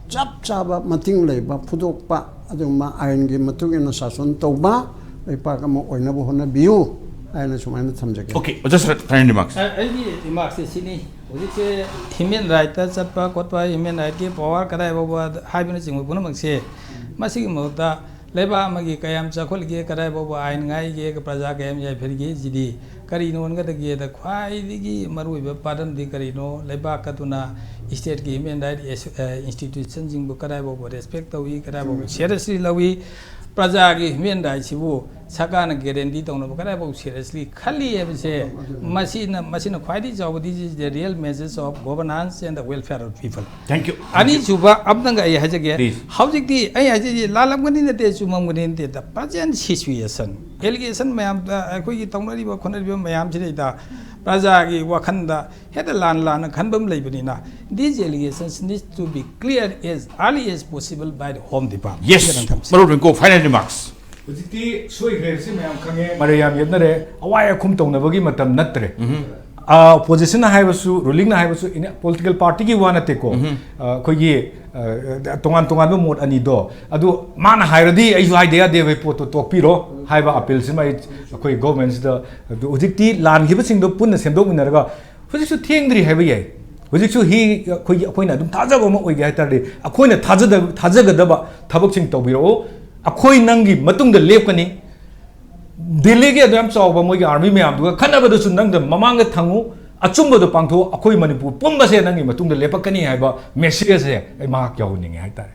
ꯆꯞ ꯆꯥꯕ ꯃꯇꯤꯡ ꯂꯩꯕ, ꯐꯨꯗꯣꯛꯄ, ꯑꯗꯨꯒꯨꯝꯕ ꯑꯥꯏꯟꯒꯤ ꯃꯇꯨꯡ ꯏꯟꯅ ꯁꯥꯁꯟ ꯇꯧꯕ ꯂꯩꯄꯥꯛ ꯑꯃ ꯑꯣꯏꯅꯕ ꯍꯣꯠꯅꯕꯤꯌꯨ ꯍꯥꯏꯅ ꯁꯨꯃꯥꯏꯅ ꯊꯝꯖꯒꯦ꯫ Okay, ꯑꯣꯖꯥ ꯁꯔꯠ, final remarks꯫ ꯑ-, ꯑꯩꯒꯤ remarksꯁꯦ ꯁꯤꯅꯤ꯫ ꯍꯧꯖꯤꯛꯁꯦ human rightꯇ ꯆꯠꯄ ꯈꯣꯠꯄ, human rightꯀꯤ power ꯀꯗꯥꯏ ꯐꯥꯎꯕ ꯍꯥꯏꯕꯅꯆꯤꯡꯕ ꯄꯨꯝꯅꯃꯛꯁꯦ, ꯃꯁꯤꯒꯤ ꯃꯍꯨꯠꯇ ꯂꯩꯕꯥꯛ ꯑꯃꯒꯤ ꯀꯌꯥꯝ ꯆꯥꯎꯈꯠꯂꯤꯒꯦ, ꯀꯗꯥꯏ ꯐꯥꯎꯕ ꯑꯥꯏꯟ ꯉꯥꯛꯏꯒꯦ, ꯄ꯭ꯔꯖꯥ ꯀꯌꯥꯝ ꯌꯥꯏꯐꯔꯤꯒꯦ, ꯁꯤꯗꯤ ꯀꯔꯤꯅꯣ ꯍꯥꯏꯔꯒꯗ ꯈ꯭ꯋꯥꯏꯗꯒꯤ ꯃꯔꯨꯑꯣꯏꯕ ꯄꯥꯟꯗꯝꯗꯤ ꯀꯔꯤꯅꯣ? ꯂꯩꯕꯥꯛ ꯑꯗꯨꯅ stateꯀꯤ human right institutionꯁꯤꯡꯕꯨ ꯀꯗꯥꯏ ꯐꯥꯎꯕ respect ꯇꯧꯏ, ꯀꯗꯥꯏ ꯐꯥꯎꯕ seriously ꯂꯧꯏ, ꯄ꯭ꯔꯖꯥꯒꯤ human rightꯁꯤꯕꯨ ꯁꯔꯀꯥꯔꯅ guarantee ꯇꯧꯅꯕ ꯀꯗꯥꯏ ꯐꯥꯎꯕ seriously ꯈꯜꯂꯤ ꯍꯥꯏꯕꯁꯦ, ꯃꯁꯤꯅ, ꯃꯁꯤꯅ ꯈ꯭ꯋꯥꯏꯗꯒꯤ ꯆꯥꯎꯕ, this is the real message of governance and the welfare of people꯫ Thank you꯫ ꯑꯅꯤꯁꯨꯕ ꯑꯝꯇꯪꯒ ꯑꯩ ꯍꯥꯏꯖꯒꯦ꯫ Please꯫ ꯍꯧꯖꯤꯛꯇꯤ ꯑꯩ ꯍꯥꯏꯖꯒꯦ, ꯂꯥꯜꯂꯝꯒꯅꯤ ꯅꯠꯇꯦ, ꯆꯨꯝꯃꯝꯒꯅꯤ ꯅꯠꯇꯦ, the present situation, allegation ꯃꯌꯥꯝꯗ ꯑꯩꯈꯣꯏꯒꯤ ꯇꯧꯅꯔꯤꯕ ꯈꯣꯠꯅꯔꯤꯕ ꯃꯌꯥꯝꯁꯤꯗꯩꯗ ꯄ꯭ꯔꯖꯥꯒꯤ ꯋꯥꯈꯜꯗ ꯍꯦꯛꯇ ꯂꯥꯟ ꯂꯥꯟꯅ ꯈꯟꯕ ꯑꯃ ꯂꯩꯕꯅꯤꯅ, these allegations need to be clear as early as possible by the Home Department꯫ Yes, ꯁꯤꯗꯪ ꯊꯝꯖꯒꯦ꯫ ꯃꯔꯨꯞ ꯔꯤꯡꯀꯨ, final remarks꯫ ꯍꯧꯖꯤꯛꯇꯤ ꯁꯣꯏꯈ꯭ꯔꯦ, ꯁꯤ ꯃꯌꯥꯝ ꯈꯪꯉꯦ, ꯃꯔꯩ ꯌꯥꯝ ꯌꯦꯠꯅꯔꯦ, ꯑꯋꯥꯏ ꯑꯈꯨꯝ ꯇꯧꯅꯕꯒꯤ ꯃꯇꯝ ꯅꯠꯇ꯭ꯔꯦ꯫ ꯎꯝ꯫ ꯑꯣꯄꯣꯖꯤꯁꯟꯅ ꯍꯥꯏꯕꯁꯨ, ꯔꯨꯂꯤꯡꯅ ꯍꯥꯏꯕꯁꯨ, ꯄꯣꯂꯤꯇꯤꯀꯦꯜ ꯄꯥꯔꯇꯤꯒꯤ ꯋꯥ ꯅꯠꯇꯦꯀꯣ꯫ ꯑ, ꯑꯩꯈꯣꯏꯒꯤ, ꯑ, ꯇꯣꯉꯥꯟ ꯇꯣꯉꯥꯟꯕ ꯃꯣꯠ ꯑꯅꯤꯗꯣ, ꯑꯗꯨ ꯃꯥꯅ ꯍꯥꯏꯔꯗꯤ ꯑꯩꯁꯨ ꯍꯥꯏꯗ ꯌꯥꯗꯦꯕ, ꯑꯩ ꯄꯣꯠꯇꯣ ꯇꯣꯛꯄꯤꯔꯣ ꯍꯥꯏꯕ ꯑꯄꯤꯜꯁꯤꯃ ꯑꯩ, ꯑꯩꯈꯣꯏ ꯒꯣꯚꯔꯟꯃꯦꯟꯠꯁꯤꯗ, ꯑꯗꯨ ꯍꯧꯖꯤꯛꯇꯤ ꯂꯥꯟꯈꯤꯕꯁꯤꯡꯗꯣ ꯄꯨꯟꯅ ꯁꯦꯝꯗꯣꯛꯃꯤꯟꯅꯔꯒ, ꯍꯧꯖꯤꯛꯁꯨ ꯊꯦꯡꯗ꯭ꯔꯤ ꯍꯥꯏꯕ ꯌꯥꯏ꯫ ꯍꯧꯖꯤꯛꯁꯨ ꯍꯤ, ꯑꯩꯈꯣꯏꯒꯤ, ꯑꯩꯈꯣꯏꯅ ꯑꯗꯨꯝ ꯊꯥꯖꯕ ꯑꯃ ꯑꯣꯏꯒꯦ ꯍꯥꯏ ꯇꯥꯔꯗꯤ, ꯑꯩꯈꯣꯏꯅ ꯊꯥꯖꯗ-, ꯊꯥꯖꯒꯗꯕ ꯊꯕꯛꯁꯤꯡ ꯇꯧꯕꯤꯔꯛꯑꯣ꯫ ꯑꯩꯈꯣꯏ ꯅꯪꯒꯤ ꯃꯇꯨꯡꯗ ꯂꯦꯞꯀꯅꯤ꯫ ꯗꯤꯜꯂꯤꯒꯤ ꯑꯗꯨ ꯌꯥꯝ ꯆꯥꯎꯕ ꯃꯣꯏꯒꯤ ꯑꯥꯔꯃꯤ ꯃꯌꯥꯝꯗꯨꯒ ꯈꯠꯅꯕꯗꯁꯨ ꯅꯪꯗ ꯃꯃꯥꯡꯗ ꯊꯪꯉꯨ, ꯑꯆꯨꯝꯕꯗꯣ ꯄꯥꯡꯊꯣꯛꯎ, ꯑꯩꯈꯣꯏ ꯃꯅꯤꯄꯨꯔ ꯄꯨꯝꯕꯁꯦ ꯅꯪꯒꯤ ꯃꯇꯨꯡꯗ ꯂꯦꯞꯄꯛꯀꯅꯤ ꯍꯥꯏꯕ ꯃꯦꯁꯦꯖꯁꯦ ꯑꯩ ꯃꯍꯥꯛ ꯌꯧꯍꯟꯅꯤꯡꯉꯦ ꯍꯥꯏꯇꯥꯔꯦ꯫